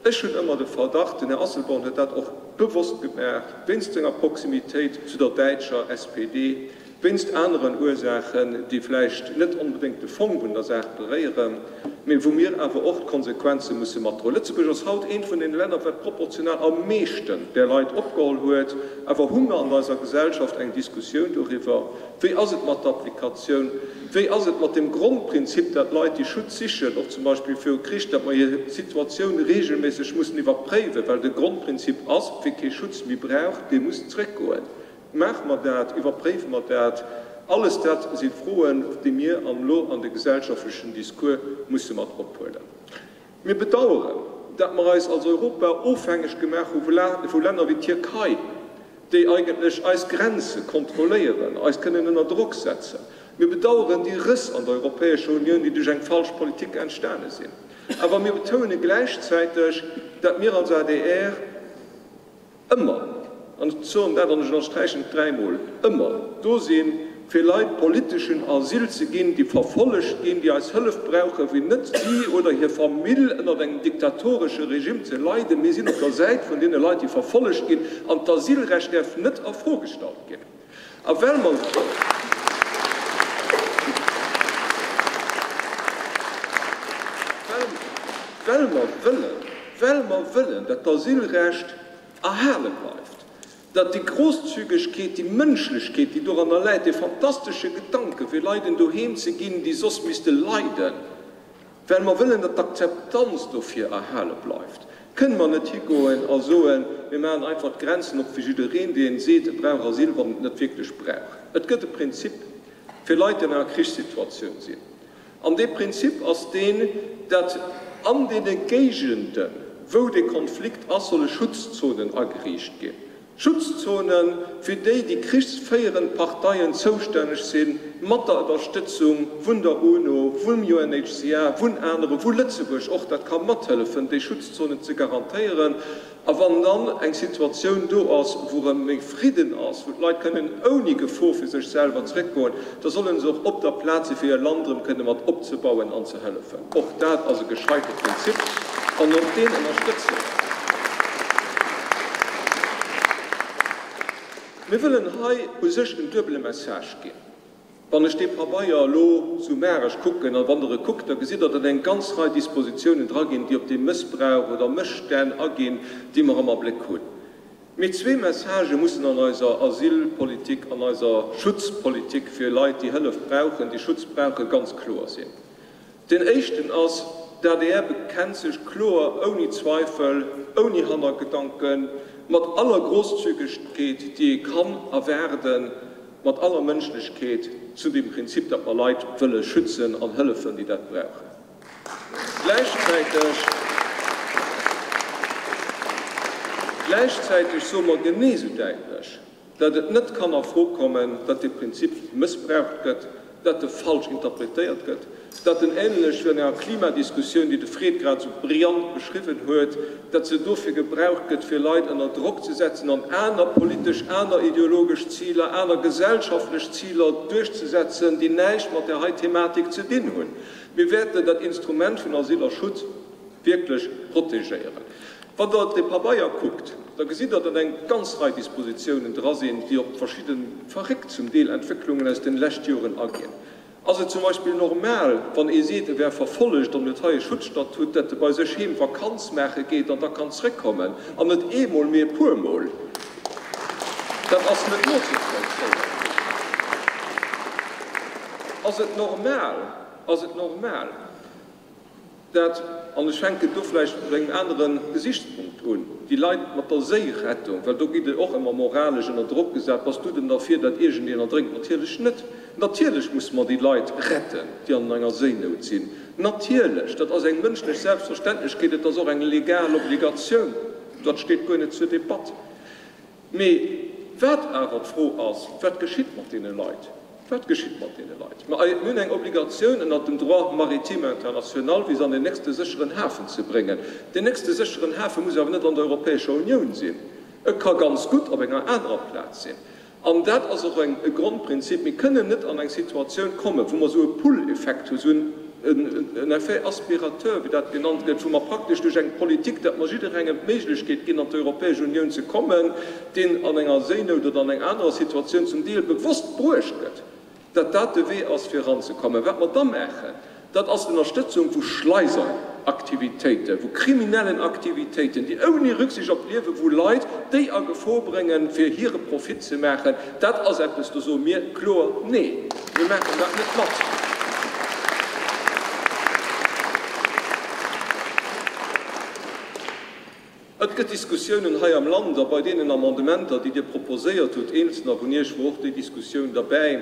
Ech hunn ëmmer de Verdacht, den Här Asselborn huet dat och bewosst gemaach, wéinst senger Proximitéit zu der däitscher SPD, wéinst aneren Ursaachen, déi vläicht net onbedéngt de Fong vun der Saach beréieren, mee wou mir awer och d'Konsequenze musse matdroen. Lëtzebuerg ass haut eent vun deene Länner, wat proportional am meeschten där Leit opgeholl huet. Awer hu mer an eiser Gesellschaft eng Diskussioun doriwwer, Wéi ass et mat der Applikatioun? Wéi ass et mat dem Grondprinzip, dat Leit, déi Schutz sichen, och zum Beispill viru Krich, dat mer hir Situatioun regelméisseg mussen iwwerpréiwen, well de Grondprinzip ass, Wie kee Schutz méi brauch, dee muss zréckgoen. Maache mer dat? Iwwerpréiwe mer dat? Alles dat si Froen, déi mir an elo an de gesellschaftlechen Discours musse mat ophuelen. Mir bedauern, dat mer eis als Europa ofhängeg gemaach hu vu Länner wéi d'Tierkei, déi eigentlech eis Grenze kontrolléieren, eis kënnen ënner Drock setzen. Mir bedauern déi Rëss an der Europäescher Unioun, déi duerch eng falsch Politik entstane sinn. Awer mir betoune gläichzäiteg, dat mir als adr, ëmmer, an ech soen dat an ech ënnersträichen et dräimol, ëmmer do sinn, fir Leit politeschen Asyl ze ginn, déi verfollegt ginn, déi eis Hëllef brauchen, fir net si oder hir Famill ënnert engem diktatoresche Regime ze leiden. Mir sinn op der Säit vun deene Leit, déi verfollegt ginn, an d'Asylrecht däerf net a Fro gestallt ginn. A well mer. Well mer wëllen, well mer wëllen, dat d'Asylrecht erhale bleift, datt déi Großzügegkeet, déi Mënschlechkeet, déi doranner läit, dee fantastesche Gedanke fir Leit en Doheem ze ginn, déi soss misste leiden, well mer wëllen, datt d'Akzeptanz dofir erhale bleift, kënne mer net higoen a soen, mir maachen einfach d'Grenzen op fir jiddereen, dee seet, e brauch Asyl, wann en et net wierklech brauch. Et gëtt e Prinzip fir Leit, déi an enger Krichssituatioun sinn. An dee Prinzip ass deen, datt an deene Géigenden, wou dee Konflikt ass, solle Schutzzonen ageriicht ginn. Schutzzonen, fir déi déi krichsféierend Parteien zoustänneg sinn, mat der Ënnerstëtzung vun der UNO, vum UNHCR, vun aneren, wou Lëtzebuerg och dat ka mathëllefen, déi Schutzzonen ze garantéieren. A wann dann eng Situatioun do ass, wou erëm méi Fridden ass, wou d'Leit kënnen ouni Gefor fir sech selwer zréckgoen, da solle se och op der Plaz si fir hir Land erëm kënne mat opzebauen an ze hëllefen. Och dat ass e gescheite Prinzip an och deen ënnerstëtze mer. Mir wëllen hei u sech en duebele Message ginn. Wann ech dee Pabeier elo summaresch kucken, a wann Der e kuckt, da gesitt Der, datt eng ganz Rei Dispositiounen dra ginn, déi op dee Mëssbrauch oder Mësstänn aginn, déi mer am Abléck hunn. Mee zwee Messagë mussen an eiser Asylpolitik, an eiser Schutzpolitik fir Leit, déi Hëllef brauchen, déi Schutz brauchen, ganz kloer sinn. Deen éischten ass, D'ADR bekennt sech kloer, ouni Zweifel, ouni Hannergedanken, mat aller Grosszügegkeet, déi ee kann erwaarden, mat aller Mënschlechkeet zu dem Prinzip, datt mer Leit wëlle schützen an hëllefen, déi dat brauchen. Gläichzäiteg, gläichzäiteg soe mer genee esou däitlech, datt et net kann a Fro kommen, datt dee Prinzip mëssbraucht gëtt, datt e falsch interpretéiert gëtt, datt en ähnlech wéi an enger Klimadiskussioun, déi de Fred grad esou brillant beschriwwen huet, datt se dofir gebraucht gëtt, fir Leit ënner Drock ze setzen an aner politesch, aner ideologesch Ziler, aner gesellschaftlech Ziler duerchzesetzen, déi näischt mat där hei Thematik ze dinn hunn. Mir wäerten dat Instrument vun Asyl a Schutz wierklech protegéieren. Wann Der de Pabeier kuckt, da gesitt Der, datt eng ganz Rei Dispositiounen dra sinn, déi op verschidde verréckt zum Deel Entwécklungen aus den lescht Joren aginn. Ass et zum Beispill normal, wann ee seet, e wär verfollegt an huet hei e Schutzstatut, datt e bei sech heem Vakanz maache geet an da kann zréckkommen, an net eemol, mee e puermol? Dat ass net nozevollzéien. Ass et normal, ass et normal, Dat, an ech fänken do vläicht mat engem anere Gesichtspunkt un, déi Leit mat der Séirettung, well do gitt et och ëmmer moralesch ënner Drock gesat, Bass du denn derfir, datt iergendeen erdrénkt? Natierlech net. Natierlech musse mer déi Leit retten, déi an enger Séinout sinn. Natierlech! Dat ass eng mënschlech Selbstverständlechkeet, et ass och eng legal Obligatioun. Dat steet guer net zur Debatt. Mee wat awer d'Fro ass, Wat geschitt mat deene Leit? Wat geschitt mat deene Leit? Mä mir hunn eng Obligatioun ënnert dem Droit maritime international, fir se an den nächste sécheren Hafen ze bréngen. Deen nächste sécheren Hafe muss awer net an der Europäescher Unioun sinn. E ka ganz gutt op enger anerer Plaz sinn. An dat ass och e Grondprinzip. Mir kënnen net an eng Situatioun kommen, wou mer esou e Pull-Effekt hunn, esou en effet aspirateur, wéi dat genannt gëtt, wou mer praktesch duerch eng Politik, datt mer jidderengem d'Méiglechkeet ginn, an d'Europäesch Unioun ze kommen, deen an enger Séinout oder an enger anerer Situatioun zum Deel bewosst bruecht gëtt, datt dat de Wee ass, fir eranzekommen. Wat mer da maachen, dat ass d'Ënnerstëtzung vu Schleiseraktivitéiten, vu kriminellen Aktivitéiten, déi ouni Rücksicht op d'Liewe vu Leit, déi a Gefor bréngen, fir hire Profit ze maachen. Dat ass eppes, do soe mir kloer Nee. Mir maachen dat net mat. Et gëtt Diskussiounen hei am Land, a bei deenen Amendementer, déi Dir proposéiert hutt, eenzelner vun Iech wor och déi Diskussioun derbäi,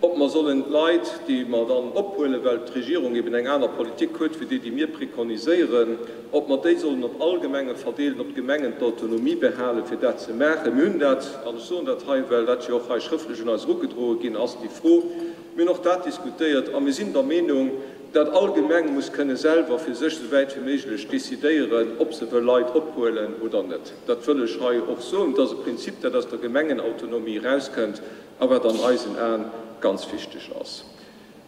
ob mer sollen d'Leit, déi mer dann ophuelen, well d'Regierung eben eng aner Politik huet wéi déi, déi mir preconiséieren, ob mer déi sollen op all Gemenge verdeelen, ob d'Gemengen d'Autonomie behalen, fir dat ze maachen. Mir hunn dat, an ech soen dat hei, well dat jo och hei schrëftlech un eis erugedroe ginn ass, déi Fro, mir hunn och dat diskutéiert a mir sinn der Meenung, Dat all Gemeng muss kënne selwer fir sech esou wäit wéi méiglech decidéieren, ob se wëll Leit ophuelen oder net. Dat wëll ech hei och soen. Et ass e Prinzip, dat aus der Gemengenautonomie erauskënnt a wat an eisen Aen ganz wichteg ass.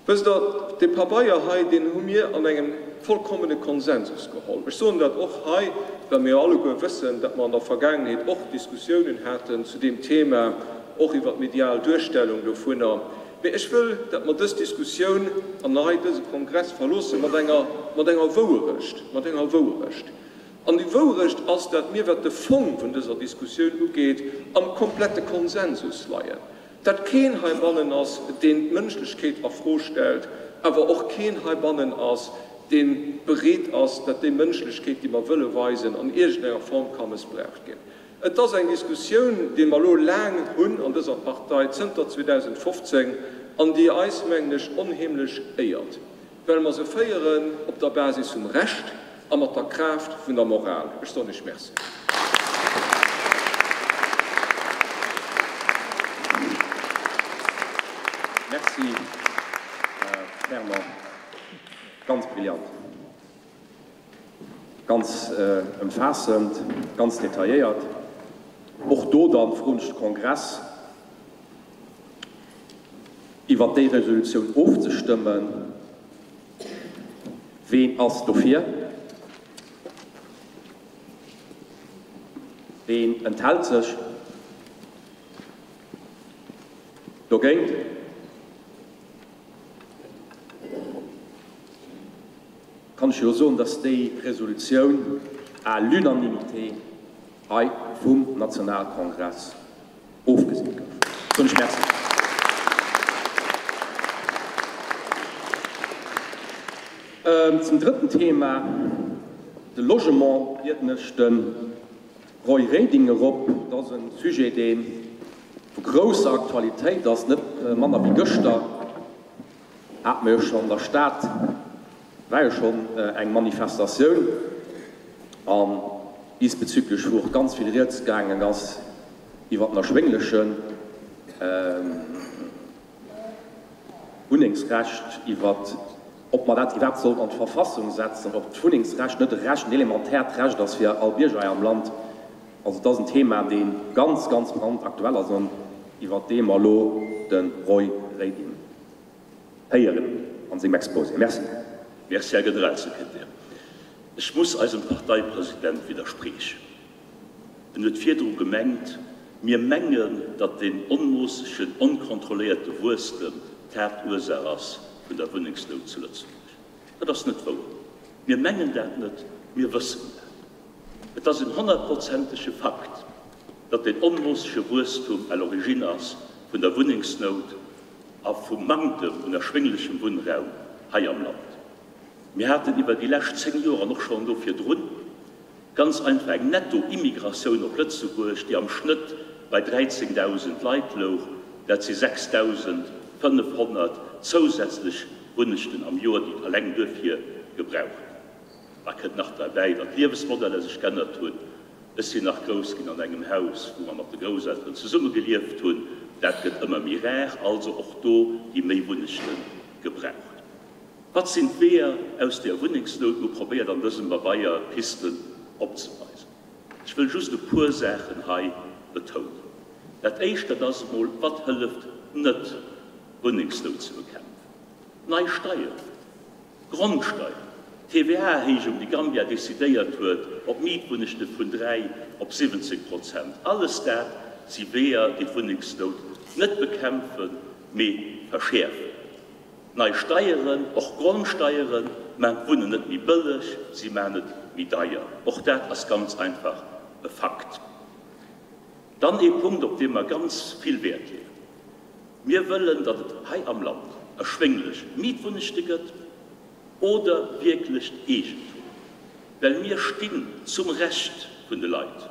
Wësst Der, dee Pabeier hei, deen hu mir an engem vollkommene Konsensus geholl. Ech soen dat och hei, well mir jo alleguer wëssen, dat mer an der Vergaangenheet och Diskussiounen haten zu deem Thema, och iwwert d'medial Duerstellung dovunner. Mee ech wëll, datt mer dës Diskussioun an hei dëse Kongress verloosse mat enger, mat enger Wouerecht, mat enger Wouerecht. An déi Wouerecht ass, datt mir, wat de Fong vun dëser Diskussioun ugeet, am komplette Konsensus leien, datt keen heibannen ass, deen d'Mënschlechkeet a Fro stellt, awer och keen heibannen ass, dee bereet ass, datt déi Mënschlechkeet, déi mer wëlle weisen, an iergendenger Form ka mëssbraucht ginn. Et ass eng Diskussioun, déi mer elo laang hunn an dëser Partei, zënter 2015, an déi eis, mengen ech, onheemlech éiert, well mer se féieren op der Basis vum Recht a mat der Kraaft vun der Moral. Ech soen Iech Merci. Merci, Fernand. Ganz brillant. Ganz ëmfaassend, ganz detailléiert. Och do dann froen ech de Kongress, iwwert déi Resolutioun ofzestëmmen. Ween ass dofir? Ween enthält sech? Dogéint? Kann ech jo soen, dass déi Resolutioun à l'unanimité hei vum Nationalkongress ofgeseent gouf. Soen ech Merci. Zum drëtten Thema, de Logement, bieden ech de Roy Reding erop. Dat ass e Sujet, dee vu grousser Aktualitéit ass, net manner wéi gëschter. Hat mer jo schonn an der Stad, war jo schonn eng Manifestatioun an diesbezüglech, wou och ganz vill Rieds gaangen ass iwwer den erschwéngleche Wunnengsrecht, iwwer ob mer dat iwwerhaapt sollten an d'Verfassung setzen, ob d'Wunnengsrecht net e Recht, en elementäert Recht ass fir all Bierger hei am Land. Also et ass en Thema, dee ganz, ganz brandaktuell ass an iwwert dee mer elo de Roy Reding héieren a sengem Exposé. Merci. Merci, Här Generalsekretär. Ech muss eisem Parteipresident widderspriechen. En huet virdru gemengt, mir mengen, datt deen onmoossegen, onkontrolléierte Wuesstem d'Haaptursaach ass vun der Wunnengsnout zu Lëtzebuerg. Dat ass net wouer. Mir mengen dat net, mir wëssen dat. Et ass en honnertprozentege Fakt, datt deen onmoossege Wuesstum à l'origine ass vun der Wunnengsnout a vum Manktem un erschwénglechem Wunnraum hei am Land. Mir haten iwwer déi lescht 10 Joer an och schonn do virdrun ganz einfach eng Netto-Immigratioun op Lëtzebuerg, déi am Schnëtt bei 13.000 Leit louch. Dat si 6.500 zousätzlech Wunnechten am Joer, déi et eleng duerfir gebraucht. Da kënnt nach derbäi, datt d'Liewesmodeller sech g'ännert hunn. Ech sinn nach grouss ginn an engem Haus, wou mer mat de Grousselteren zesumme gelieft hunn. Dat gëtt ëmmer méi rar. Also och do gi méi Wunnechte gebraucht. Wat sinn d'Weeër aus deer Wunnengsnout? Mir hu probéiert an dësem Pabeier Pisten opzeweisen. Ech wëll just e puer Saachen hei betounen. Dat éischt, dat ass emol, Wat hëlleft net, d'Wunnengsnout ze bekämpfen? Nei Steieren. Grondsteier, TVA-Erhéijung, déi Gambia decidéiert huet, op Mietwunnechte vun 3 op 17 Prozent, alles dat si Weeër, déi d'Wunnengsnout net bekämpfen, mee verschäerfen. Nei Steieren, och Grondsteieren, maan d'Wunnen net méi bëlleg, si maan et méi deier. Och dat ass ganz einfach e Fakt. Dann ee Punkt, op dee mer ganz vill Wäert leeën. Mir wëllen, datt et hei am Land erschwénglech Mietwunnechte gëtt oder wierklecht Eegentum, well mir stinn zum Recht vun de Leit,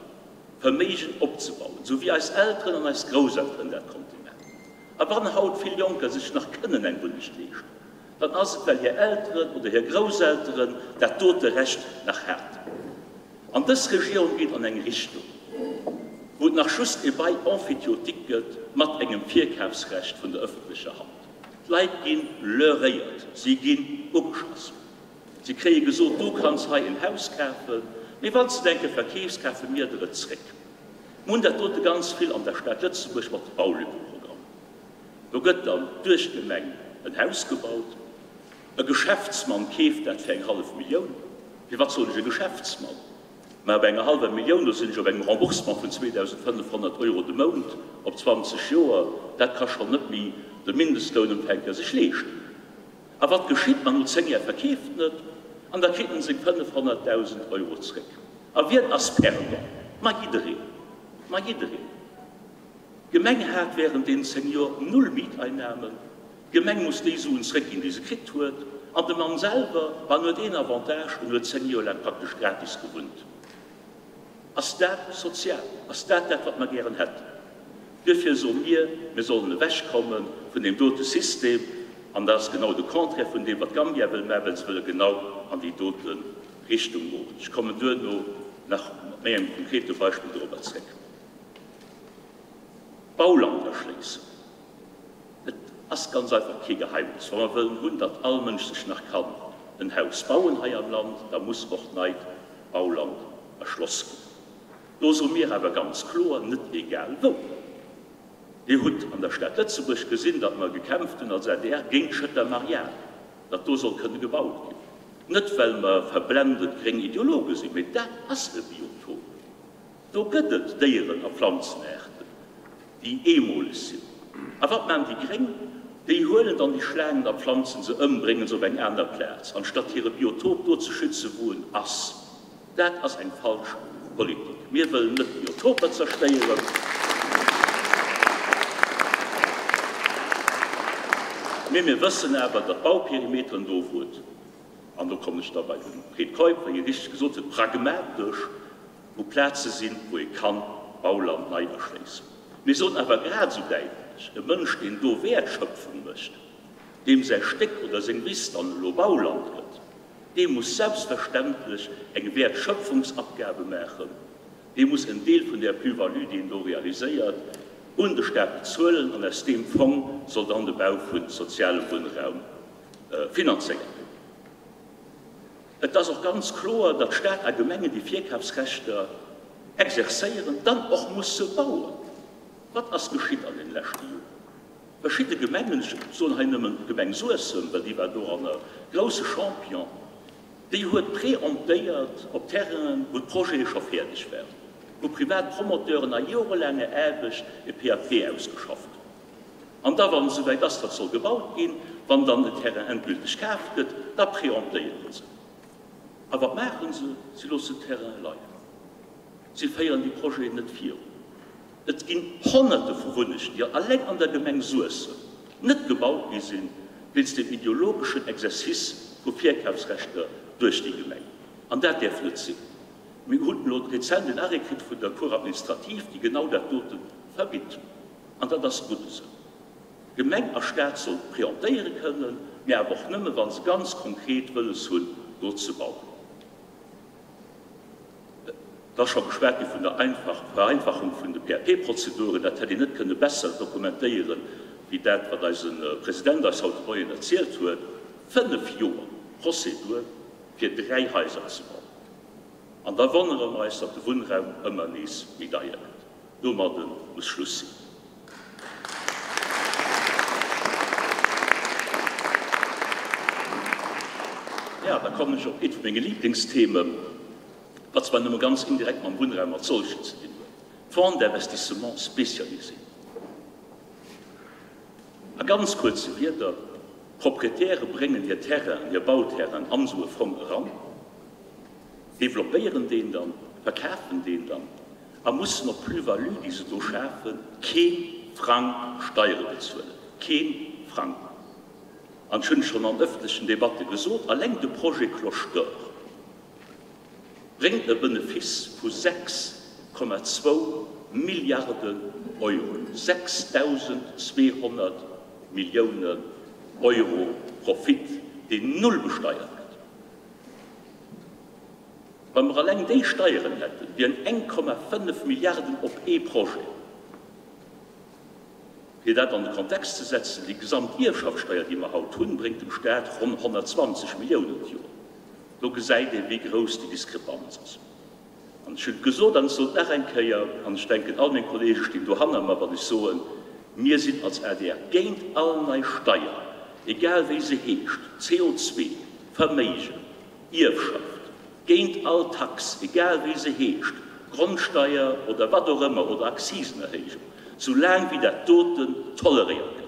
Verméigen opzebauen, esou wéi eis Elteren an eis Grousselteren dat konnte maachen. A wann haut vill Jonker sech nach kënnen eng Wunnecht leeschten, dann ass et, well hir Elteren oder hir Grousselteren dat dote Recht nach haten. An dës Regierung geet an eng Richtung, wou et nach just e Bail emphytéotique gëtt mat engem Virkafsrecht vun der öffentlecher Hand. D'Leit gi leurréiert, si ginn ugeschoss. Si kréie gesot, du kanns hei en Haus kafen, mee wann s de et eng Kéier verkeefs, kafe mir der et zréck. Mir hunn dat dote ganz vill an der Stad Lëtzebuerg mat de Baulückeprogrammen. Do gëtt dann duerch d'Gemeng en Haus gebaut. E Geschäftsmann keeft dat fir eng hallef Millioun. Firwat soen ech e Geschäftsmann? Mä op enger hallwer Millioun, do sinn ech op engem Remboursement vun 2.500 Euro de Mount op 20 Joer. Dat ka schonn net méi de Mindestlounempfänker sech leeschten. A wat geschitt? Ma no 10 Jar verkeeft en et an da kritt en seng 500.000 Euro zréck. A wien ass Perdant? Ma jiddereen. Ma jiddereen. D'Gemeng hat während deenen 10 Joer null Mieteinnahmen. D'Gemeng muss déi Suen zréckginn, déi se kritt huet. An de Mann selwer, ma en huet een Avantage, en huet 10 Joer laang praktesch gratis gewunnt. Ass dat sozial? Ass dat dat, wat mer gären hätten? Duerfir soe mir, mir sollen ewechkomme vun deem dote System. An dat ass genau de Contraire vun deem, wat d'Gambia wëll maachen, well se wëlle genau an déi dote Richtung goen. Ech kommen duerno nach mat méi engem konkrete Beispill dorobber zréck. Bauland erschléissen. Et ass ganz einfach kee Geheimnis, wa mer wëllen hunn, datt all Mënsch sech nach kann en Haus bauen hei am Land, da muss och neit. Bauland erschloss ginn. Do soe mir awer ganz kloer, net egal wou. Dir hutt an der Stad Lëtzebuerg gesinn, datt mer gekämpft hunn als adr géint Schëtter Marianne, datt do soll kënne gebaut ginn. Net well mer verblendet gréng Ideologe sinn, mee dat ass e Biotop. Do gëtt et Déieren a Planzenaarten, déi eemoleg sinn. A wat maachen déi Gréng? Déi huelen dann déi Schlaangen a planzen se ëm, bréngen se op eng aner Plaz, anstatt hire Biotop do ze schützen, wou en ass. Dat ass eng falsch Politik. Mir wëllen net Biotoper zerstéieren. Mee mir wëssen awer, datt Bauperimeteren do, wou et, an do kommen ech da bei de Fred Keup, wéi e richteg gesot huet, pragmatesch, wou Plaze sinn, wou ee kann Bauland nei erschléissen. Mir soen awer grad esou däitlech, E Mënsch, deen do Wäertschöpfung mécht, deem säi Stéck oder seng Wiss dann elo Bauland gëtt, dee muss selbstverständlech eng Wäertschöpfungsabgabe maachen, dee muss en Deel vun där Plus-value, déi en do realiséiert, un de Stat bezuelen an aus deem Fong soll dann de Bau vu sozialem Wunnraum finanzéiert ginn. Et ass och ganz kloer, datt Stat a Gemengen déi Virkafsrechter exerzéieren, dann och musse bauen. Wat ass geschitt an deene leschte Joren? Verschidde Gemengen, ech soen hei nëmmen d'Gemeng Suessem, well déi war doranner grousse Champion, déi huet préemptéiert op Terrainen, wou d'Projete scho fäerdeg waren, wou privat Promoteuren a jorelaanger Aarbecht e PAP ausgeschafft hunn. An da, wann et esouwäit ass, datt soll gebaut ginn, wann dann den Terrain endgülteg kaf gëtt, da préemptéiere se. A wat maache se? Si loossen d'Terraine leien. Si féieren déi Projeten net virun. Et ginn Honnerte vu Wunnegen, déi alleng an der Gemeng Suessem net gebaut gi sinn, wéinst dem ideologeschen Exercice vu Virkafsrechter duerch déi Gemeng. An dat däerf net sinn. Mir hunn elo rezent en Arrêt kritt vun der Cour administrative, déi genau dat dote verbitt. An dat ass gutt esou. Gemeng a Staat soll préemptéiere kënnen, mä awer och nëmme wa se ganz konkret wëlles hunn, do ze bauen. Et ass scho geschwat gi vun der Vereinfachung vun de PAP-Prozeduren. Dat hätt een net kënne besser dokumentéieren, wéi dat, wat eise President eis haut de Moien erzielt huet, 5 Joer Prozedur, fir 3 Haiser ze bauen. An da wonnere mer eis, datt de Wunnraum ëmmer nees méi deier gëtt. Domadde muss Schluss sinn. Ja, da kommen ech op eent vu menge Lieblingsthemen, wat zwar nëmme ganz indirekt mam Wunnraum als solchen ze dinn huet, Fonds d'investissement spécialisé. A ganz kuerze Wierder, D'Proprietäre bréngen hir Terrainen, hir Bauterrainen an esou e Fong eran, developpéieren deen dann, verkafen deen dann a mussen op d'Plus-value, déi se do schafen, kee Frang Steiere bezuelen. Kee Frang! An ech hunn et schonn an ëffentlechen Debatte gesot, Alleng de Projet Cloche d'Or bréngt e Benefiss vu 6,2 Milliarden Euro, 6.200 Milliounen Euro Profit, deen null besteiert gëtt. Wa mer alleng déi Steieren hätten, wieren 1,5 Milliarden op ee Projet. Fir dat an de Kontext ze setzen, Déi gesamt Ierfschaftssteier, déi mer haut hunn, bréngt dem Staat ronn 120 Milliounen d'Joer. Do gesäit ee wéi grouss déi Diskrepanz ass. An ech hunn et gesot an ech soen et nach eng Kéier, an ech denken all meng Kollege stinn do hanner mer, wann ech soen, Mir sinn als adr géint all nei Steier, egal wéi se heescht, CO2, Verméigen, Ierfschaft, géint all Tax, egal wéi se heescht, Grondsteier oder wat och ëmmer, oder Akzisenerhéijung, soulaang wéi dat doten toleréiert gëtt.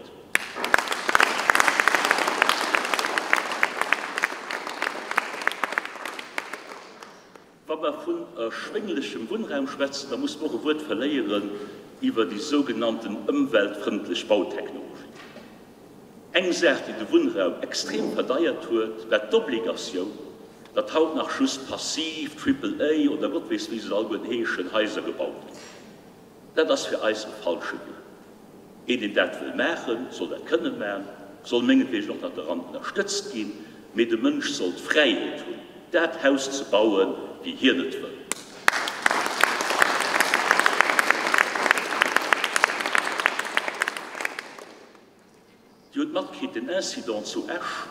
Wa mer vun erschwénglechem Wunnraum schwätzen, da musse mer och e Wuert verléieren iwwer déi sougenannten ëmweltfrëndlech Bautechnologie. Eng Saach, déi de Wunnraum extrem verdeiert huet, war d'Obligatioun, datt haut nach just passiv, Triple A oder Gott weess wéi se alleguerten heeschen, Haiser gebaut ginn. Dat ass fir eis e falsche Wee. Een, deen dat wëll maachen, soll dat kënne maachen, soll mengetwegen och nach doran ënnerstëtzt ginn, mee de Mënsch soll d'Fräiheet hunn, dat Haus ze bauen, wéi hien et wëll. Dir hutt matkritt, den Incident zu Esch,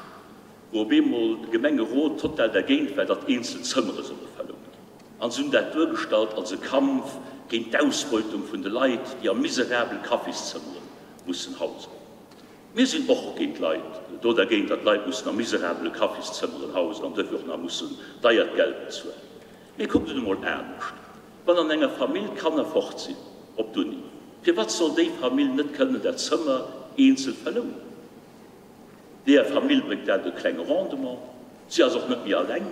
wou op eemol de Gemengerot total dergéint war, datt eenzel Zëmmere solle verlount ginn. An se hunn dat duergestallt als e Kampf géint d'Ausbeutung vun de Leit, déi a miserabel Kaffiszëmmere mussen hausen. Mir sinn och géint d'Leit, do dergéint, datt d'Leit mussen a miserabele Kaffiszëmmeren hausen an duerfir och nach mussen deiert Geld bezuelen. Mee kuckt et emol anescht, Wann an enger Famill d'Kanner fort sinn op d'Uni, firwat soll déi Famill net kënnen dat Zëmmer eenzel verlounen? Deeër Famill bréngt dat e klenge Rendement, si ass och net méi alleng.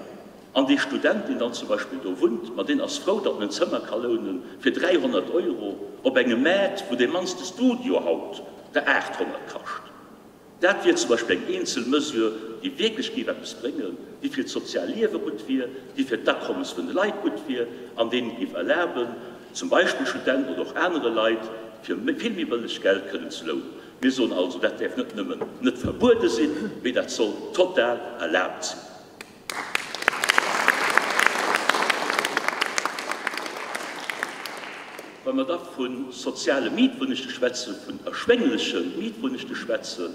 An dee Student, deen dann zum Beispill do wunnt, ma deen ass frou, datt en en Zëmmer ka lounen fir 300 Euro op engem Maart, wou dee mannste Studio haut der 800 kascht. Dat wier zum Beispill eng eenzel Mesure, déi wierklech géif eppes bréngen, déi fir d'sozial Liewe gutt wier, déi fir d'Akommes vun de Leit gutt wier an deenen et géif erlaben, zum Beispill Studenten oder och anere Leit, fir vill méi bëlleg Geld kënnen ze lounen. Mir soen also, dat däerf net nëmmen net verbuede sinn, mee dat soll total erlaabt sinn. Wa mer da vu soziale Mietwunnechte schwätzen, vun erschwéngleche Mietwunnechte schwätzen,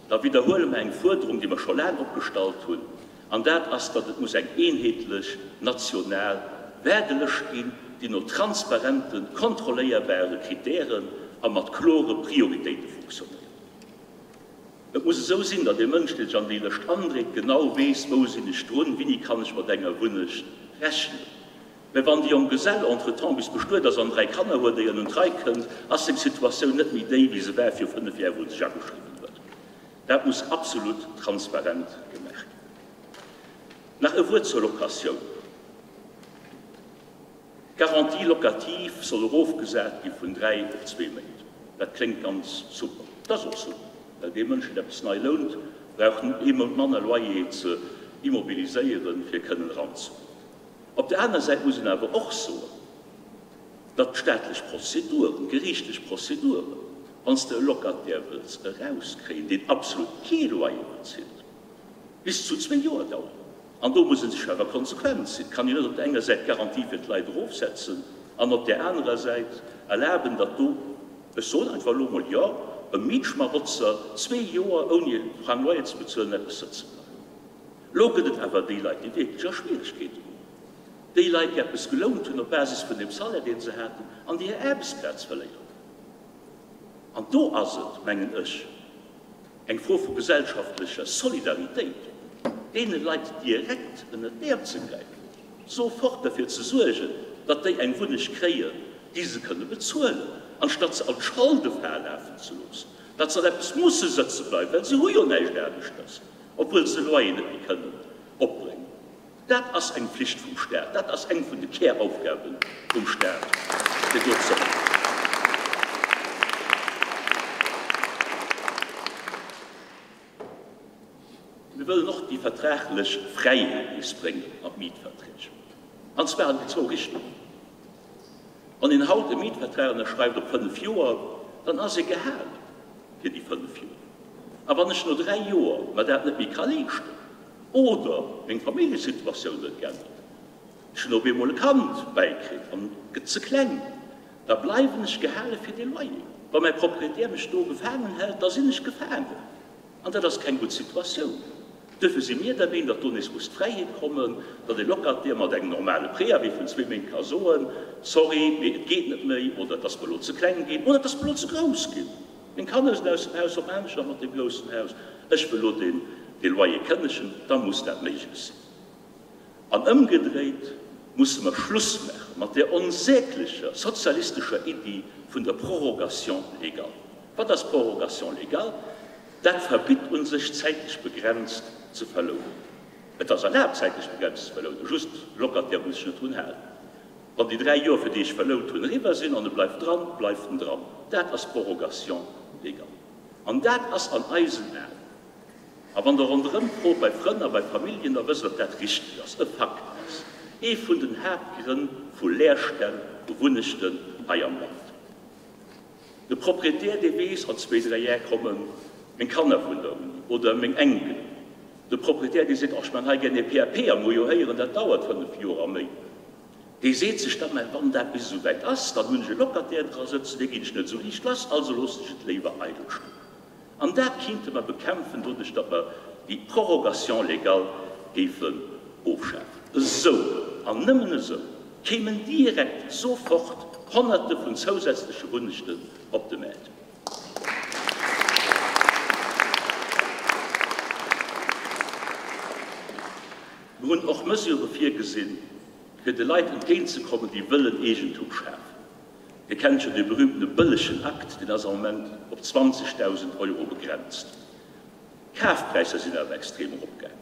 da widderhuele mer eng Fuerderung, déi mer scho laang opgestallt hunn, an dat ass, datt et muss eng eenheetlech national Waardelëscht ginn, déi no transparenten, kontrolléierbare Kritären a mat klore Prioritéite funktionéiert. Et muss esou sinn, datt ee Mënsch, dee sech an déi Lëscht andréit, genau weess, Wou sinn ech drun, wéini kann ech mat enger Wunnecht rechnen? Mä wann de Jonggesell entretemps bis bestuet ass an 3 Kanner huet, éier en un d'Rei kënnt, ass seng Situatioun net méi déi, wéi se war viru 5 Jar, wou en sech ageschriwwen huet. Dat muss absolut transparent gemaach ginn. Nach e Wuert zur Locatioun. D'Garantie locative soll erofgesat gi vun 3 op zwee Méint. Dat kléngt ganz super. Et ass och super, well dee Mënsch, deen eppes nei lount, brauch ee Mount manner Loyer ze immobiliséieren, fir kënnen eranzekommen. Op där aner Säit muss een awer och soen, datt d'staatlech Prozeduren, d'geriichtlech Prozeduren, wann s de e Locataire wëlls erauskréien, deen absolut kee Loyer bezilt, bis zu zwéi Joer daueren. An do muss ee sech awer konsequent sinn. Et kann een net op där enger Säit d'Garantie fir d'Leit erofsetzen an op där anerer Säit erlaben, datt do, ech soen einfach elo emol, jo, e Mietschmarotzer zwee Joer ouni e Frang Loyer ze bezuelen eppes sëtze bleift. Elo gëtt et awer déi Leit, déi wierklech a Schwieregkeete kommen. Déi Leit, déi eppes gelount hunn op Basis vun deem Salaire, deen se haten, an déi hir Aarbechtsplaz verléieren. An do ass et, mengen ech, eng Fro vu gesellschaftlecher Solidaritéit, deene Leit direkt ënnert d'Äerm ze gräifen, sofort derfir ze suergen, datt déi eng Wunneg kréien, déi se kënne bezuelen, anstatt se an d'Scholdefal lafen ze loossen, datt se an eppes musse sëtze bleiwen, well se hu jo näischt aneschters, obwuel se de Loyer net méi kënnen opbréngen. Dat ass eng Flicht vum Staat, dat ass eng vun de Käraufgabe vum Staat, fir do ze hëllefen. Mir wëllen och déi vertraglech Fräiheet nees bréngen an d'Mietverträg, an zwar an déi zwou Richtungen. Wann een haut e Mietvertrag ënnerschreift op fënnf Joer, dann ass ee gehale fir déi fënnf Joer. A wann ech no dräi Joer mer dat net méi ka leeschten oder meng Familljesituatioun huet geännert, ech hunn op eemol e Kand bäikritt an et gëtt ze kleng, da bleiwen ech gehale fir dee Loyer. Wa mäi Proprietär mech do gefaangen hält, da sinn ech gefaangen. An dat ass keng gutt Situatioun. Duerfir si mir der Meenung, datt do nees muss d'Fräiheet kommen, datt e Locataire mat engem normale Préavis vun zwee Méint ka soen, Sorry, mee et geet net méi, oder et ass mer elo ze kleng ginn, oder et ass mer elo ze grouss ginn, meng Kanner sinn aus dem Haus, wat maachen ech nach mat deem groussen Haus, ech wëll elo deen dee Loyer kënnegen, da muss dat méiglech sinn. An ëmgedréit musse mer Schluss maache mat där onsäglecher sozialistescher Iddi vun der Prorogation légale. Wat ass Prorogation légale? Dat verbitt u sech zäitlech begrenzt ze verlounen. Et ass erlaabt zäitlech begrenzt ze verlounen, just de Locataire muss sech net drun halen. Wann déi 3 Joer fir déi ech verlount hunn eriwwer sinn an e bleift dran, bleift en dran. Dat ass Prorogation légale. An dat ass an eisen Aen, a wann Der ronderëm frot bei Frënn a bei Familljen, da wësst Der, datt dat richteg ass, e Fakt ass, ee vun den Haaptgrënn vu Leerstänn vu Wunnechten hei am Land. De Proprietär, dee weess, an zwéi, dräi Jar komme meng Kanner vun der Uni oder meng Enkelen. De Proprietär, dee seet, Och, ech man hei gär e PAP a mir hu jo héieren, dat dauert fënnf Joer a méi. Dee seet sech da, Mä wann dat bis esou wäit ass, dann hunn ech e Locataire dra sëtzen, dee ginn ech net esou liicht lass, also loossen ech et léiwer eidel stoen. An dat kinnte mer bekämpfen doduerch, datt mer déi Prorogation légale géifen ofschafen. Esou, an nëmmen esou. Kéimen direkt sofort Honnerte vun zousätzleche Wunnechten op de Maart. Mir hunn och Mesure virgesinn, fir de Leit entgéintzekommen, déi wëllen Eegentum schafen. Dir kennt jo dee berühmtene bëllegen Akt, deen ass am Moment op 20.000 Euro begrenzt. D'Kafpräisser sinn awer extrem eropgaangen.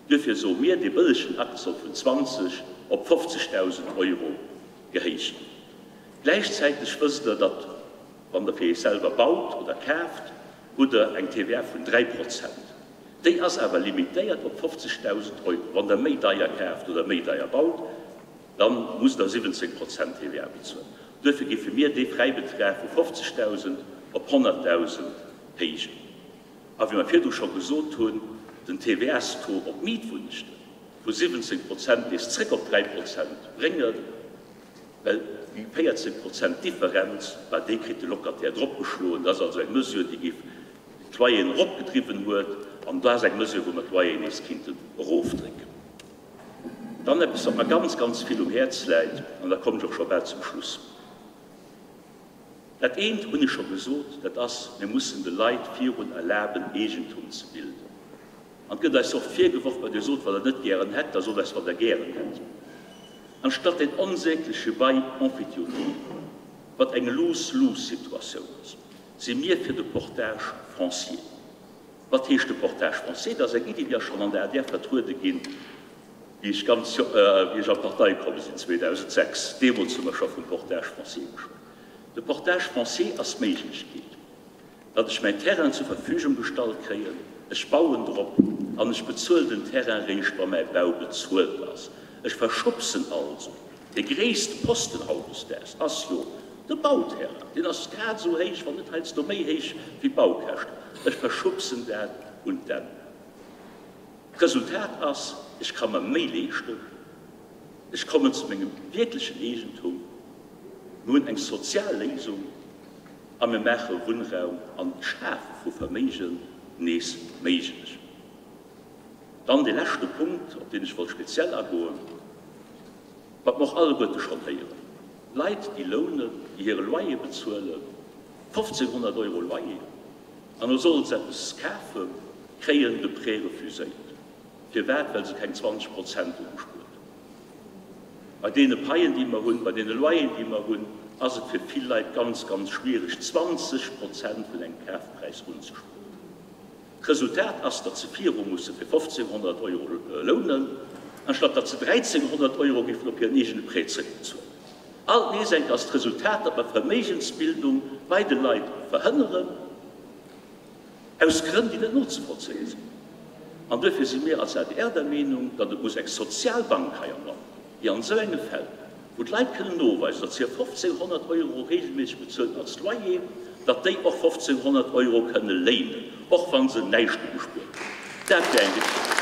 Duerfir soe mir, dee bëllegen Akt soll vun 20 op 50.000 Euro gehéicht ginn. Gläichzäiteg wësst Der, datt, wann Der fir Iech selwer baut oder kaaft, hutt Der eng TVA vun 3 Prozent. Déi ass awer limitéiert op 50.000 Euro. Wann Der méi deier kaaft oder méi deier baut, da musst Der 17 Prozent TVA bezuelen. Duerfir géife mir dee Fräibetrag vu 50.000 op 100.000 héijen. A wéi mer virdu scho gesot hunn, den TVA-Taux op Mietwunnechte vu 17 Prozent nees zréck op 3 Prozent bréngen, well déi 14 Prozent Differenz, bah, déi kritt de Locataire dropgeschloen. Dat ass also eng Mesure, déi géif d'Loyeren eropgedriwwen huet, an dat ass eng Mesure, wou mer d'Loyeren nees kinnten erofdrécken. Dann eppes, wat mer ganz, ganz vill um Häerz läit, an da kommen ech och scho bal zum Schluss. Dat eent hunn ech scho gesot, dat ass, Mir mussen de Leit virun erlaben, Eegentum ze bilden. An et gëtt eis oft virgeworf, Ma Dir sot, wat Der net gären hätt, da sot eis, wat Der gären hätt. Anstatt deen onsägleche Bail emphytéotique, wat eng Lose-lose-Situatioun ass, si mir fir de Portage foncier. Wat heescht de Portage foncier? Dat ass eng Iddi, déi ass schonn an der adr vertruede ginn, wéi ech ganz, wéi ech an d'Partei komm sinn 2006. Deemools hu mer scho vum Portage foncier geschwat. De Portage foncier ass d'Méiglechkeet, datt ech mäin Terrain zur Verfügung gestallt kréien, ech bauen drop an ech bezuelen den Terrain réischt, wa mäi Bau bezuelt ass. Ech verschubsen also. Dee gréisste Posten hautdesdaags ass jo de Bauterrain. Deen ass grad esou héich, wann net heiansdo méi héich wéi d'Baukäschten. Ech verschubsen dat un d'Enn. D'Resultat ass, ech ka mer méi leeschten, ech kommen zu mengem wierklechen Eegentum, mir hunn eng sozial Léisung a mir maache Wunnraum an d'Schafe vu Verméigen nees méiglech. Dann dee leschte Punkt, op deen ech wollt speziell agoen, wat mer och alleguerte schonn héieren, Leit, déi lounen, déi hire Loyer bezuelen, 1.500 Euro Loyer, an elo solle se eppes kafen, kréien de Prêt refuséiert. Firwat? Well se keng 20 Prozent ugespuert hunn. Bei deene Paien, déi mer hunn, bei deene Loyeren, déi mer hunn, ass et fir vill Leit ganz, ganz schwierig, 20 Prozent vun engem Kafpräis unzespueren. D'Resultat ass, datt se viru musse fir 1.500 Euro lounen, anstatt datt se 1.300 Euro géifen op hiren eegene Prêt zrëckbezuelen. Alt nees enk ass d'Resultat, datt mer Verméigensbildung bei de Leit verhënneren, aus Grënn, déi net nozevollzéie sinn. An duerfir si mir als adr der Meenung, datt et muss eng sozial Bank hei am Land ginn, déi an esou enge Fäll, wou d'Leit kënnen noweisen, datt se hir 1.500 Euro regelméisseg bezuelen als Loyer, datt déi och 1.500 Euro kënne léinen, och wa se näischt ugespuert hunn. Dat wär eng richteg.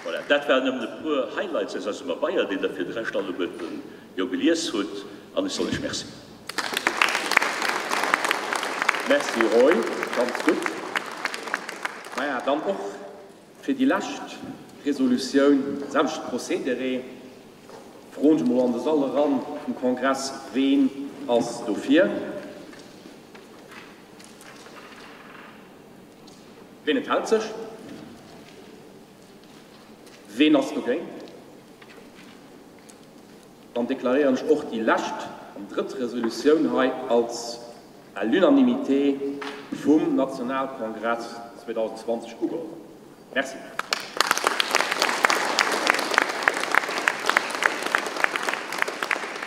Voilà, dat waren nëmmen e puer Highlights aus eisem Pabeier, deen Der fir de Rescht alleguerten jo gelies hutt, an ech soen lech Merci. Merci Roy, ganz gutt. Maja, dann och fir déi lescht Resolutioun selwechte Procédéré. Froen ech emol an de Sall eran vum Kongress, Ween ass dofir? Ween enthält sech? Ween ass dogéint? Dann deklaréieren ech och déi lescht an drëtt Resolutioun hei als à l'unanimité vum Nationalkongress 2020 ugeholl. Merci.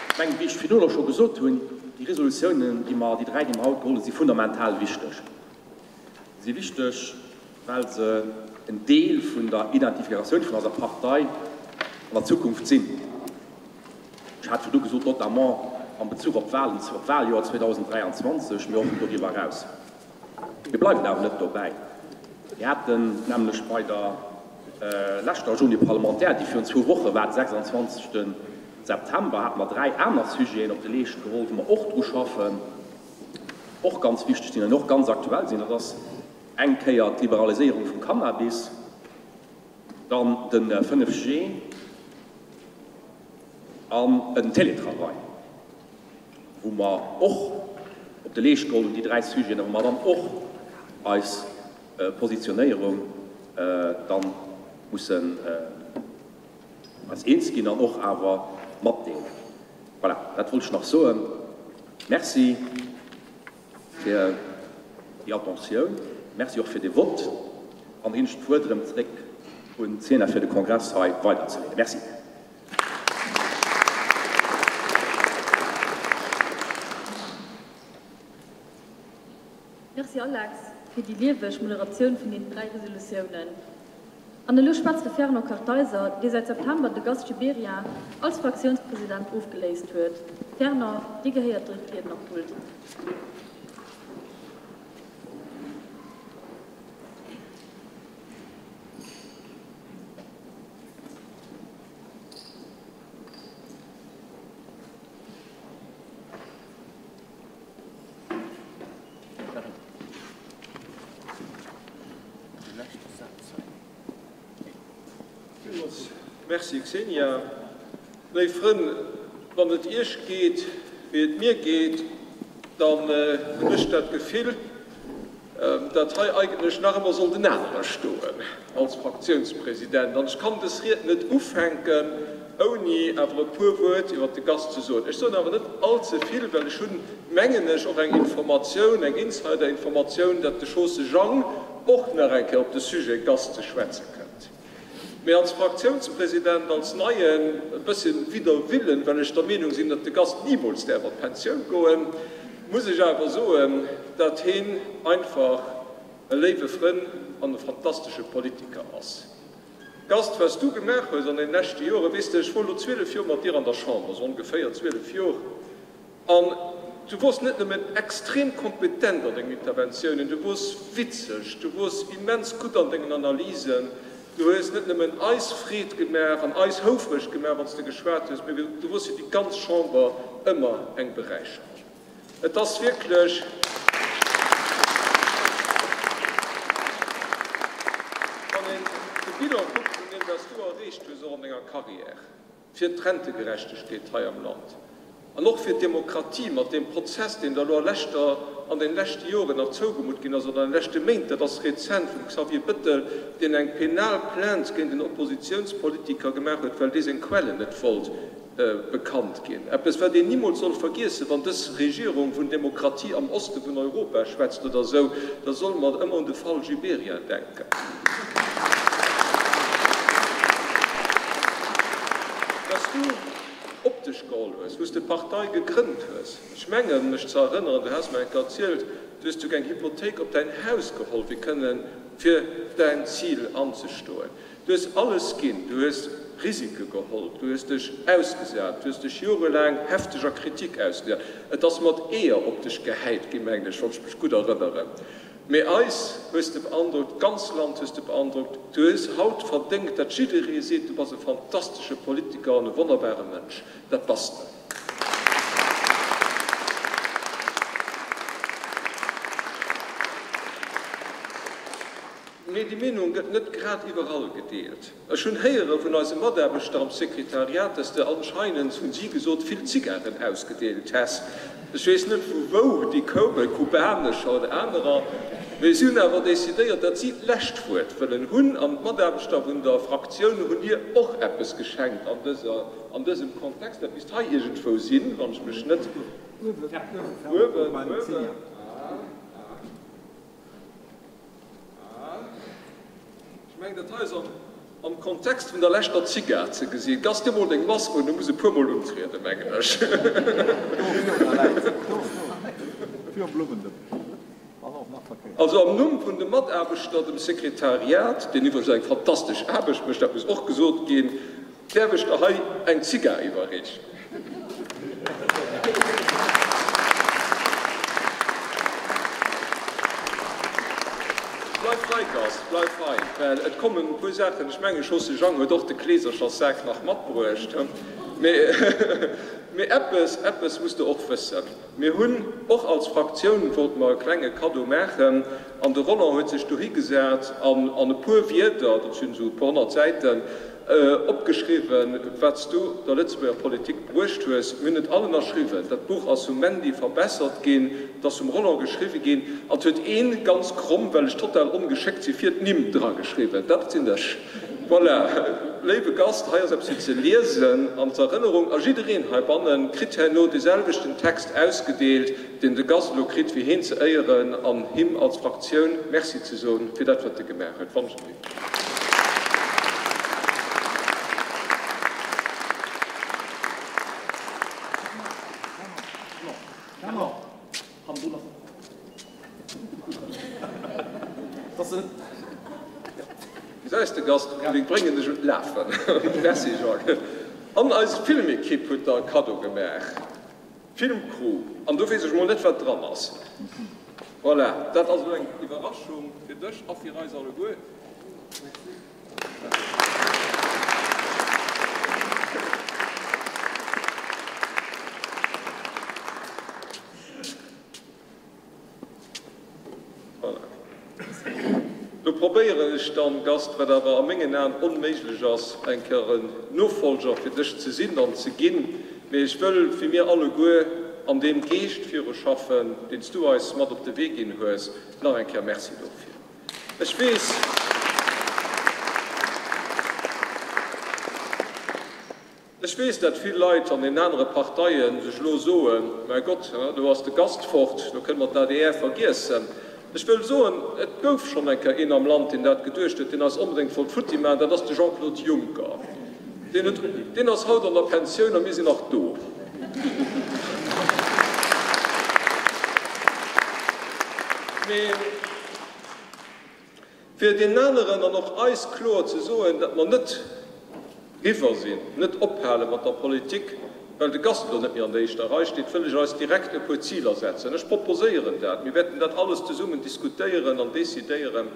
Ech mengen, wéi ech virdrun och scho gesot hunn, déi Resolutiounen, déi mer, déi dräi, déi mer haut geholl hunn, si fundamental wichteg. Si si wichteg, well se en Deel vun der Identifikatioun vun eiser Partei an der Zukunft sinn. Ech hat virdu gesot, notamment am Bezuch op d'Wahlen, op d'Wahljoer 2023, mee och doriwwer eraus. Mir bleiwen awer net dobäi. Mir haten nämlech bei der leschter Journée parlementaire, déi virun zwou Woche war, de 26. September, hate mer dräi aner Sujeten op de Leescht geholl, wou mer och dru schaffen, och ganz wichteg sinn an och ganz aktuell sinn. Dat ass. Eng Kéier d'Liberaliséierung vum Cannabis, dann de 5G an en Télétravail, wou mer och op de Leescht geholl hunn, déi 3 Sujeten, a wou mer dann och eis Positionéierung dann mussen eis eens ginn an och awer matdeelen. Voilà, dat wollt ech nach soen. Merci fir déi Attentioun. Merci och fir dee Vott. An da ginn ech d'Wuert erëm zréck un d'Xena fir de Kongress hei weiderzeleeden. Merci. Merci Alex fir déi lieweg Moderatioun vun deenen 3 Resolutiounen. An elo schwätzt de Fernand Kartheiser, dee säit September de Gast Gibéryen als Fraktiounspresident ofgeléist huet. Fernand, dir gehéiert d'Riednerpult. Villmools Merci Xenia. Léif Frënn, wann et Iech geet wéi et mir geet, dann hunn ech dat Gefill, dat hei eigentlech nach ëmmer sollt en anere stoen als Fraktiounspresident. An ech kann dës Ried net ufänken, ouni awer e puer Wuert iwwert de Gast ze soen. Ech soen awer net allze vill, well ech hunn, mengen ech, och eng Informatioun, eng Insiderinformatioun, datt de Chausse Jang och nach eng Kéier op de Sujet Gast ze schwätze kënnt. Mee als Fraktiounspresident, als Neien, e bësschen widder Willen, well ech der Meenung sinn, datt de Gast nimools däerf an d'Pensioun goen, muss ech awer soen, datt heen einfach e léiwe Frënn an e fantastesche Politiker ass. Gast, wat s du gemaach hues an den leschte Joren, weess de, ech wor elo 12 Jor mat dir an der Chamber, sou ongeféier 12 Jor, An du wors net nëmmen extrem kompetent an dengen Interventiounen, du wors witzeg, du wors immens gutt an dengen Analysen, du hues net nëmmen eis Freed gemaach an eis houfreg gemaach, wann s de geschwat hues, mee du wors fir déi ganz Chamber ëmmer eng Beräicherung. Et ass wierklech. Wann een de Bilan kuckt vun deem, wat s du erreecht hues, och an denger Carrière, fir d'Rentegerechtegkeet hei am Land an och fir d'Demokratie mat deem Prozess, deen der elo a leschter, an den leschte Joren nach zougemutt ginn ass, oder an de leschte Méint, dat ass rezent, vum Xavier Bettel, deen eng penal Plainte géint en Oppositionspolitiker gemaach huet, well dee seng Quellen net wollt bekannt ginn. Eppes, wat een nimools soll vergiessen, wann dës Regierung vun Demokratie am Oste vun Europa schwätzt oder esou, da solle mer ëmmer un de Fall Gibéryen denken. Dass du op dech geholl hues, wou s de d'Partei gegrënnt hues. Ech mengen, mech ze erënneren, du has mer eng Kéier erzielt, du hues souguer eng Hypothéik op däin Haus geholl, fir kënnen fir däin Zil anzestoen. Du hues alles ginn, du hues Risike geholl, du hues dech ausgesat, du hues dech jorelaang hefteger Kritik ausgesat. Et ass mat Eeër op dech gehäit ginn, mengen ech, wann ech mech gutt erënneren. Mee eis hues de beandrockt, d'ganz Land hues de beandrockt. Du hues haut verdéngt, datt jidderee seet, du bass e fantastesche Politiker an e wonnerbare Mënsch. Dat bass de. Mee déi Meenung gëtt net grad iwwerall gedeelt. Ech hunn héiere vun eise Mataarbechter am Sekretariat, dass de anscheinend, hunn si gesot, vill Zigaren ausgedeelt häss. Ech weess net vu wou déi koumen, kubanescher oder anerer, mee si hunn awer decidéiert, datt si d'lescht Wuert wëllen hunn an d'Mataarbechter vun der Fraktioun hunn dir och eppes geschenkt an dëser, an dësem Kontext. Dat misst hei iergendwou sinn, wann ech mech net. Uewen, uewen. Ech mengen, dat hei ass am Kontext vun der leschter Zigar ze gesinn. Gass dir mol deng Mask un, du muss e puermol untrieden, mengen ech. Also am Numm vun de Mataarbechter, dem Sekretariat, deen iwwregens eng fantastesch Aarbecht mécht, dat muss och gesot ginn, Däerf ech der hei eng Zigar iwwerreechen? Bleif hei, Gast, bleif hei, well et kommen e puer Saachen. Ech mengen, Chaussée Jang huet och de Kleesercherssak nach matbruecht. Mee eppes, eppes musst Der och wëssen, Mir hunn och als Fraktioun, wollte mer e klenge Kaddo maachen, an de Roland huet sech dohigesat an an e puer Wierder, dat sinn esou e puer 100 Säiten, opgeschriwwen, wat s du der Lëtzebuerger Politik bruecht hues. Mir hunn et all ënnerschriwwen. Dat Buch ass vum Mandy verbessert ginn, et ass vum Roland geschriwwe ginn, an et huet ee ganz kromm, well ech total ongeschéckt sinn, vir d'Nimm drageschriwwen. Dat sinn ech. Voilà, léiwe Gast, hei ass eppes fir ze liesen an z'Erënnerung. A jiddereen heibanne kritt herno dee selwechten Text ausgedeelt, deen de Gast elo kritt, fir heen ze éieren an him als Fraktioun Merci ze soen fir dat, wat e gemaach huet. Wannechgelift. Gesäis de Gast, mir bréngen dech un d'Lafen. Merci Jacques. An eis Filmekipp huet der e Kaddo gemaach, d'Filmcrew, an do weess ech mol net wat dran ass. Voilà, dat ass elo eng Iwwerraschung fir dech a fir eis alleguer. Voilà. Lo probéieren ech dann, Gast, wat awer a mengen Aen onméiglech ass, eng Kéier en Nofolger fir dech ze sinn an ze ginn, mee ech wëll, wéi mir alleguer, an deem Geescht viruschaffen, deen s du eis mat op de Wee ginn hues. Nach eng Kéier Merci dofir. Ech weess. Ech weess, dat vill Leit an den anere Parteie sech elo soen, Mäi Gott, elo ass de Gast fort, elo kënne mer d'ADR vergiessen. Ech wëll soen, et gouf schonn eng Kéier een am Land, deen dat geduecht huet, deen eis onbedéngt wollt futti maachen, dat ass de Jean-Claude Juncker. Deen huet, deen ass haut an der Pensioun a mir sinn nach do. Mee. Fir deenen aneren an och eis kloer ze soen, datt mer net riwwer sinn, net ophale mat der Politik, well de Gast elo net méi an der éischter Rei steet, wëll ech eis direkt e puer Ziler setzen. Ech proposéieren dat. Mir wäerten dat alles zesummen diskutéieren an decidéieren.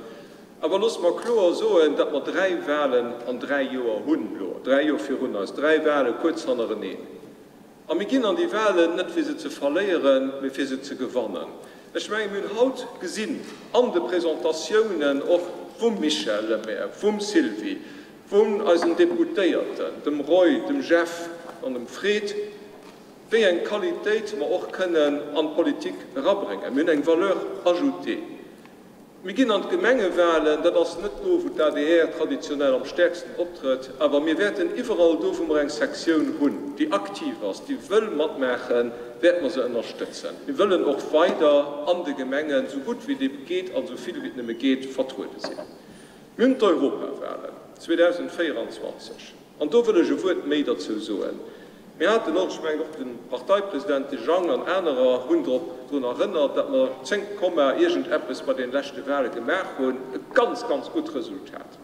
Awer loosse mer kloer soen, datt mer dräi Wahlen an dräi Joer hunn elo, dräi Joer virun eis, dräi Wahle kuerz hannereneen. A mir ginn an déi Wahlen net fir se ze verléieren, mee fir se ze gewannen. Ech mengen, mir hunn haut gesinn an de Presentatiounen och vum Michel Lemaire, vum Sylvie, vun eisen Deputéierten, dem Roy, dem Jeff an dem Fred, wéi eng Qualitéit mer och kënnen an d'Politik erabréngen. Mir hunn eng Valeur ajoutée. Mir ginn an d'Gemengewahlen, dat ass net do, wou d'ADR traditionell am stäerksten optrëtt, awer mir wäerten iwwerall do, wou mer eng Sektioun hunn, déi aktiv ass, déi wëll matmaachen, wäerte mer se ënnerstëtzen. Mir wëllen och weider an de Gemengen, esou gutt wéi et ebe geet an esou vill wéi et nëmme geet, vertruede sinn. Mir hunn d'Europawahlen 2024. An do wëll ech e Wuert méi derzou soen. Mir haten och, ech mengen och de Parteipresident, de Jang an anerer hunn drop drun erënnert, datt mer 10 Komma iergendeppes bei deene leschte Wahle gemaach hunn, e ganz, ganz gutt Resultat.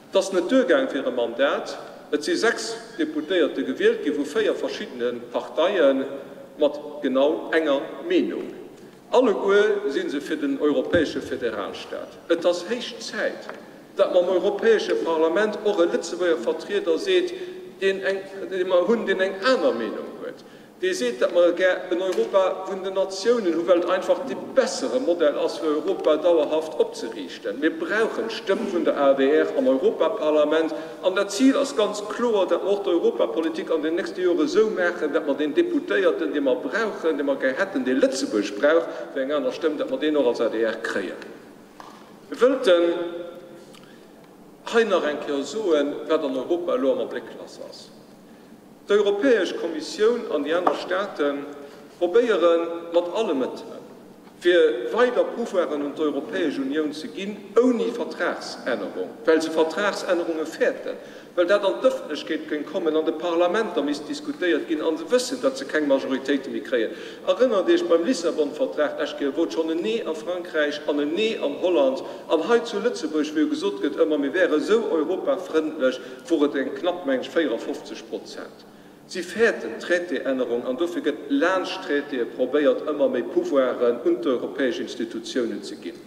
Et ass net duergaang fir e Mandat. Et si 6 Deputéierte gewielt gi vu 4 verschiddene Parteie mat genau enger Meenung. Alleguer si se fir den europäesche Föderalstaat. Et ass héich Zäit, datt mer am Europäesche Parlament och e Lëtzebuerger Vertrieder seet, deen eng, dee mer hunn, deen eng aner Meenung huet, dee seet, datt mer gär en Europa vun den Natiounen hu well et einfach dee bessere Modell ass, fir Europa dauerhaft opzeriichten. Mir brauchen d'Stëmm vun der adr am Europaparlament. An dat Zil ass ganz kloer, datt mer och d'Europapolitik an den nächste Jore esou maachen, datt mer deen Deputéierten, dee mer brauchen, dee mer gär hätten, dee Lëtzebuerg brauch fir eng aner Stëmm, datt mer deen och als adr kréien. Mir wëllten hei nach eng Kéier soen, wat an Europa elo am Abléck lass ass. D'Europäesch Kommissioun an déi aner Staate probéiere mat alle Mëttelen, fir weider Pouvoiren un d'Europäesch Unioun ze ginn, ouni Vertragsännerung, well se Vertragsännerunge fäerten, well dat an d'Ëffentlechkeet géing kommen, an de Parlamenter misst diskutéiert ginn, a se wëssen, datt se keng Majoritéite méi kréien. Erënnert Iech, beim Lissabon-Vertrag d'lescht Kéier wor et schonn en Nee a Frankräich an en Nee an Holland, an hei zu Lëtzebuerg, wou jo gesot gëtt ëmmer, mir wäre sou europafrëndlech, wor et eng knapp, meng ech, 54 Prozent. Si fäerten d'Traité-Ännerung an dofir gëtt laanscht Traitéë probéiert, ëmmer méi Pouvoiren un d'europäesch Institutiounen ze ginn.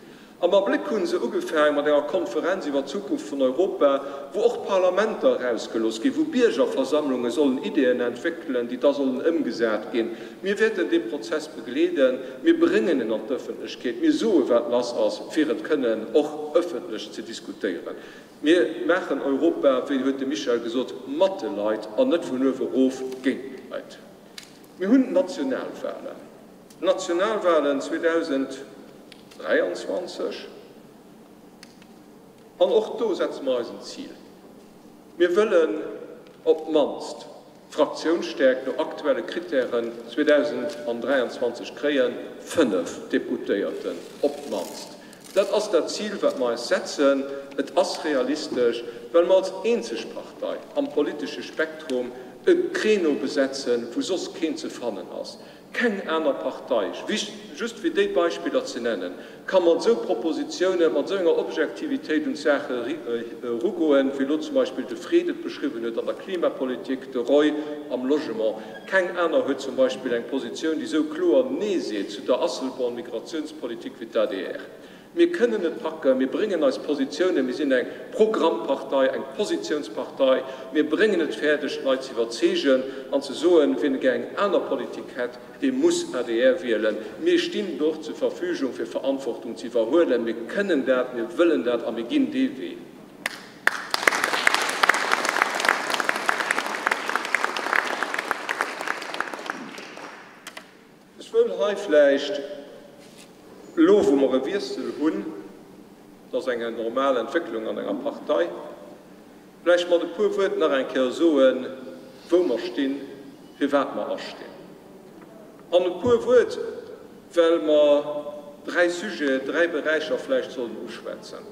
Am Abléck hu se ugefaang mat enger Konferenz iwwer d'Zukunft vun Europa, wou och d'Parlamenter erausgelooss ginn, wou Biergerversammlunge sollen Ideeën entwéckelen, déi da sollen ëmgesat ginn. Mir wäerten dee Prozess begleeden. Mir bréngen en an d'Ëffentlechkeet. Mir soe wat lass ass, fir et kënnen och ëffentlech ze diskutéieren. Mir maachen Europa, wéi huet de Michel gesot, mat de Leit an net vun uewe erof géint d'Leit. Mir hunn d'Nationalwahlen. D'Nationalwahlen 2023. An och do setze mer eis en Zil. Mir wëllen op d'mannst d'Fraktiounsstäerkt no aktuelle Krittären 2023 kréien, 5 Deputéierten op d'mannst. Dat ass dat Zil, wat mer eis setzen. Et ass realistesch, well mer als eenzeg Partei am politesche Spektrum e Créneau besetzen, wou soss keen ze fannen ass. Keng aner Partei, just fir déi Beispiller ze nennen, ka mat esou Propositionen, mat esou enger Objektivitéit un d'Saach erugoen, wéi elo zum Beispill de Fred et beschriwwen huet an der Klimapolitik, de Roy am Logement. Keng aner huet zum Beispill eng Positioun, déi esou kloer Nee seet zu der Asselborn-Migrationspolitik wéi d'ADR. Mir kënnen et packen, mir bréngen eis Positiounen, mir sinn eng Programmpartei, eng Positiounspartei, mir bréngen et fäerdeg, d'Leit ze iwwerzeegen an ze soen, wien gär eng aner Politik hätt, dee muss adr wielen. Mir stinn och zur Verfügung, fir Verantwortung ze iwwerhuelen. Mir kënnen dat, mir wëllen dat a mir ginn dee Wee. Ech wëll hei vläicht, elo wou mer e Wiessel hunn, dat ass eng normal Entwécklung an enger Partei, vläicht mat e puer Wuert nach eng Kéier soen, wou mer stinn, firwat mer astinn. An e puer Wuert, well mer dräi Sujeten, dräi Beräicher vläicht sollen uschwätzen,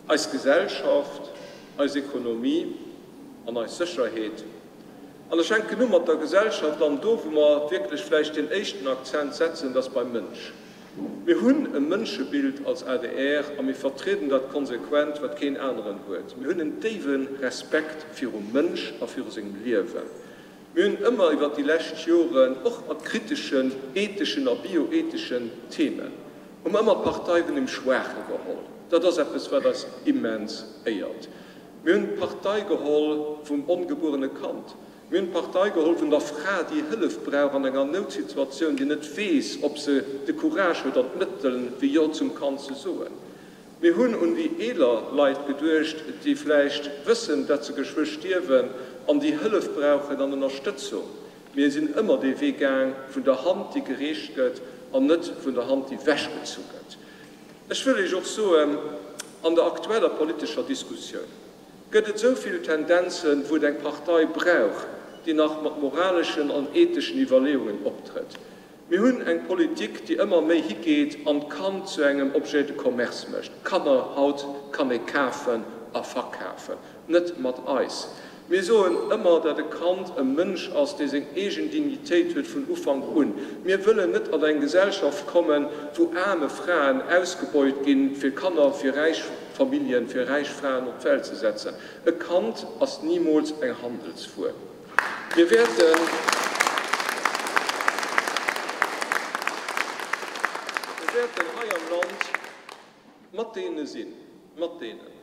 eis Gesellschaft, eis Ekonomie an eis Sécherheet. An ech fänken u mat der Gesellschaft an do, wou mer wierklech vläicht deen éischten Akzent setzen, dat ass beim Mënsch. Mir hunn e Mënschebild als adr a mir vertrieden dat konsequent, wat keen aneren huet. Mir hunn en déiwe Respekt virum Mënsch a viru sengem Liewen. Mir hunn ëmmer iwwert déi lescht Joren, och mat kriteschen etheschen a bioetheschen Themen, hu mer ëmmer d'Partei vun dem Schwaache geholl. Dat ass eppes, wat eis immens éiert. Mir hunn d'Partei geholl vum ongebuerene Kand. Mir hunn d'Partei geholl vun der Fra, déi Hëllef brauch an enger Noutsituatioun, déi net weess, ob se de Courage huet an d'Mëttel, fir Jo zum Kand ze soen. Mir hunn un déi eeler Leit geduecht, déi vläicht wëssen, dat se geschwë stierwen an déi Hëllef brauchen an Ënnerstëtzung. Mir sinn ëmmer dee Wee gaang vun der Hand, déi gereecht gëtt, an net vun der Hand, déi wechgezu gëtt. Ech wëll Iech och soen, an der aktueller politescher Diskussioun gëtt et esou vill Tendenzen, wou et eng Partei brauch, déi nach mat moraleschen an etheschen Iwwerleeungen optrëtt. Mir hunn eng Politik, déi ëmmer méi higeet an d'Kand zu engem Objet de commerce mécht. Kanner haut kann ee kafen a verkafen. Net mat eis. Mir soen ëmmer, dat e Kand e Mënsch ass, dee seng eegen Dignitéit huet vun Ufank un. Mir wëllen net an eng Gesellschaft kommen, wou aarme Fraen ausgebeut ginn, fir Kanner fir räich Familljen, fir räich Fraen op d'Welt ze setzen. E Kand ass nimools eng Handelswuer. Mir wäerten. Mir wäerten hei am Land mat deene sinn, mat deenen,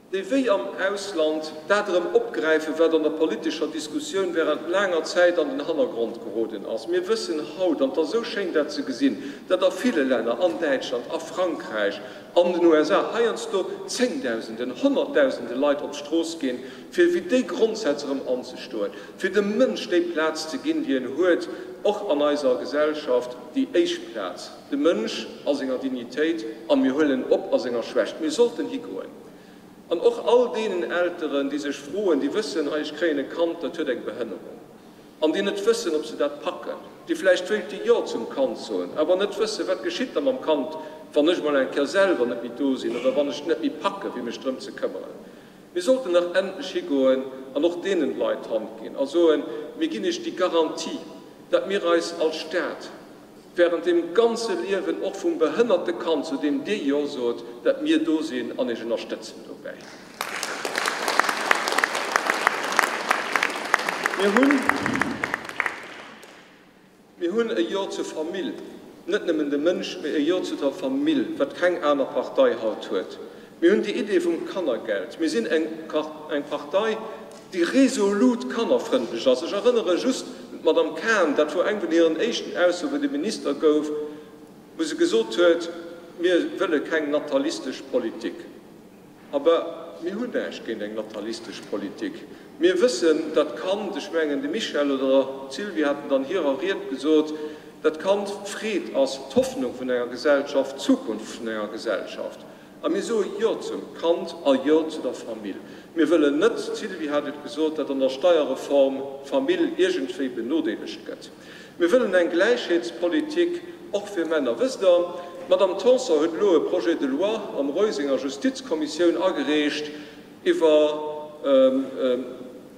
déi wéi am Ausland dat erëm opgräifen, wat an der politescher Diskussioun während laanger Zäit an den Hannergrond geroden ass. Mir wëssen haut, an 't ass esou schéin dat ze gesinn, datt a ville Länner, an Däitschland, a Frankräich, an den USA, heiansdo Zéngdausenden, Honnertdausende Leit op d'Strooss ginn, fir fir déi Grondsätz erëm anzestoen, fir dem Mënsch déi Plaz ze ginn, déi en huet, och an eiser Gesellschaft, déi éischt Plaz. De Mënsch a senger Dignitéit a mir huelen en op a senger Schwächt. Mir sollten higoen an och all deenen Elteren, déi sech froen, déi wëssen, hei ech kréien e Kand, dat huet eng Behënnerung, an déi net wëssen, ob se dat packen, déi vläicht wéilte Jo zum Kand soen, awer net wëssen, wat geschitt da mam Kand, wann ech mol eng Kéier selwer net méi do sinn oder wann ech et net méi packe fir mech drëm ze këmmeren. Mir sollten nach endlech higoen an och deenen Leit d'Hand ginn a soen, mir ginn iech déi Garantie, dat mir eis als Stat, während dem ganze Liewen och vum behënnerte Kand, zu deem Dir Jo sot, dat mir do sinn an Iech ënnerstëtzen dobäi. Mir hunn, mir hunn e Jo zur Famill. Net nëmmen dem Mënsch, mee e Jo zu der Famill, wat keng aner Partei haut huet. Mir hunn déi Idee vum Kannergeld. Mir sinn eng Partei, déi resolut kannerfrëndlech ass. Ech erënnere just un d'Madame Cahen, dat wor eng vun hiren éischten Aussoen, wou de Minister gouf, wou se gesot huet, Mir wëlle keng natalistesch Politik. Aber mir hunn näischt géint eng natalistesch Politik. Mir wëssen, dat Kand, ech mengen de Michel oder d'Sylvie haten et an hirer Ried gesot, dat Kand d'Freed ass, d'Hoffnung vun enger Gesellschaft, d'Zukunft vun enger Gesellschaft. A mir soe Jo zum Kand a Jo zu der Famill. Mir wëllen net, d'Sylvie hat et gesot, datt an der Steierreform d'Famill iergendwéi benodeelegt gëtt. Mir wëllen eng Gläichheetspolitik och fir Männer. Wësst Der, d'Madame Tanson huet elo e Projet de loi am Roy senger Justizkommissioun agereecht iwwer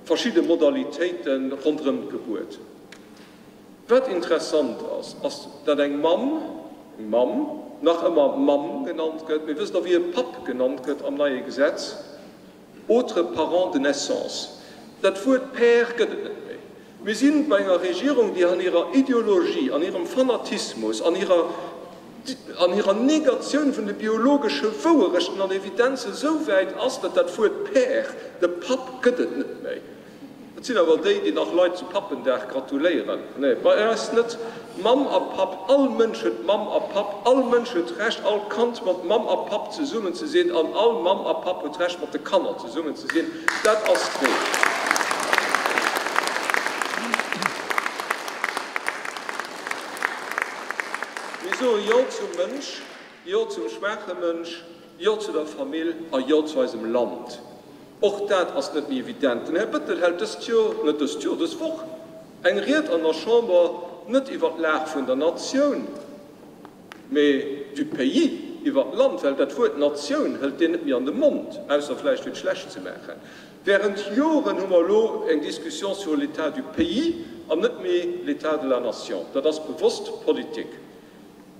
verschidde Modalitéite ronderëm d'Gebuert. Wat interessant ass, ass, datt eng Mamm, eng Mamm, nach ëmmer Mamm genannt gëtt. Mee wësst Der, wéi e Papp genannt gëtt am neie Gesetz? Autres parents de naissance. Dat Wuert Père gëtt et net méi. Mir si bei enger Regierung, déi an hirer Ideologie, an hirem Fanatismus, an hirer, an hirer Negatioun vun de biologesche Wouerechten an Evidenzen esou wäit ass, datt dat Wuert Père, de Papp gëtt et net méi. Et sinn awer déi, déi nach Leit zu Pappendag gratuléieren. Nee, bei eis net. Mamm a Papp, all Mënsch huet Mamm a Papp, all Mënsch huet d'Recht, all Kand mat Mamm a Papp zesummen ze sinn an all Mamm a Papp huet d'Recht, mat de Kanner zesummen ze sinn. Dat ass d'Reegel. Mir soe Jo zum Mënsch, Jo zum schwaache Mënsch, Jo zu der Famill a Jo zu eisem Land. Och dat ass net méi evident. Den Här Bettel hält dëst Jor, net dëst Jor, dës Woch eng Ried an der Chamber, net iwwer d'Lag vun der Natioun, mee du pays, iwwer d'Land, well dat Wuert Natioun hëlt deen net méi an de Mond, ausser vläicht fir et schlecht ze maachen. Während Joren hu mer elo eng Discussion sur l'état du pays an net méi l'état de la nation. Dat ass bewosst Politik.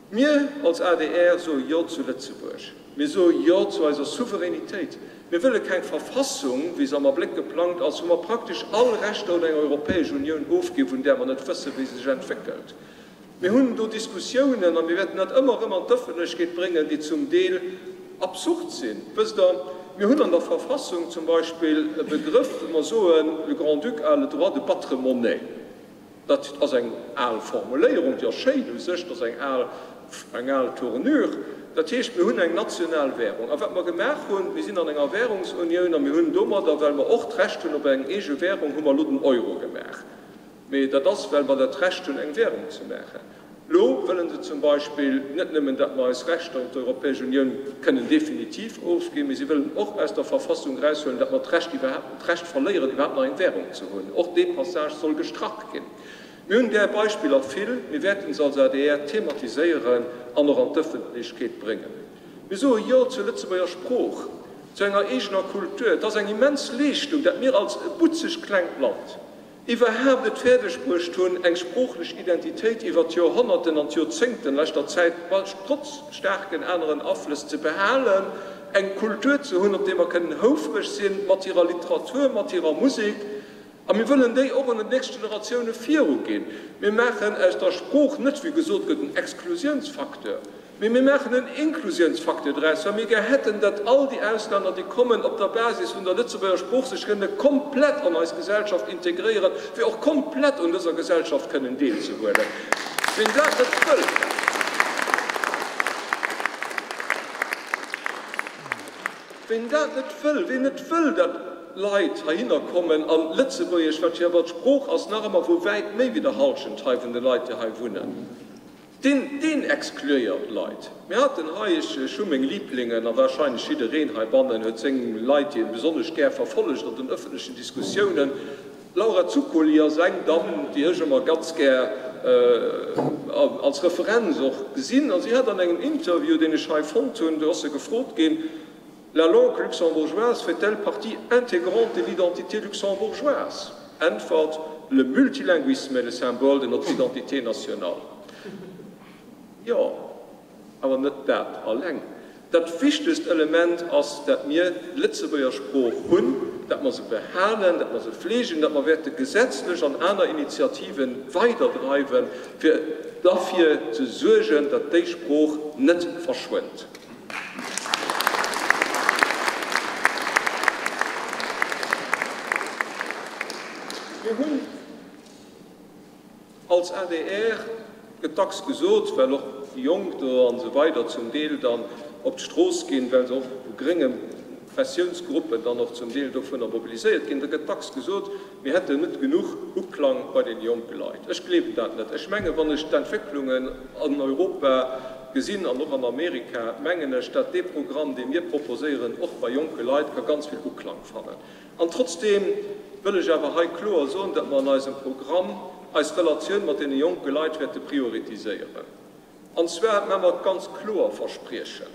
Mir als adr soe Jo zu Lëtzebuerg. Mir soe Jo zu eiser Souveränitéit. Mir wëlle keng Verfassung, wéi se am Abléck geplangt ass, wou mer praktesch all Rechter un eng Europäesch Unioun ofginn, vun där mer net wëssen, wéi se sech entwéckelt. Mir hunn do Diskussiounen, a mir wäerten dat ëmmer erëm an d'Ëffentlechkeet bréngen, déi zum Deel absurd sinn. Wësst Der, mir hunn an der Verfassung zum Beispill e Begrëff, wou mer soen, Le Grand-Duc a le droit de battre monnaie. Dat ass eng al Formuléierung, déi ass schéin u sech, dat ass eng al, eng al Tournure. Dat heescht, mir hunn eng national Währung. A wat mer gemaach hunn, mir sinn an enger Währungsunioun a mir hunn domadder, well mer och d'Recht hunn op eng eege Währung, hu mer elo den Euro gemaach. Mee dat ass, well mer dat Recht hunn, eng Währung ze maachen. Lo wëllen se zum Beispill net nëmmen, datt mer eis Rechter un d'Europäesch Unioun kënnen definitiv ofginn, mee si wëllen och aus der Verfassung eraushuelen, datt mer d'Recht iwwerhaapt, d'Recht verléieren, iwwerhaapt nach eng Währung ze hunn. Och dee Passage soll gestrach ginn. Mir hunn där Beispiller vill. Mir wäerten se als adr thematiséieren an och an d'Ëffentlechkeet bréngen. Mir soe Jo zur Lëtzebuerger Sprooch, zu enger eegener Kultur. Et ass eng immens Leeschtung, datt mir als e butzeg klengt Land, iwwerhaapt et fäerdeg bruecht hunn, eng sproochlech Identitéit iwwer d'Joerhonnerten an d'Joerzéngten leschter Zäit, trotz staarken aneren Aflëss, ze behalen, eng Kultur ze hunn, op déi mer kënnen houfreg sinn, mat hirer Literatur, mat hirer Musek, a mir wëllen déi och un d'nächst Generatioune viruginn. Mir maachen aus der Sprooch net, wéi gesot gëtt, en Exklusiounsfacteur. Mee mir maachen en Inklusiounsfacteur draus, well mir gär hätten, datt all déi Auslänner, déi kommen, op der Basis vun der Lëtzebuerger Sprooch sech kënne komplett an eis Gesellschaft integréieren, fir och komplett un dëser Gesellschaft kënnen deelzehuelen. Ween dat net wëll. Ween dat net wëll, ween net wëll, datt Leit heihinner kommen an Lëtzebuergesch, wat jo awer d'Sprooch ass nach ëmmer vu wäit méi wéi der Halschent hei vun de Leit, déi hei wunnen, Deen, deen exkluéiert Leit. Mir haten hei, ech, ech hu meng Liblingen, a wahrscheinlech jiddereen heibannen huet seng Leit, déi en besonnesch gär verfollegt an den öffentlechen Diskussiounen. D'Laura Zuccoli ass eng Damm, déi ech ëmmer ganz gär als Referenz och gesinn. A si hat an engem Interview, deen ech hei fonnt hunn, do ass se gefrot ginn, La langue luxembourgeoise fait-elle partie intégrante de l'identité luxembourgeoise? Äntwert, Le multilinguisme est le symbole de notre identité nationale. Jo, awer net dat alleng. Dat wichtegst Element ass, dat mir d'Lëtzebuerger Sprooch hunn, dat mer se behalen, dat mer se fleegen, dat mer wäerte gesetzlech an aner Initiative weiderdreiwen, fir derfir ze suergen, dat déi Sprooch net verschwënnt. Mir hunn. Als adr gëtt dacks gesot, well och déi Jonk do an esou weider zum Deel dann op d'Strooss ginn, well se och vu grénge Pressiounsgruppen dann och zum Deel dovunner mobiliséiert ginn, da gëtt dacks gesot, mir hätten net genuch Uklang bei den jonke Leit. Ech gleewen dat net. Ech mengen, wann ech d'Entwécklungen an Europa gesinn an och an Amerika, mengen ech, dat dee Programm, dee mir proposéieren, och bei jonke Leit ka ganz vill Uklang fannen. An trotzdeem wëll ech awer hei kloer soen, datt mer an eisem Programm eis Relatioun mat deene jonke Leit wäerte prioritiséieren. An zwar maache mer ganz kloer Verspriechen.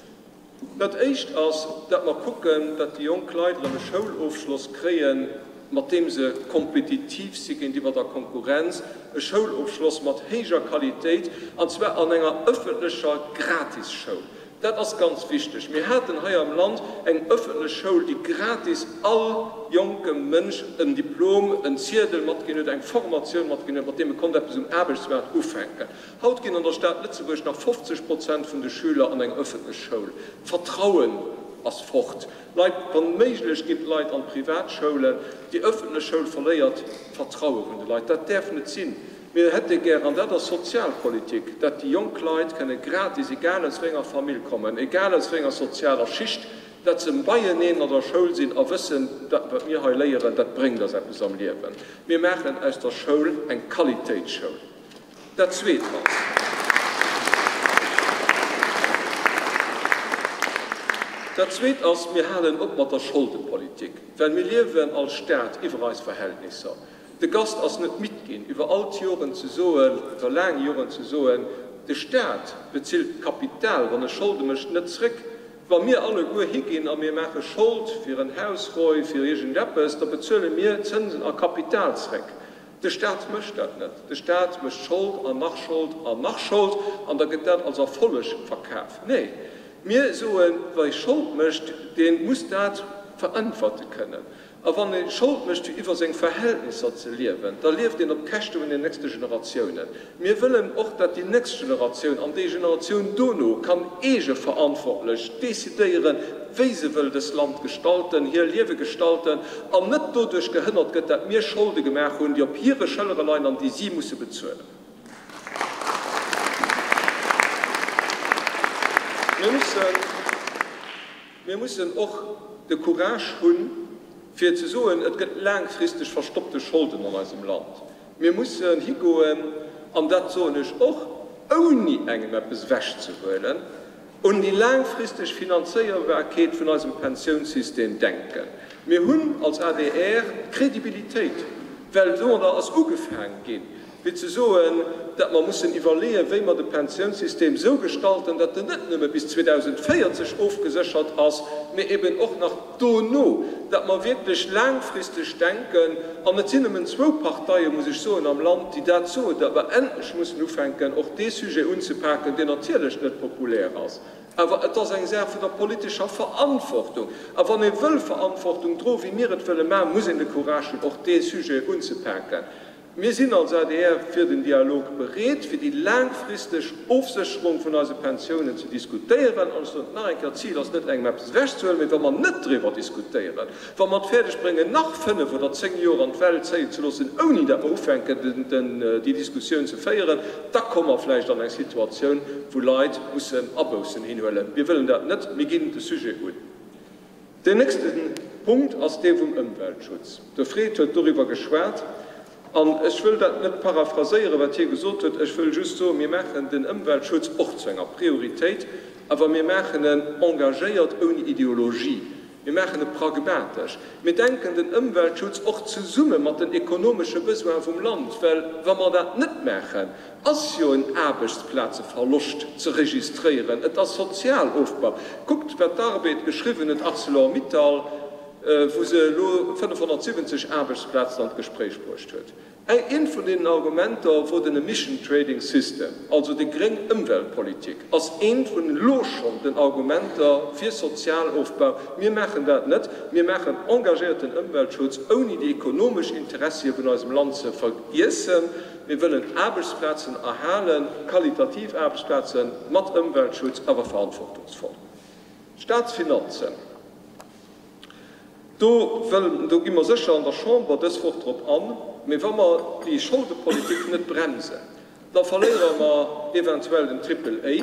Dat éischt ass, datt mer kucken, datt déi jonk Leit erëm e Schoulofschloss kréien, mat deem se kompetitiv si géintiwwer der Konkurrenz, e Schoulofschloss mat héijer Qualitéit, an zwar an enger ëffentlecher Gratisschoul. Dat ass ganz wichteg. Mir haten hei am Land eng ëffentlech Schoul, déi gratis all jonkem Mënsch en Diplom, en Ziedel matginn huet, eng Formatioun matginn huet, mat deem e konnt eppes um Aarbechtsmaart ufänken. Haut ginn an der Stad Lëtzebuerg nach 50 Prozent vun de Schüler an eng ëffentlech Schoul. D'Vertrauen ass fort. Leit, wa méiglech ginn d'Leit an d'Privatschoulen. Déi ëffentlech Schoul verléiert d'Vertraue vun de Leit. Dat däerf net sinn. Mir hätte gär, an dat ass Sozialpolitik, dat déi jonk Leit kënne gratis, egal aus wéi enger Famill kommen, egal aus wéi enger sozialer Schicht, dat se beieneen an der Schoul sinn a wëssen, dat wat mir hei léieren, dat bréngt eis eppes am Liewen. Mir maachen aus der Schoul eng Qualitéitsschoul. Dat Zweet ass. Dat Zweet ass, mir halen op mat der Scholdepolitik, well mir liewen als Stat iwwer eis Verhältnisser. De Gast ass net midd ginn, iwwer all d'Joren ze soen, iwwer laang Joren ze soen, de Staat bezilt d'Kapital, wann e Scholde mécht, net zréck. Wa mir alleguer higinn a mir maache Schold fir en Hausroi, fir iergendeppes, da bezuele mir Zënsen a Kapital zréck. De Staat mécht dat net. De Staat mécht Schold an nach Schold an nach Schold an da gëtt dat als Erfolleg verkaf. Nee, mir soen, wie Schold mécht, dee muss dat veräntwerte kënnen. A wann ee Schold mécht, fir iwwer seng Verhältnisser ze liewen, da lieft een op Käschte vun den nächste Generatiounen. Mir wëllen och, datt déi nächst Generatioun an déi Generatioun dono kann eegeverantwortlech decidéieren, wéi se wëll dës Land gestalten, hir Liewe gestalten, an net doduerch gehënnert gëtt, dat mir Scholde gemaach hunn, déi op hire Schëllere leien an déi si musse bezuelen. Mir mussen. Mir mussen och de Courage hunn, fir ze soen, et gëtt laangfristeg verstoppte Scholden an eisem Land. Mir mussen higoen, an dat soen ech och, ouni engem eppes ewechzehuelen, un déi laangfristeg Finanzéierbarkeet vun eisem Pensiounssystem denken. Mir hunn als adr d'Credibilitéit, well domadder ass ugefaang ginn, fir ze soen, datt mer mussen iwwerleeën, wéi mer de Pensiounssystem esou gestalten, datt en net nëmme bis 2040 ofgeséchert ass, mee eben och nach dono, datt mer wierklech laangfristeg denken. An et sinn nëmmen zwou Parteien, muss ech soen, am Land, déi dat soen, datt mer endlech mussen ufänken, och dee Sujet unzepaken, deen natierlech net populär ass. Awer et ass eng Saach vun der politescher Verantwortung. A wann ee wëll Verantwortung droen, wéi mir et wëlle maachen, muss een de Courage hunn, och dee Sujet unzepaken. Mir sinn als adr fir den Dialog bereet, fir déi laangfristeg Ofsécherung vun eise Pensiounen ze diskutéieren. An ech soen et nach eng Kéier, D'Zil ass net, engem eppes ewechzehuelen, mee wa mer net driwwer diskutéieren, wa mer et fäerdeg bréngen, nach fënnef oder zéng Joer an d'Welt zéien ze loossen, ouni datt mer ufänken, déi Diskussioun ze féieren, da komme mer vläicht an eng Situatioun, wou Leit mussen Aboussen hinhuelen. Mir wëllen dat net. Mir ginn de Sujet un. Deen nächste Punkt ass dee vum Ëmweltschutz. De Fred huet doriwwer geschwat an ech wëll dat net paraphraséieren, wat hie gesot huet. Ech wëll just soen, Mir maachen den Ëmweltschutz och zu enger Prioritéit, awer mir maachen en engagéiert, ouni Ideologie. Mir maachen e pragmatesch. Mir denken den Ëmweltschutz och zesumme mat den ekonomesche Besoine vum Land, well wa mer dat net maachen, ass jo en Aarbechtsplazeverloscht ze registréieren, et ass Sozialofbau. Kuckt, wat d'Arbed geschriwwen huet, Arcelor-Mittal. wou se elo 570 Aarbechtsplazen an d'Gespréich bruecht huet. Eent vun deenen Argumenter wor den Emission Trading System, also déi gréng Ëmweltpolitik ass eent vun elo schonn den Argumenter fir Sozialofbau. Mir maachen dat net. Mir maachen engagéierten Ëmweltschutz, ouni déi ekonomesch Interessie vun eisem Land ze vergiessen. Mir wëllen Aarbechtsplazen erhalen, qualitativ Aarbechtsplazen, mat Ëmweltschutz, awer verantwortungsvoll. D'Staatsfinanzen. Do wëll, do gi mer sécher an der Chamber dës Woch drop an, mee wa mer déi Scholdepolitik net bremsen, da verléiere mer eventuell den Triple A,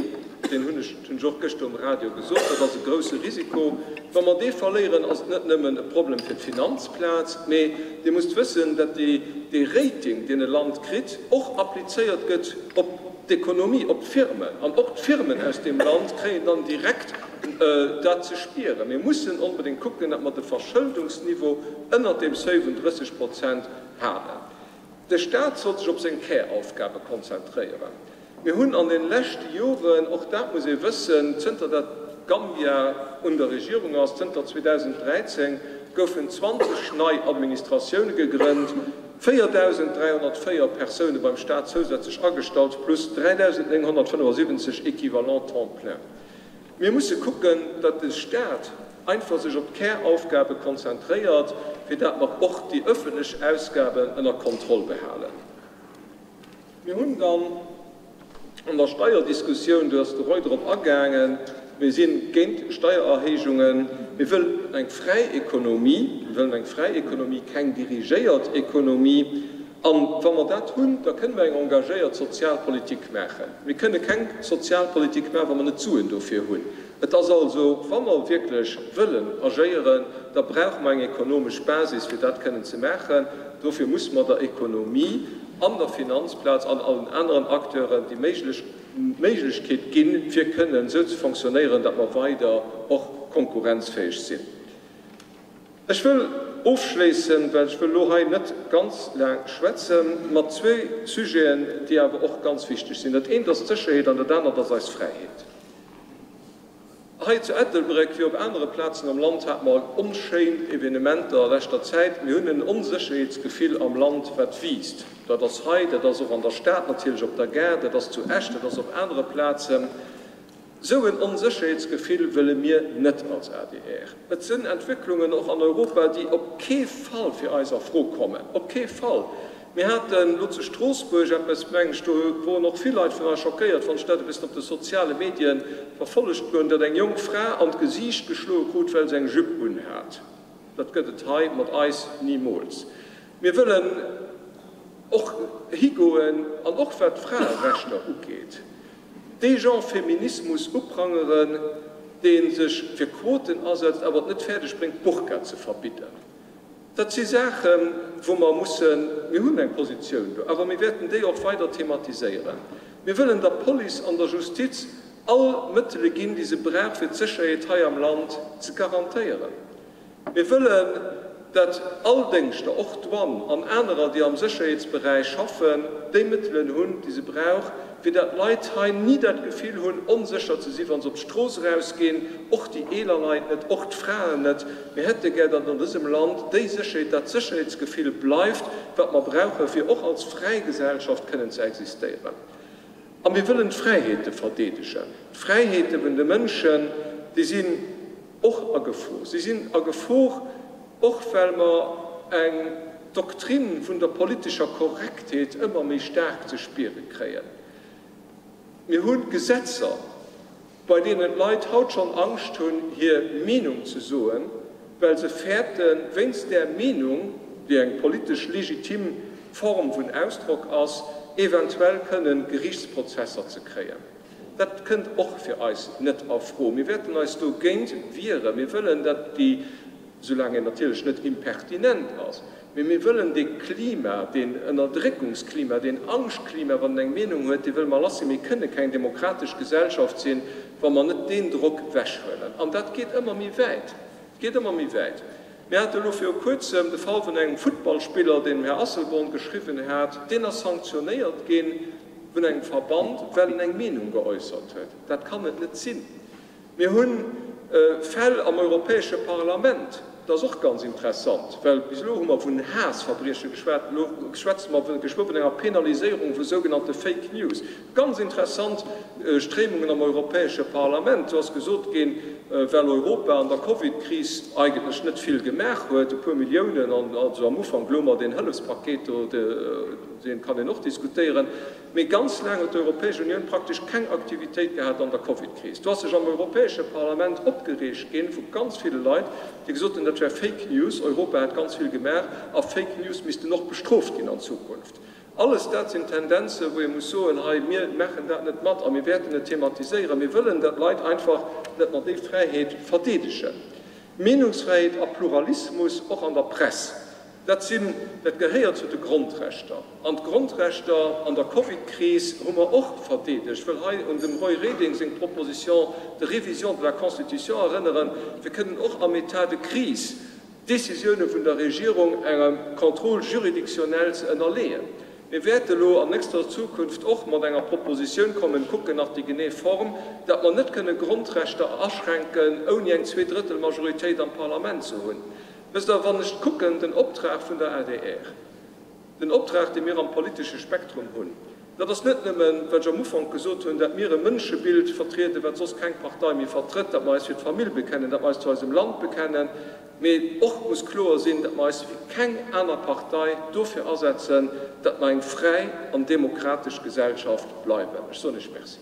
deen hunn ech, hunn ech och gëschter um Radio gesot, dat ass e grouse Risiko. Wa mer dee verléieren, ass et net nëmmen e Problem fir d'Finanzplaz, mee Dir musst wëssen, datt déi, dee Rating, deen e Land kritt, och applizéiert gëtt op d'Ekonomie, op d'Firmen, an och d'Firmen aus deem Land kréien dann direkt dat ze spieren. Mir mussen onbedéngt kucken, datt mer de Verschëldungsniveau ënnert deem Seuil vun 30 Prozent halen. De Staat soll sech op seng Käraufgabe konzentréieren. Mir hunn an de leschte Joren, och dat muss ee wëssen, zënter dat Gambia un der Regierung ass, zënter 2013, goufen 20 nei Administratioune gegrënnt, 4.304 Persoune beim Staat zousätzlech agestallt, plus 3.975 Équivalents temps plein. Mir musse kucken, datt de Staat einfach sech op d'Käraufgabe konzentréiert, fir dat mer och déi ëffentlech Ausgaben ënner Kontroll behalen. Mir hunn dann an der Steierdiskussioun, do ass de Roy drop agaangen, mir si géint Steiererhéijungen, mir wëllen eng fräi Ekonomie, mir wëllen eng fräi Ekonomie, keng dirigéiert Ekonomie. A wa mer dat hunn, da kënne mer eng engagéiert Sozialpolitik maachen. Mir kënne keng Sozialpolitik maachen, wa mer net d'Suen dofir hunn. Et ass also, wa mer wierklech wëllen agéieren, da brauche mer eng ekonomesch Basis, fir dat kënnen ze maachen. Dofir muss mer der Ekonomie an der Finanzplaz an allen aneren Acteuren déi méiglech Méiglechkeet ginn, fir kënnen esou ze fonctionnéieren, datt mer weider och konkurrenzfäeg sinn. Ech wëll ofschléissen, well ech wëll elo hei net ganz laang schwätzen, mat zwee Sujeten, déi awer och ganz wichteg sinn. Dat eent ass d'Sécherheet an dat anert ass eis Fräiheet. Hei zu Ettelbréck wéi op anere Plazen am Land hate mer onschéin Evenementer a leschter Zäit. Mir hunn en Onsécherheetsgefill am Land, wat wiisst. Dat ass hei, dat ass och an der Stad natierlech, op der Gare, dat ass zu Esch, dat ass op anere Plazen. Sou en Onsécherheetsgefill wëlle mir net als adr. Et sënn Entwécklungen och an Europa, déi op kee Fall fir eis a Fro kommen. Op kee Fall! Mir haten elo zu Stroossbuerg eppes, mengen ech, do woren och vill Leit vun eis schockéiert, wann ech dat e bëssen op de soziale Medien verfollegt hunn, datt eng jonk Fra an d'Gesiicht geschloe krut, well se eng Jupe unhat. Dat gëtt et hei mat eis nimools. Mir wëllen och higoen, an och wat d'Fraerechter ugeet, Dee Genre Feminismus uprangeren, dee sech fir Quoten asetzt, awer et net fäerdeg bréngt, d'Burka ze verbidden. Dat si Saachen, wou mer mussen, mir hunn eng Positioun do, awer mir wäerten déi och weider thematiséieren. Mir wëllen der Police an der Justiz all Mëttele ginn, déi se brauch, fir d'Sécherheet hei am Land ze garantéieren. Mir wëllen, dat all Déngschter, och d'Douane an anerer, déi am Sécherheetsberäich schaffen, déi Mëttelen hunn, déi se brauch, fir dat d'Leit hei ni dat Gefill hunn, onsécher ze sinn, wa se op d'Strooss erausginn, och déi eeler Leit net, och d'Fraen net. Mir hätte gär, datt an dësem Land déi Sécherheet, dat Sécherheetsgefill bleift, wat mer brauchen, fir och als fräi Gesellschaft kënnen ze existéieren. A mir wëllen d'Fräiheete verdeedegen. D'Fräiheete vun de Mënschen, déi sinn och a Gefor. Si sinn a Gefor, och well mer eng Doktrin vun der politescher Korrektheet ëmmer méi staark ze spiere kréien. Mir hu Gesetzer, bei deenen d'Leit haut schonn Angscht hunn, hir Meenung ze soen, well se fäerten, wéinst där Meenung, déi eng politesch legitim Form vun Ausdrock ass, eventuell kënnen Geriichtsprozesser ze kréien. Dat kënnt och fir eis net a Fro. Mir wäerten eis dogéint wieren. Mir wëllen, datt déi, soulaang een natierlech net impertinent ass, mee mir wëllen dee Klima, deen Ënnerdréckungsklima, deen Angschtklima, wann een eng Meenung huet, dee wëlle mer lass sinn. Mir kënne keng demokratesch Gesellschaft sinn, wa mer net deen Drock wechhuelen. An dat geet ëmmer méi wäit. Et geet ëmmer méi wäit. Mir hate elo viru Kuerzem de Fall vun engem Futtballspiller, deen dem Här Asselborn geschriwwen hat. Deen ass sanktionéiert gi vun engem Verband, well en eng Meenung geäussert huet. Dat kann et net sinn. Mir hu Fäll am Europäesche Parlament. Dat ass och ganz interessant, well bis elo hu mer vun Haassverbrieche geschwat, elo schwätze mer geschwë vun enger Penaliséierung vu sougenannte Fake News. Ganz interessant Stréimungen am Europäesche Parlament. Do ass gesot ginn, well Europa an der Covid-Kris eigentlech net vill gemaach huet, e puer Milliounen, an also am Ufank elo mat een Hëllefspaket do, dee kann een och diskutéieren, Mee ganz laang huet d'Europäesch Unioun praktesch keng Aktivitéit gehat an der Covid-Kris. Do ass sech am Europäesche Parlament opgereegt ginn, vu ganz ville Leit, déi gesot hunn, dat wär Fake News, Europa hätt ganz vill gemaach a Fake News missten och bestrooft ginn an Zukunft. Alles dat sinn Tendenzen, wou ee muss soen, hei, mir maachen dat net mat a mir wäerten et thematiséieren. Mir wëllen, dat Leit einfach, dat mer déi Fräiheet verdeedegen. Meenungsfräiheet a Pluralismus och an der Press. Dat sinn, dat gehéiert zu de Grondrechter. An d'Grondrechter an der Covidkris hu mer och verdeedegt. Ech wëll hei un dem Roy Reding seng Proposition de révision de la Constitution erënneren, fir kënnen och am État de crise d'Décisioune vun der Regierung engem Contrôle juridictionnel ze ënnerleeën. Mir wäerte elo an nächster Zukunft och mat enger Propositioun kommen, kucken nach déi genee Form, datt mer net kënne Grondrechter aschränken, ouni eng Zweedrëttelmajoritéit am Parlament ze hunn. Wësst Der, wann ech kucken, den Optrag vun der adr, den Optrag, dee mir am politesche Spektrum hunn, dat ass net nëmmen, wat ech am Ufank gesot hunn, dat mir e Mënschebild vertrieden, wat soss keng Partei méi vertrëtt, dat mer eis fir d'Famill bekennen, dat mer eis zu eisem Land bekennen, mee och muss kloer sinn, dat mer eis wéi keng aner Partei dofir asetzen, dat mer eng fräi an demokratesch Gesellschaft bleiwen. Ech soen Iech Merci.